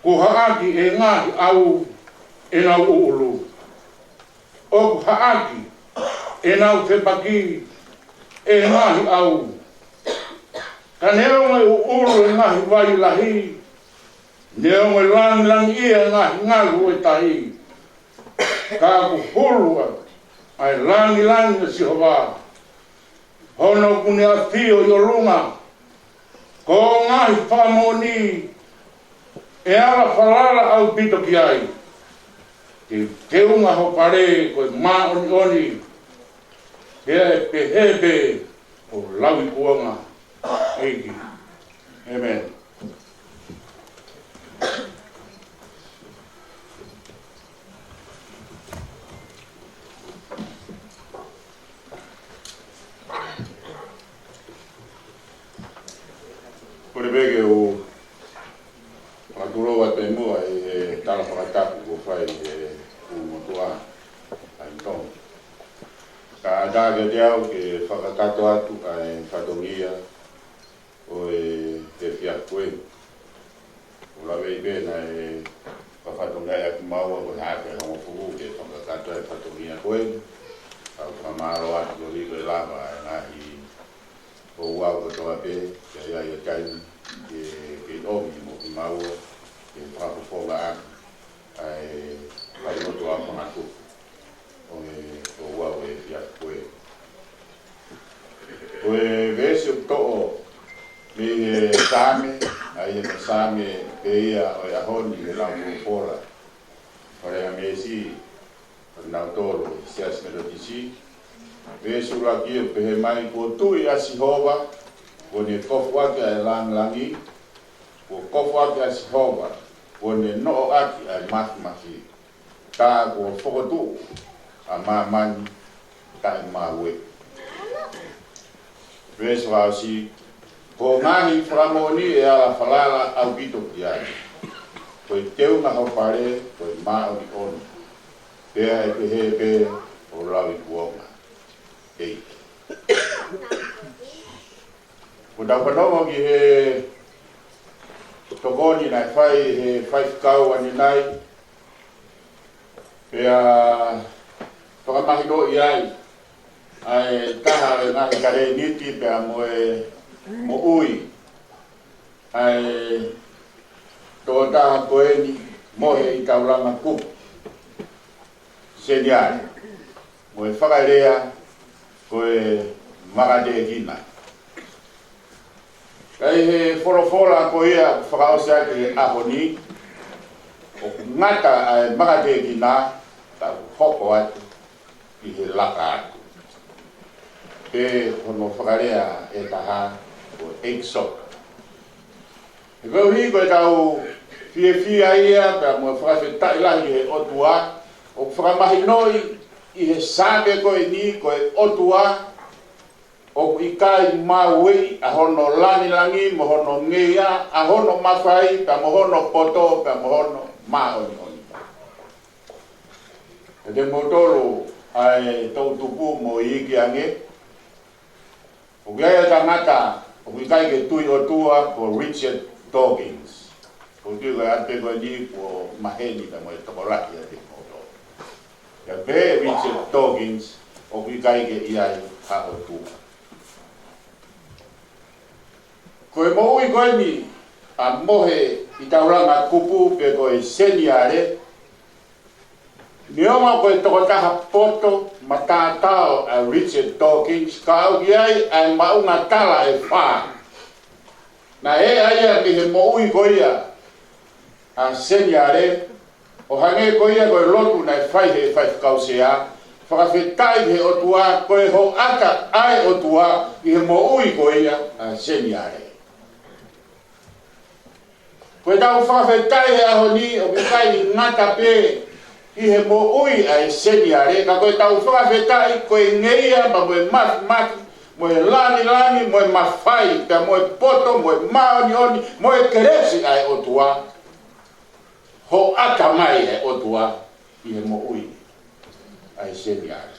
kuo haʻaki ʻe he ngaahi ʻau ʻenau ʻuʻulu. ʻOku haʻaki ʻenau fepaki ʻe he ngaahi ʻau. Ka neongo e ʻuʻulu ʻo e ngaahi vai lahi, neongo e langilangiʻia e ngaahi ngalu ʻo e tahi, ka ʻoku hulu ʻa, ʻa e langilangi ʻo Sihova. Hono ʻoku ne ʻafio ʻi ʻolunga. Ko hoʻo ngaahi fakamoʻoni ʻe ala falala ʻaupito ki ai. Teuteu ʻa ho fale ko e māʻoniʻoni, pea ʻe pehē pē ho lauikuonga, ʻEiki. ʻĒmeni. Pea ke u fakatulou atu muʻa ʻi he tala fakatapu kuo fai ʻe he ʻū motuʻa ʻa e Tonga. Ka ʻatā kiate au ke fakakakato atu ʻa e fatongia ʻo e efiafi ko eni. ʻOku ou lave pē naʻe fakafatongiaʻaki kimaua ko e haafe hongofulu ke fakakakato e fatongia ko eni. Ka ʻoku ou fakamālō atu koeʻuhi ko e lava ʻa e ngaahi ouau kotoa pē, ke ʻi ai e taimi ke, ke ʻomi mo kimaua ke fakafofongaʻaki ʻa e fai lotu ʻa e fanga tupu ʻo e ouau ʻo e efiafi ko eni. Ko e veesi ʻoku toʻo mei he Saame, ʻa ia ko e Saame pē ia ʻo e ʻaho ni he lau folofola Fale ʻa Mesi, ʻa kinautolu ʻi he Siasi Metotisi. Veesi ʻuluaki ʻoku pehē mai: Kuo tui ʻa Sihova, kuo ne kofuʻaki ʻa e langilangi, kuo kofuʻaki ʻa Sihova, kuo ne noʻoʻaki ʻa e mafimafi. Tā kuo fokotuʻu ʻa māmani taʻemāueʻi. Veesi fakaʻosi: Ko hoʻo ngaahi fakamoʻoni ʻe ala falala ʻaupito ki ai. Ko e teunga ho fale, ko e māʻoniʻoni. Pea ʻe pehē pē hoʻo lauikuonga. ʻEiki. Kuo tau fanongo ki he tokoni naʻe fai ʻe he faifekau ʻanenai, pea fakamahinoʻi ai ʻa e taha ʻo e ngaahi kalēniti pea mo e moʻui ʻa e tokotaha ko eni mohe ʻi taulanga kupu, Seniale, mo e fakalea ko e makatekina. Ka ʻi he folofola ko ia ʻoku fakaʻosi ʻaki he ʻaho ni, ʻoku ngata ʻa e makatekina, ka ʻoku hoko atu ʻi he laka atu. Pea ko hono fakalea ʻe taha ko e exotic. He koeʻuhi ko ʻetau fiefia ia, pea mo e fakafetaʻi lahi ki he ʻOtua, ʻoku fakamahinoʻi ʻi he Saame ko eni ko e ʻOtua ʻoku ʻikai maueʻi ʻa hono langilangi mo hono ngeia, ʻa hono mafai, pea mo hono poto, pea mo hono māʻoniʻoni. Kiate kimoutolu ʻa e toʻutupu mo e iiki ange, ʻoku ʻi ai e tangata ʻoku ʻikai ke tui ʻOtua ko Richard Dawkins. ʻOku ou tui ko e ʻapi ko eni kuo maheni pea mo e tokolahi ʻiate kimoutolu. Ka pehē ʻe Richard Dawkins ʻoku ʻikai ke ʻi ai ha ʻOtua. Ko e moʻui ko eni ʻa e mohe ʻi taulanga kupu pe ko e Seniale, neongo ko e tokotaha poto mo tatau ʻa Richard Dawkins, ka ʻoku ʻi ai ʻa e maʻuʻanga tala ʻe fā naʻe ʻai ia mei he moʻui ko ia ʻa Seniale, ʻo hangē ko ia ko e lotu naʻe fai ʻe he faifekau sea, fakafetaʻi ki he ʻOtua, ko e hoʻata ʻa e ʻOtua ʻi he moʻui ko ia ʻa Seniale. Ko ʻetau fakafetaʻi he ʻaho ni ʻoku ʻikai ngata pē ʻi he moʻui ʻa e Seniale, ka ko ʻetau fakafetaʻi ko e ngeia pea mo e mafimafi, mo e langilangi, mo e mafai, pea mo e poto, mo e māʻoniʻoni, mo e kelesi ʻa e ʻOtua. Hoʻata mai ʻa e ʻOtua ʻi he moʻui ʻa e Seniale.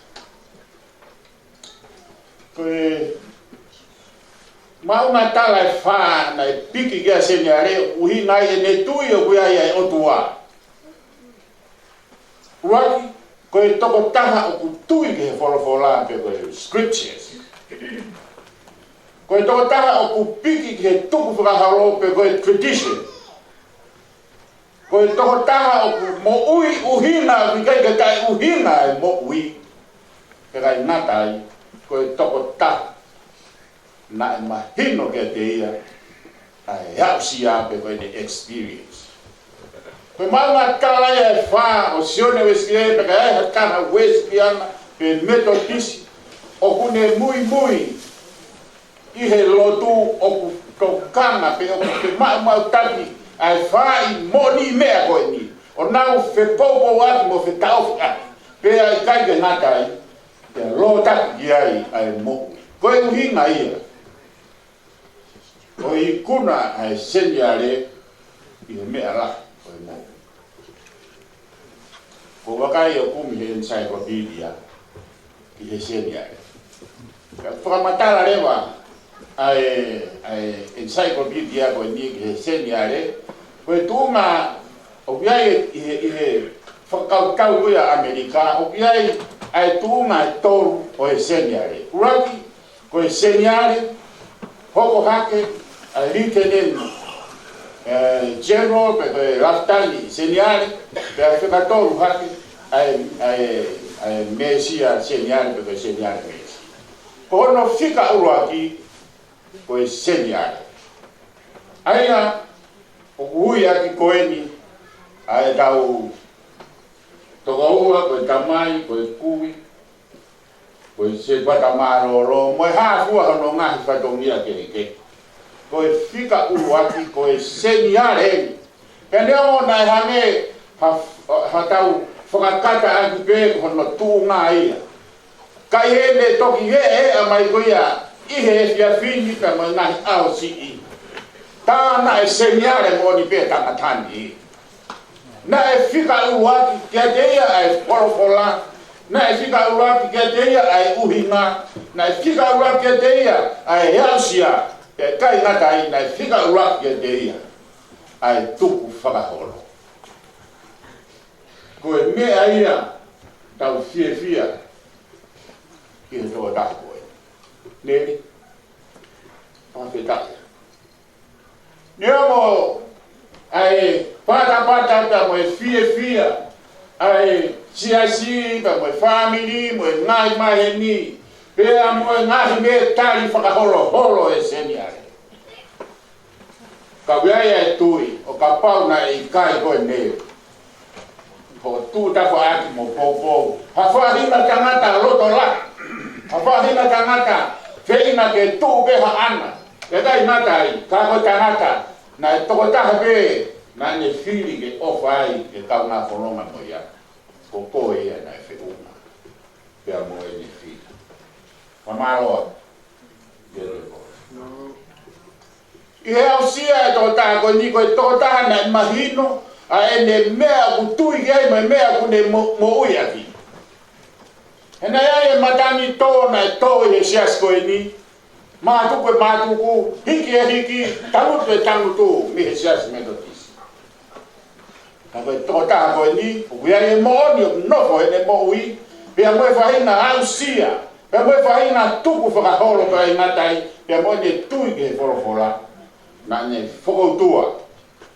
Ko e maʻuʻanga tala ʻe fā naʻe piki ki ai ʻa Seniale, ʻuhinga ʻene tui ʻoku ʻi ai ʻa e ʻOtua. ʻUluaki, ko e tokotaha ʻoku tui ki he folofola pe ko e scriptures. Ko e tokotaha ʻoku piki ki he tukufakaholo pe ko e tradition. Ko e tokotaha ʻoku moʻui ʻuhinga, ʻoku ʻikai ke taʻeʻuhinga e moʻui. Pea ʻikai ngata ai, ko e tokotaha naʻe mahino kiate ia ʻa e aʻusia pe ko ʻene experience. Ko e maʻuʻanga tala ia ʻe fā ʻo Sione Uēsilī, pea ʻikai ha taha Uēsiliana pe Metotisi ʻoku ne muimui ʻi he lotu ʻoku tokanga pe ʻoku ke maʻumaʻu taki ʻa e fai moʻoni meʻa ko eni. ʻO nau fepoupouaki mo fetaʻofiʻaki. Pea ʻikai ke ngata ai, pea lōtaki ki ai ʻa e moʻui. Ko e ʻuhinga ia. ʻo e ikuna ʻa e seniale ʻi he meʻa lahi ʻo e moʻui. Ko e vakai ʻo e kumi he encyclopedia ki he seniale. Ka fakamatala leva ʻa e, ʻa e encyclopedia ko eni ki he seniale, ko e tuʻunga ʻoku ʻi ai ʻi he, ʻi he fakakautau ko ia ʻa ʻAmelika, ʻoku ʻi ai ʻa e tuʻunga ʻe tolu ʻo e seniale. ʻUluaki, ko e seniale, hoko hake ʻa e Lieutenant, eh, General, pe ko e Lafitani Seniale, pea fika tolu hake ʻa e, ʻa e, ʻa e Mēsia Seniale, pe ko e Seniale Mēsia. Ko hono fika ʻuluaki, ko e seniale. ʻA ia ʻoku ui ʻaki ko eni ʻa ʻetau tokoua, ko e tamai, ko e kui, ko e sētuata mālōlō, mo e hā fua hono ngaahi fatongia kehekehe. Ko e fika ʻuluaki, ko e seniale eni. Pea neongo naʻe hangē ha, ha tau fakakata ʻaki pē ko hono tuʻunga ia, ka ʻi heʻene toki heʻeheʻa mai ko ia ʻi he efiafi ni pea mo e ngaahi ʻaho siʻi, tā naʻe seniale moʻoni pē tangata ni. Naʻe fika ʻuluaki kiate ia ʻa e folofola, naʻe fika ʻuluaki kiate ia ʻa e ʻuhinga, naʻe fika ʻuluaki kiate ia ʻa e aʻusia, pea ʻikai ngata ai, naʻe fika ʻuluaki kiate ia ʻa e tukufakaholo. Ko e meʻa ia ʻoku tau fiefia ki he tokotaha ko ē. Neli, fakafetaʻi. Neongo ʻa e patapata pea mo e fiefia ʻa e siasi pea mo e fāmili mo e ngaahi maheni pea mo e ngaahi mētali fakaholoholo ʻo e seniale, ka ʻoku ʻi ai ʻa e tui ʻo kapau naʻe ʻikai ko eni, ko e tuʻu tafaʻaki mo poupou ha faʻahinga tangata loto lahi, ha faʻahinga tangata feinga ke tuʻu pē haʻana, ʻikai ngata ai, ka ko e tangata naʻe tokotaha pē naʻa ne fili ke ʻofa ai ki he kaungā fononga mo ia, ko koe ia naʻe feʻunga pea mo ʻene fili. Fakamālō atu. ʻI he aʻusia ʻa e tokotaha ko eni, ko e tokotaha naʻe mahino ʻa ʻene meʻa ʻoku tui ki ai mo e meʻa ʻoku ne mo-, moʻui ʻaki. He naʻe ʻi ai e matangi tō naʻe tō ʻi he siasi ko eni, mātuku e mātuku, hiki e hiki, tangutu e tangutu mei he Siasi Metotisi. Ka ko e tokotaha ko eni, ʻoku ʻi ai e moʻoni ʻoku nofo heʻene moʻui, pea mo e faʻahinga aʻusia, pea mo e faʻahinga tukufakaholo, pea ʻikai ngata ai, pea mo ʻene tui ki he folofola, naʻa ne fokoutua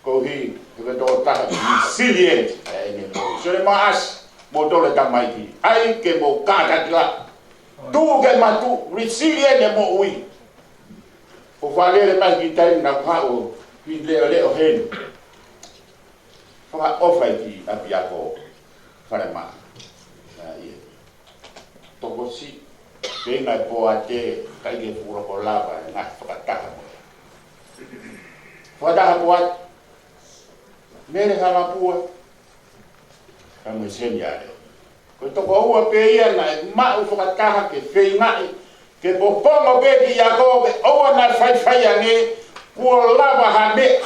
koeʻuhi he ko e tokotaha resilient ʻa ʻene moʻui. Sio ki he maʻasi, mou tole tamaiki, ʻai ke mou kātaki lahi. Tuʻu ke matu, resilient e moʻui. ʻOku fakalele mai ki he taimi naʻa ku haʻu ki leʻoleʻo heni, fakaʻofa ki ʻapiako, falemaʻa. Naʻe ʻi ai e tokosiʻi, feinga e poate, ʻikai ke fuʻu loko lava e ngaahi fakataha mo ia. Fakataha poate, Mele Halapua, pea mo e seniale. Ko e tokoua pē ia naʻe maʻu fakataha ke feingaʻi ke popongo pē ki ʻapiako, ke ʻoua naʻa faifai ange kuo lava ha meʻa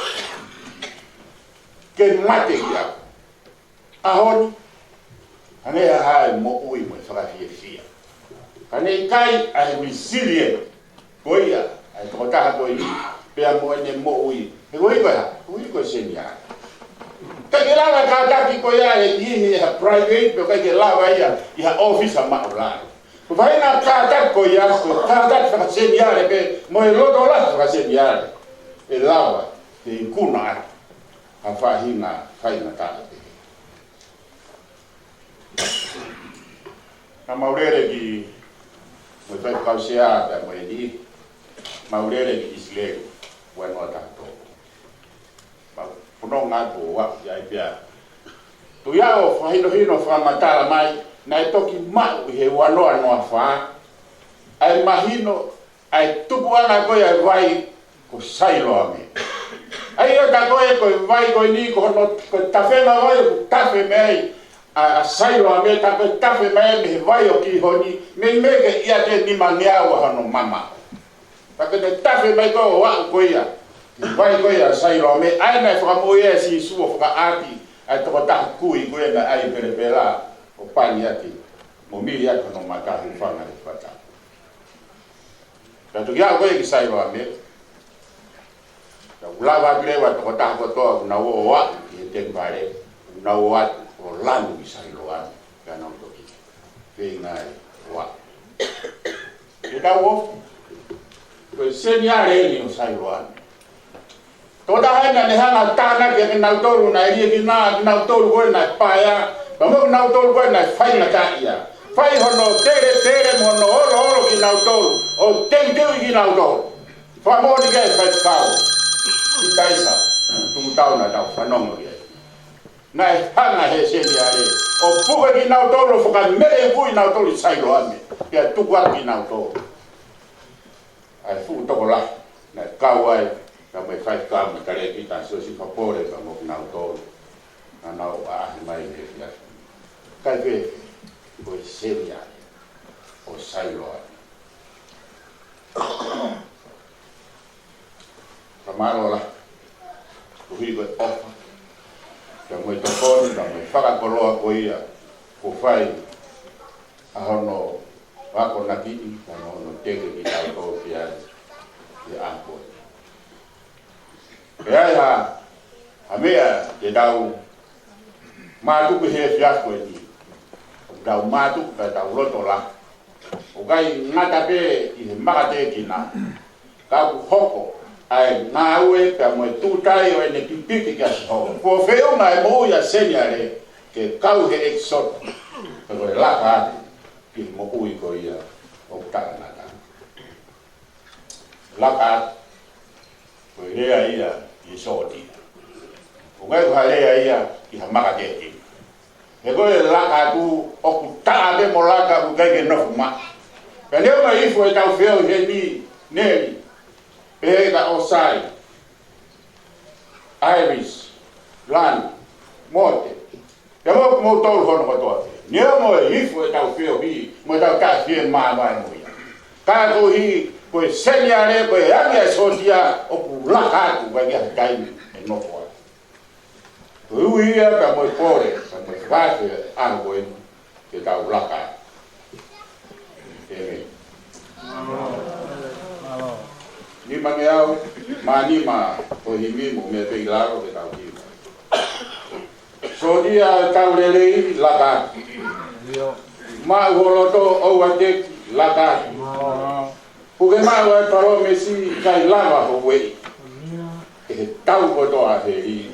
ke mate ki ʻapiako. ʻAho ni, hangē ha hā e moʻui mo e fakafiefia. Ka ne ʻikai ʻa e resilient ko ia ʻa e tokotaha ko eni, pea mo ʻene moʻui. He ko e hā? Ko e seniale. ʻIkai ke lava e kātaki ko ia ʻe ʻi ha private, pe ʻikai ke lava ia ʻi ha ʻōfisa maʻulalo. Ko e faʻahinga kātaki ko ia, ko e kātaki fakaseniale pē, mo e loto lahi fakaseniale, ʻe lava ke ikuna ai ha faʻahinga faingataʻa pē. Naʻa mau lele ki, mo e faifekau sea pea mo e niʻihi, mau lele ki ʻIsileli, ua noa taha tolu. Mau fononga atu ʻo aʻu ki ai pea. Tuʻu ia ʻo fakahinohino fakamatala mai, naʻe toki maʻu ʻi he ua noa noa fā ʻa e mahino ʻa e tupuʻanga ko ia ʻa e vai ko Sailoame. ʻA ia ʻoku tā ko e, ko e vai ko eni, ko hono, ko e tafenga vai ʻoku tafe mei ai ʻa, ʻa Sailoame, tā ko e tafe mei ai mei he vai ʻo Kihoni, meimei ke ʻiate nimangeau ʻa hono mamaʻo. Ka te ne tafe mai ko ē ʻo aʻu ko ia ki he vai ko ia ʻa Sailoame, ʻa ia naʻe fakamoʻui ai ʻa Sīsū ʻo fakaʻaaki ʻa e tokotaha kui ko ia naʻe ʻai pelepela ʻo pani ʻaki mo mili ʻaki hono mata, hūfanga he fata. Ka toki aʻu ko ia ki Sailoame, ka ʻoku lava atu leva e tokotaha kotoa ʻoku nau ō ʻo aʻu ki he temipale, ʻoku nau ō atu ʻo lanu ki Sailoame, ka nau toki feinga ai ʻo aʻu. Ke tau ō, ko e seniale eni ʻo Sailoame. Tokotaha eni naʻa ne hanga ʻo tānaki ʻa kinautolu naʻe liʻekina, kinautolu ko ē naʻe paea, pea mo kinautolu ko ē naʻe faingataʻaʻia. Fai hono teletele mo hono oloolo kinautolu, ʻo teuteuʻi kinautolu. Fakamoʻoni ki ai e faifekau, ʻi Taisa, tuku tau naʻa tau fanongo ki ai. Naʻe hanga ʻe he seniale ʻo puke kinautolu, ʻo fakameleuku kinautolu ʻi Sailoame, pea tuku atu kinautolu ʻa e fuʻu tokolahi naʻe kau ai, ka mo e faifekau mo e talēkita, Siosifa Pole, pea mo kinautolu naʻa nau ʻaʻahi mai he efiafi ni. Kae kehe, ko e seniale ʻo Sailoame. Fakamālō lahi koeʻuhi ko e ʻofa, pea mo e tokoni, pea mo e fakakoloa ko ia kuo fai ʻa hono akonakiʻi, pea mo hono teke kitautolu ki ai he ʻaho ko eni. Pea ʻi ai ha, ha meʻa te tau mātuku he efiafi ko eni. ʻOku tau mātuku pea tau loto lahi. ʻOku ʻikai ngata pē ʻi he makatekina, ka ʻoku hoko ʻa e ngāue pea mo e tūtai ʻo ʻene pipiki kia Sihova. Kuo feʻunga e moʻui ʻa e seniale ke kau he ʻekisoto, pe ko e laka atu ki he moʻui ko ia ʻoku taʻengata. Laka atu, ko e lea ia ki he sōtia. ʻOku ʻikai ko ha lea ia ki ha makatekina. He ko e laka atu ʻoku taʻa pē mo laka ʻoku ʻikai ke nofo maʻu. Pea neongo e ifo ʻetau feohi heni, Neli, pehē kia ʻOsai, Iris, Lani, Mote, pea mo kimoutolu hono kotoa pē. Neongo e ifo ʻetau feohi mo ʻetau taʻefie māvae mo ia, ka koeʻuhi ko e seniale, ko e angi ʻa e sōtia, ʻoku laka atu, ʻikai ha taimi ʻe nofo ai. Ko e ui ia pea mo e pole, pea mo e fakafe ʻa e ʻaho ko eni, ke tau laka. ʻĒmeni. Nimangeau mā nima ʻo e himi, mou meʻa pē ʻi lalo ke tau himi. Sōtia ʻoku tau lelei, laka. Maʻu ho loto ʻoua te ke laka. Puke maʻu ʻa e palōmesi, ʻikai lava ho ueʻi. ʻE he tau kotoa heli,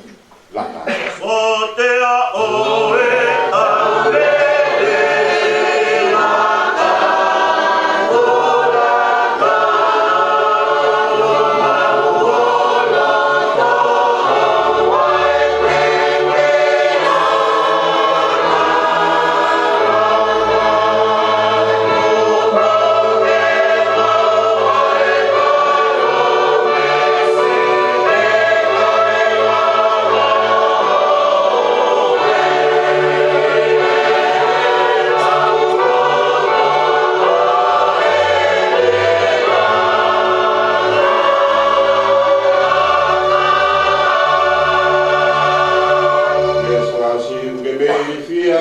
laka. Sōtia ʻoku tau lelei, laka. Yes, well, see, ʻoku ke mei ilifia,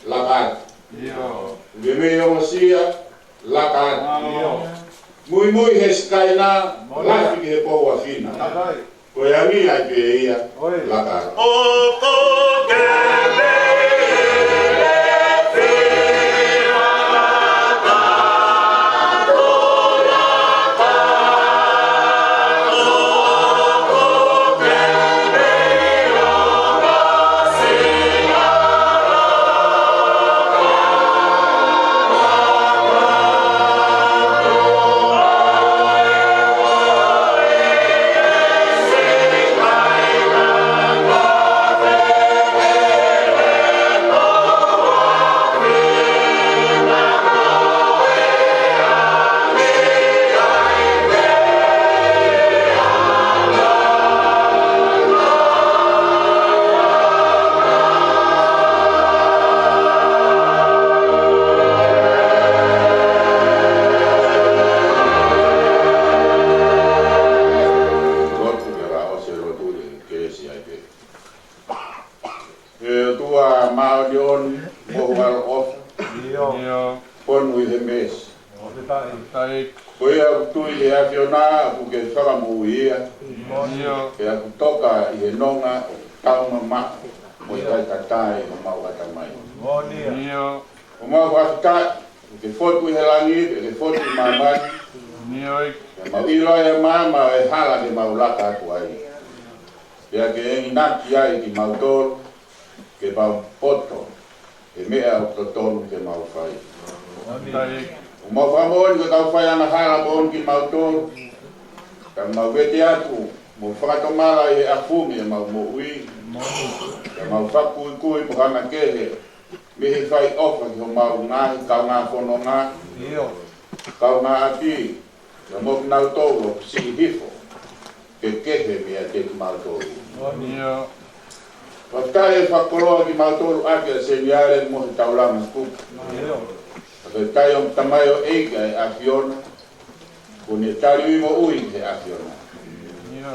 laka atu. ʻIo. ʻOku ke mei ongosia, laka atu. ʻIo. Muimui he sikaina, mole, lafi ki he pou ʻa Fina. Takai. Ko e angi ai pē ia, ʻoi, laka atu. ʻOku ke mei ʻAfiona, mohu ʻaloʻofa. ʻIo. Fonu ʻi he meesi. ʻOku ʻikai. Ko ia ʻoku tui ki he ʻAfiona, ʻoku ke fakamoʻui ia. ʻIo. Pea ʻoku toka ʻi he nonga ʻo taumamaʻo mo e ʻikai tatai ʻo mau ʻatamai. ʻIo. ʻOku mau fakafetaʻi, ke fotu ʻi he langi, ke fotu ʻi māmani. ʻIo. Ke mau ʻilo ʻa e maama ʻo e hala ke mau laka atu ai. Pea ke enginaki ai kimautolu, ke mau poto he meʻa ʻoku totonu ke mau fai. ʻOku mau fakamoʻoni ko e kau faiangahala moʻoni kimautolu. Ka mau vete atu mo fakatomala ʻi he ʻafumi ʻemau moʻui. Ka mau fakakuikui mo hanga kehe mei he fai ʻofa ki homau ngaahi kaungā fononga, ʻIo. kaungā ʻapi, ka mo kinautolu ʻoku siʻi hifo ke kehe meiate kimautolu. ʻIo. Fakafetaʻi e fakakoloa kimautolu ʻaki ʻa Seniale mo e taulanga kupu. ʻIo. Fakafetaʻi ʻa e tamaioʻeiki ʻa e ʻAfiona, kuo ne tali moʻui he ʻAfiona. ʻIo.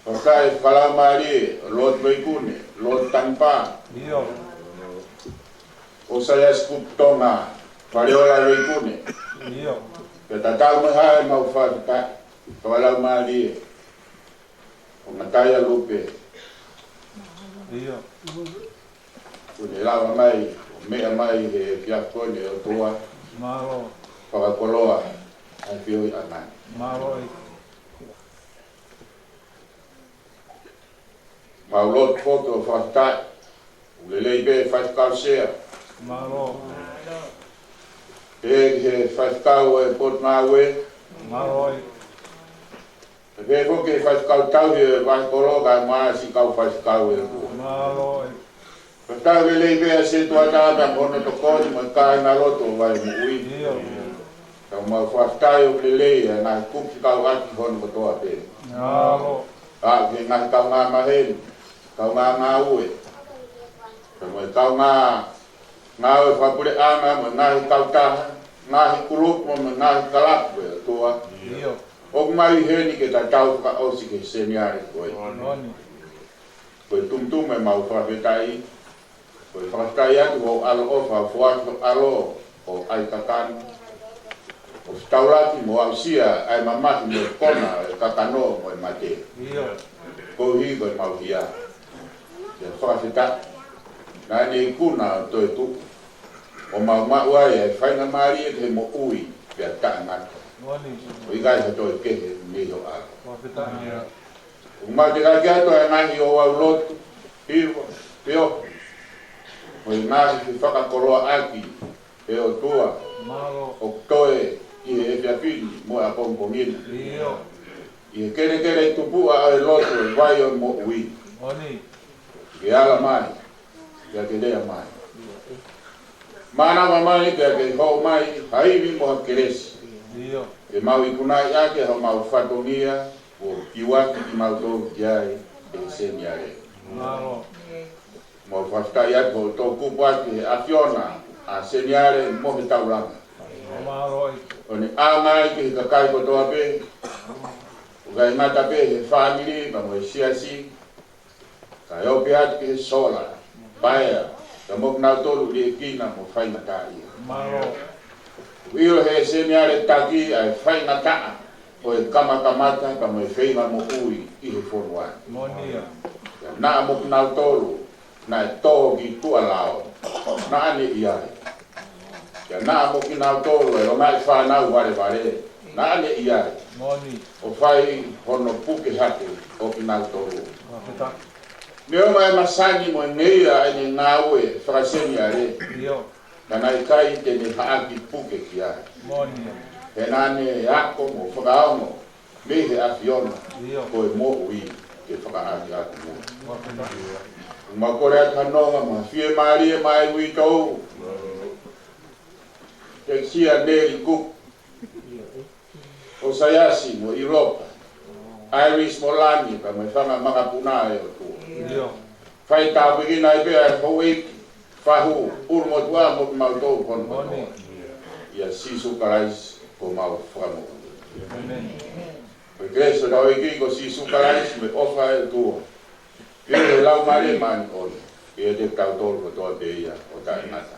Fakafetaʻi fakalaumālie, Lord Veikune, Lord Tanipa. ʻIo. ʻOsaiasi Kupu Tonga, Faleola Veikune. ʻIo. Pea tatau mo e hā ʻemau fakafetaʻi fakalaumālie, ʻo Ngataia Lupe. ʻIo. Kuo ne lava mai, ʻo meʻa mai he efiafi ko eni ʻOtua. Mālō. Fakakoloa ʻa e feohiʻanga ni. Mālō. Mau lotu foki ʻo fakafetaʻi. ʻOku lelei pē Faifekau Sea. Mālō. Pehē ki he Faifekau ʻo e Potungāue. Mālō. Pehē foki ki he Faifekau Tauhi ʻo e Vahekolo kae ʻumaʻā siʻi kau faifekau ʻe ua. Mālō. Fakafetaʻi, lelei pē ʻa e setuata pea mo hono tokoni mo e kāingalotu ʻo Vaimoʻui. ʻIo. Ka mau fakafetaʻi ʻoku lelei ʻa e ngaahi kupu fekauʻaki hono kotoa pē. Mālō. Ka ʻoku ke ngaahi kaungā maheni, kaungā ngāue, ka mo e kaungā ngāue fakapuleʻanga mo e ngaahi kautaha, ngaahi kulupu mo e ngaahi kalapu ʻe ʻOtua. ʻIo. ʻOku mau ʻi heni ke tatau fakaʻosi ki he Seniale ko ē. Moʻoni. Ko e tumutumu ʻemau fakafetaʻi, ko e fakafetaʻi atu hoʻo ʻaloʻofa ʻo foaki ho ʻAlo ʻo ʻai kakano, ʻo fetaulaki mo aʻusia ʻa e mamahi mo e kona ʻo e kakano mo e mate. ʻIo. Koeʻuhi ko ʻemau hia. Pea fakafetaʻi, naʻa ne ikuna ʻo toetuʻu, ʻo mau maʻu ai ʻa e faingamālie ke moʻui pea taʻengata. Moʻoni. ʻO ʻikai ha toe kehe mei ho ʻAlo. Fakafetaʻi. ʻOku mau tekeʻaki atu ʻa e ngaahi ouau lotu, hiva, feohi, mo e ngaahi fefakakoloaʻaki ʻe ʻOtua. Mālō. ʻOku toe ʻi he efiafi ni mo e ʻapongipongi ni. ʻIo. ʻI he kelekele tupuʻa ʻo e lotu ʻo e vai ʻo e moʻui. Moʻoni. Ke ala mai, pea ke lea mai. Mānava mai, pea ke hoko mai ha ivi mo ha kelesi. ʻIo. Ke mau ikunaʻi ʻaki homau fatongia, ʻo kiuaki kimautolu ki ai ʻe he Seniale. Mālō. Mau fakafetaʻi atu hoʻo toʻukupu atu he ʻAfiona ʻa Seniale mo e taulanga. Mālō. ʻO ne ʻaonga ai ki he kakai kotoa pē, ʻo ʻikai ngata pē he fāmili pea mo e siasi, kae ope atu ki he sola, paea, pea mo kinautolu liʻekina mo faingataʻaʻia. Mālō. ʻOku ʻilo ʻe he Seniale Taki ʻa e faingataʻa ʻo e kamakamata pea mo e feinga moʻui ʻi he fonua ni. Moʻoni ia. Pea naʻa mo kinautolu naʻe tō ki tuʻalao, naʻa ne ʻi ai. Pea naʻa mo kinautolu ʻe longaʻi fānau valevale, naʻa ne ʻi ai. Moʻoni. ʻO fai hono puke hake ʻo kinautolu. Fakafetaʻi. Neongo ʻa e masani mo e ngeia ʻa ʻene ngāue fakaseniale, ʻIo. ka naʻe ʻikai te ne haʻaki puke ki ai. Moʻoni. He naʻa ne ako mo fakaongo mei he ʻAfiona, ʻIo. ko e moʻui ke fakaʻakiʻaki muʻa. Fakafetaʻi. Mau kole atu ha nonga mo ha fiemālie maʻa e uitou, Tekesia Neli Kupu, ʻOsaiasi mo ʻIlopa, ʻAilisi mo Lani, pea mo e fanga makapuna ʻe ʻOtua. ʻIo. Fai tāpuekina ai pē ʻa e houʻeiki, fahu, ʻulumotuʻa mo kimautolu kotoa. Moʻoni. ʻIa Sīsū Kalaisi ko homau Fakamoʻui. ʻĒmeni. Ko e kelesi ʻa hotau ʻEiki ko Sīsū Kalaisi mo e ʻofa ʻa e ʻOtua, feohi ʻa e Laumālie Māʻoniʻoni, ʻiate kitautolu kotoa pē ia ʻo taʻengata.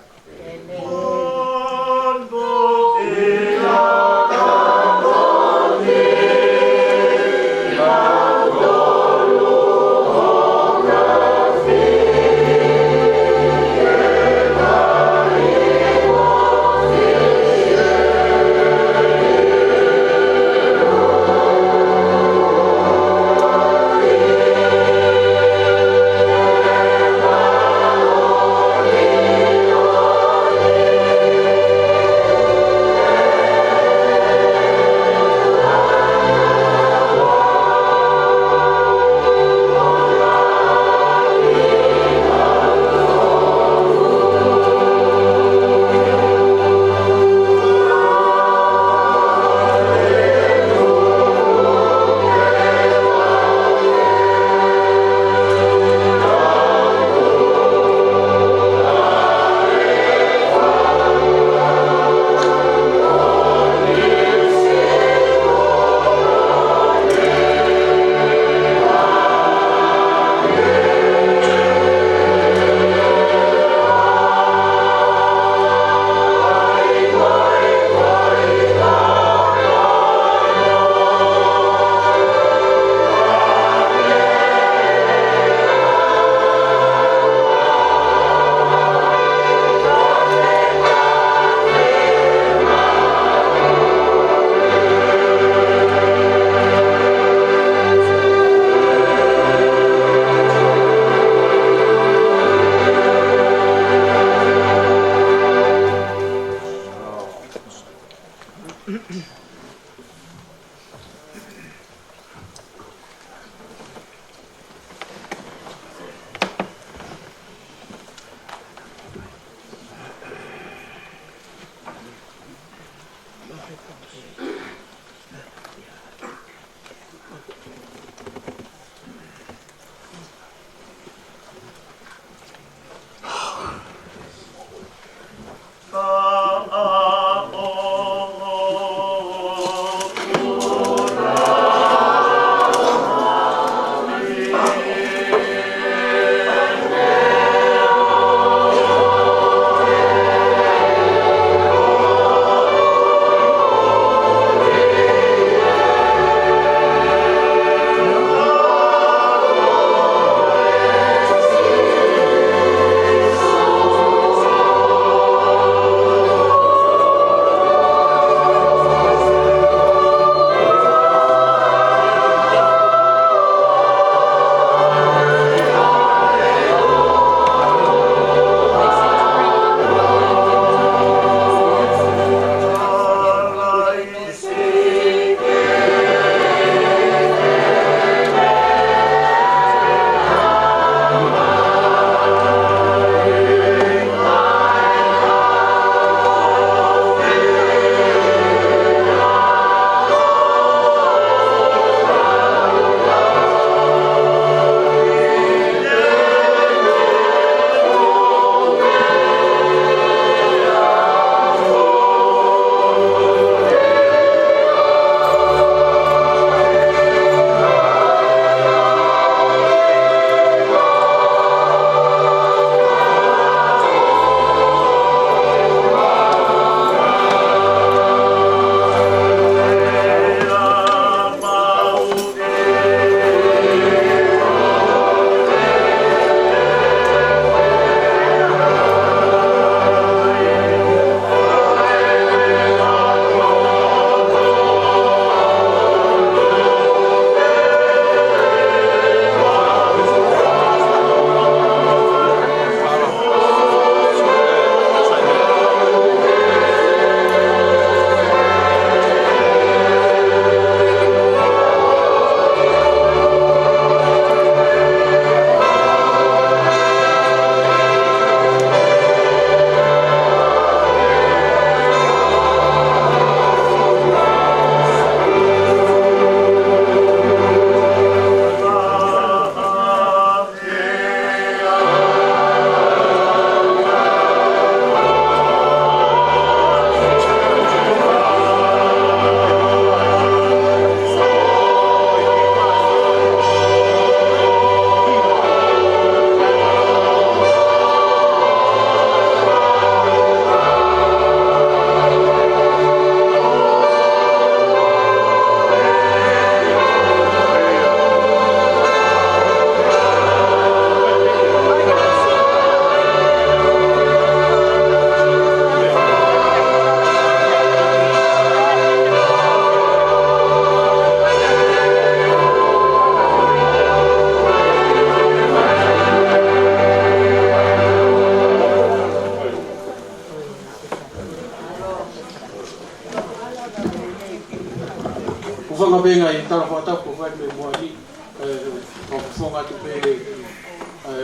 Pē ngaahi tala fakatapu ko e fai mei muʻa ni, ē, fakafofonga atu pē, ē,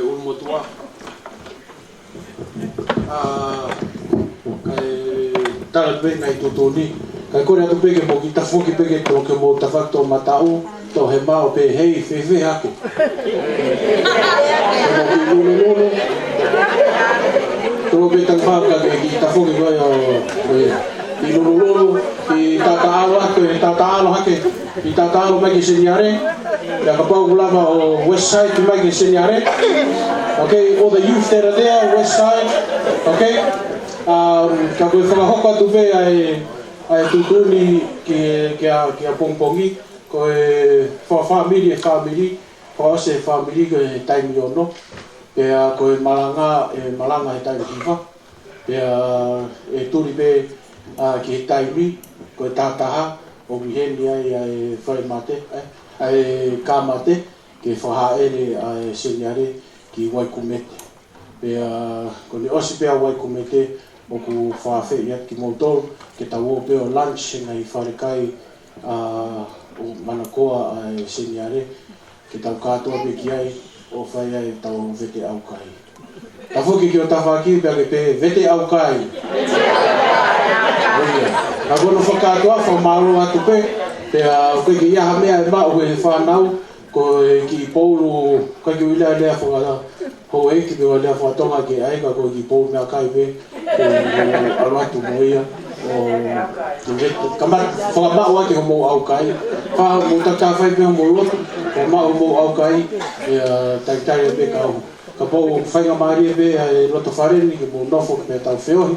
ʻulumotuʻa. ʻA, ē, tala pē ngaahi tuʻutuʻuni. Kae kole atu pē ke mou kiʻi tafoki pē ke tō ke mou tafoki tō mataʻu, tō hema ʻo pehē, hei, fēfē hake. Ke mou kiʻi lulululu. Tō pē tangfau ka ke kiʻi tafoki ko ē ʻo, ē, kiʻi lulululu, kiʻi tataʻalo atu, ē, tataʻalo hake. Kiʻi tataʻalo mai ki he seniale. Pea kapau ʻoku lava ʻo West Side ki mai ki he seniale. Okay, all the youth that are there, West Side. Okay. Um, ka ko e fakahoko atu pē ʻa e, ʻa e tuʻutuʻuni ki, ki a, ki a pongipongi. Ko e fa-, fāmili ʻe fāmili. Fakaʻosi e fāmili ko e taimi ono. Pea ko e malanga, ʻe malanga he taimi hiva. Pea ʻe tuli pē, ā, ki he taimi, ko e tahataha, ʻoku ʻi heni ai ʻa e fale mate, ē, ʻa e kā mate, ke fakahaʻele ʻa e seniale ki Waikumete. Pea ko ʻene ʻosi pē ʻa Waikumete, ʻoku fakaafeʻi atu kimoutolu, ke tau ō pē ʻo lunch he ngaahi falekai, ā, ʻo Manakoa ʻa e seniale, ke tau kātoa pē ki ai ʻo fai ai ʻetau vete ʻaukai. Tafoki ki ho tafaʻaki pea ke pehē vete ʻaukai. ʻO ia. Ka ko hono fakakātoa, fakamālō atu pē, pea ʻoku ʻikai ke ʻi ai ha meʻa ʻe maʻu ʻe he fānau, ko e kiʻi poulu, ʻikai ke u ʻilo e lea faka-, houʻeiki pe ko e lea faka-Tonga ki ai, ka ko e kiʻi poulu meʻakai pē, ko e, ko e ʻalu atu mo ia, ʻo, ke ve-, ka ma-, fakamaʻu ʻaki hoʻomou ʻaukai, fai hoʻomou taʻataʻa, fai pē hoʻomou lotu, fakamaʻu hoʻomou ʻaukai, ʻe, ā, talitali pē kau. Kapau ʻoku faingamālie pē ʻa e loto fale ni ke mou nofo pea tau feohi,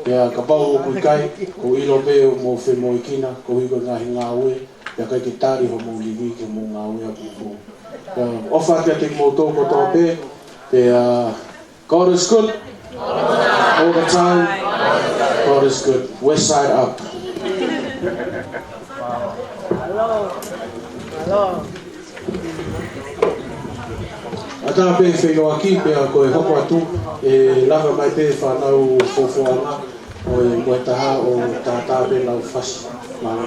ʻe, ā, kapau ʻoku ʻikai, ʻoku ou ʻilo pē ʻoku mou femoʻuekina, koeʻuhi ko e ngaahi ngāue, pea ʻikai ke tali hoʻomou livi ki hoʻomou ngāue ʻaupito. Pea ʻofa atu kiate kimoutolu kotoa pē, pea, ā, God is good. All the time. God is good. West Side up. ʻAtā pē feʻiloaki pea ko e hoko atu, ʻe lava mai pē fānau Fofoʻanga, ʻo e mo e taha ʻo tātā pē lau fasi. Mālō.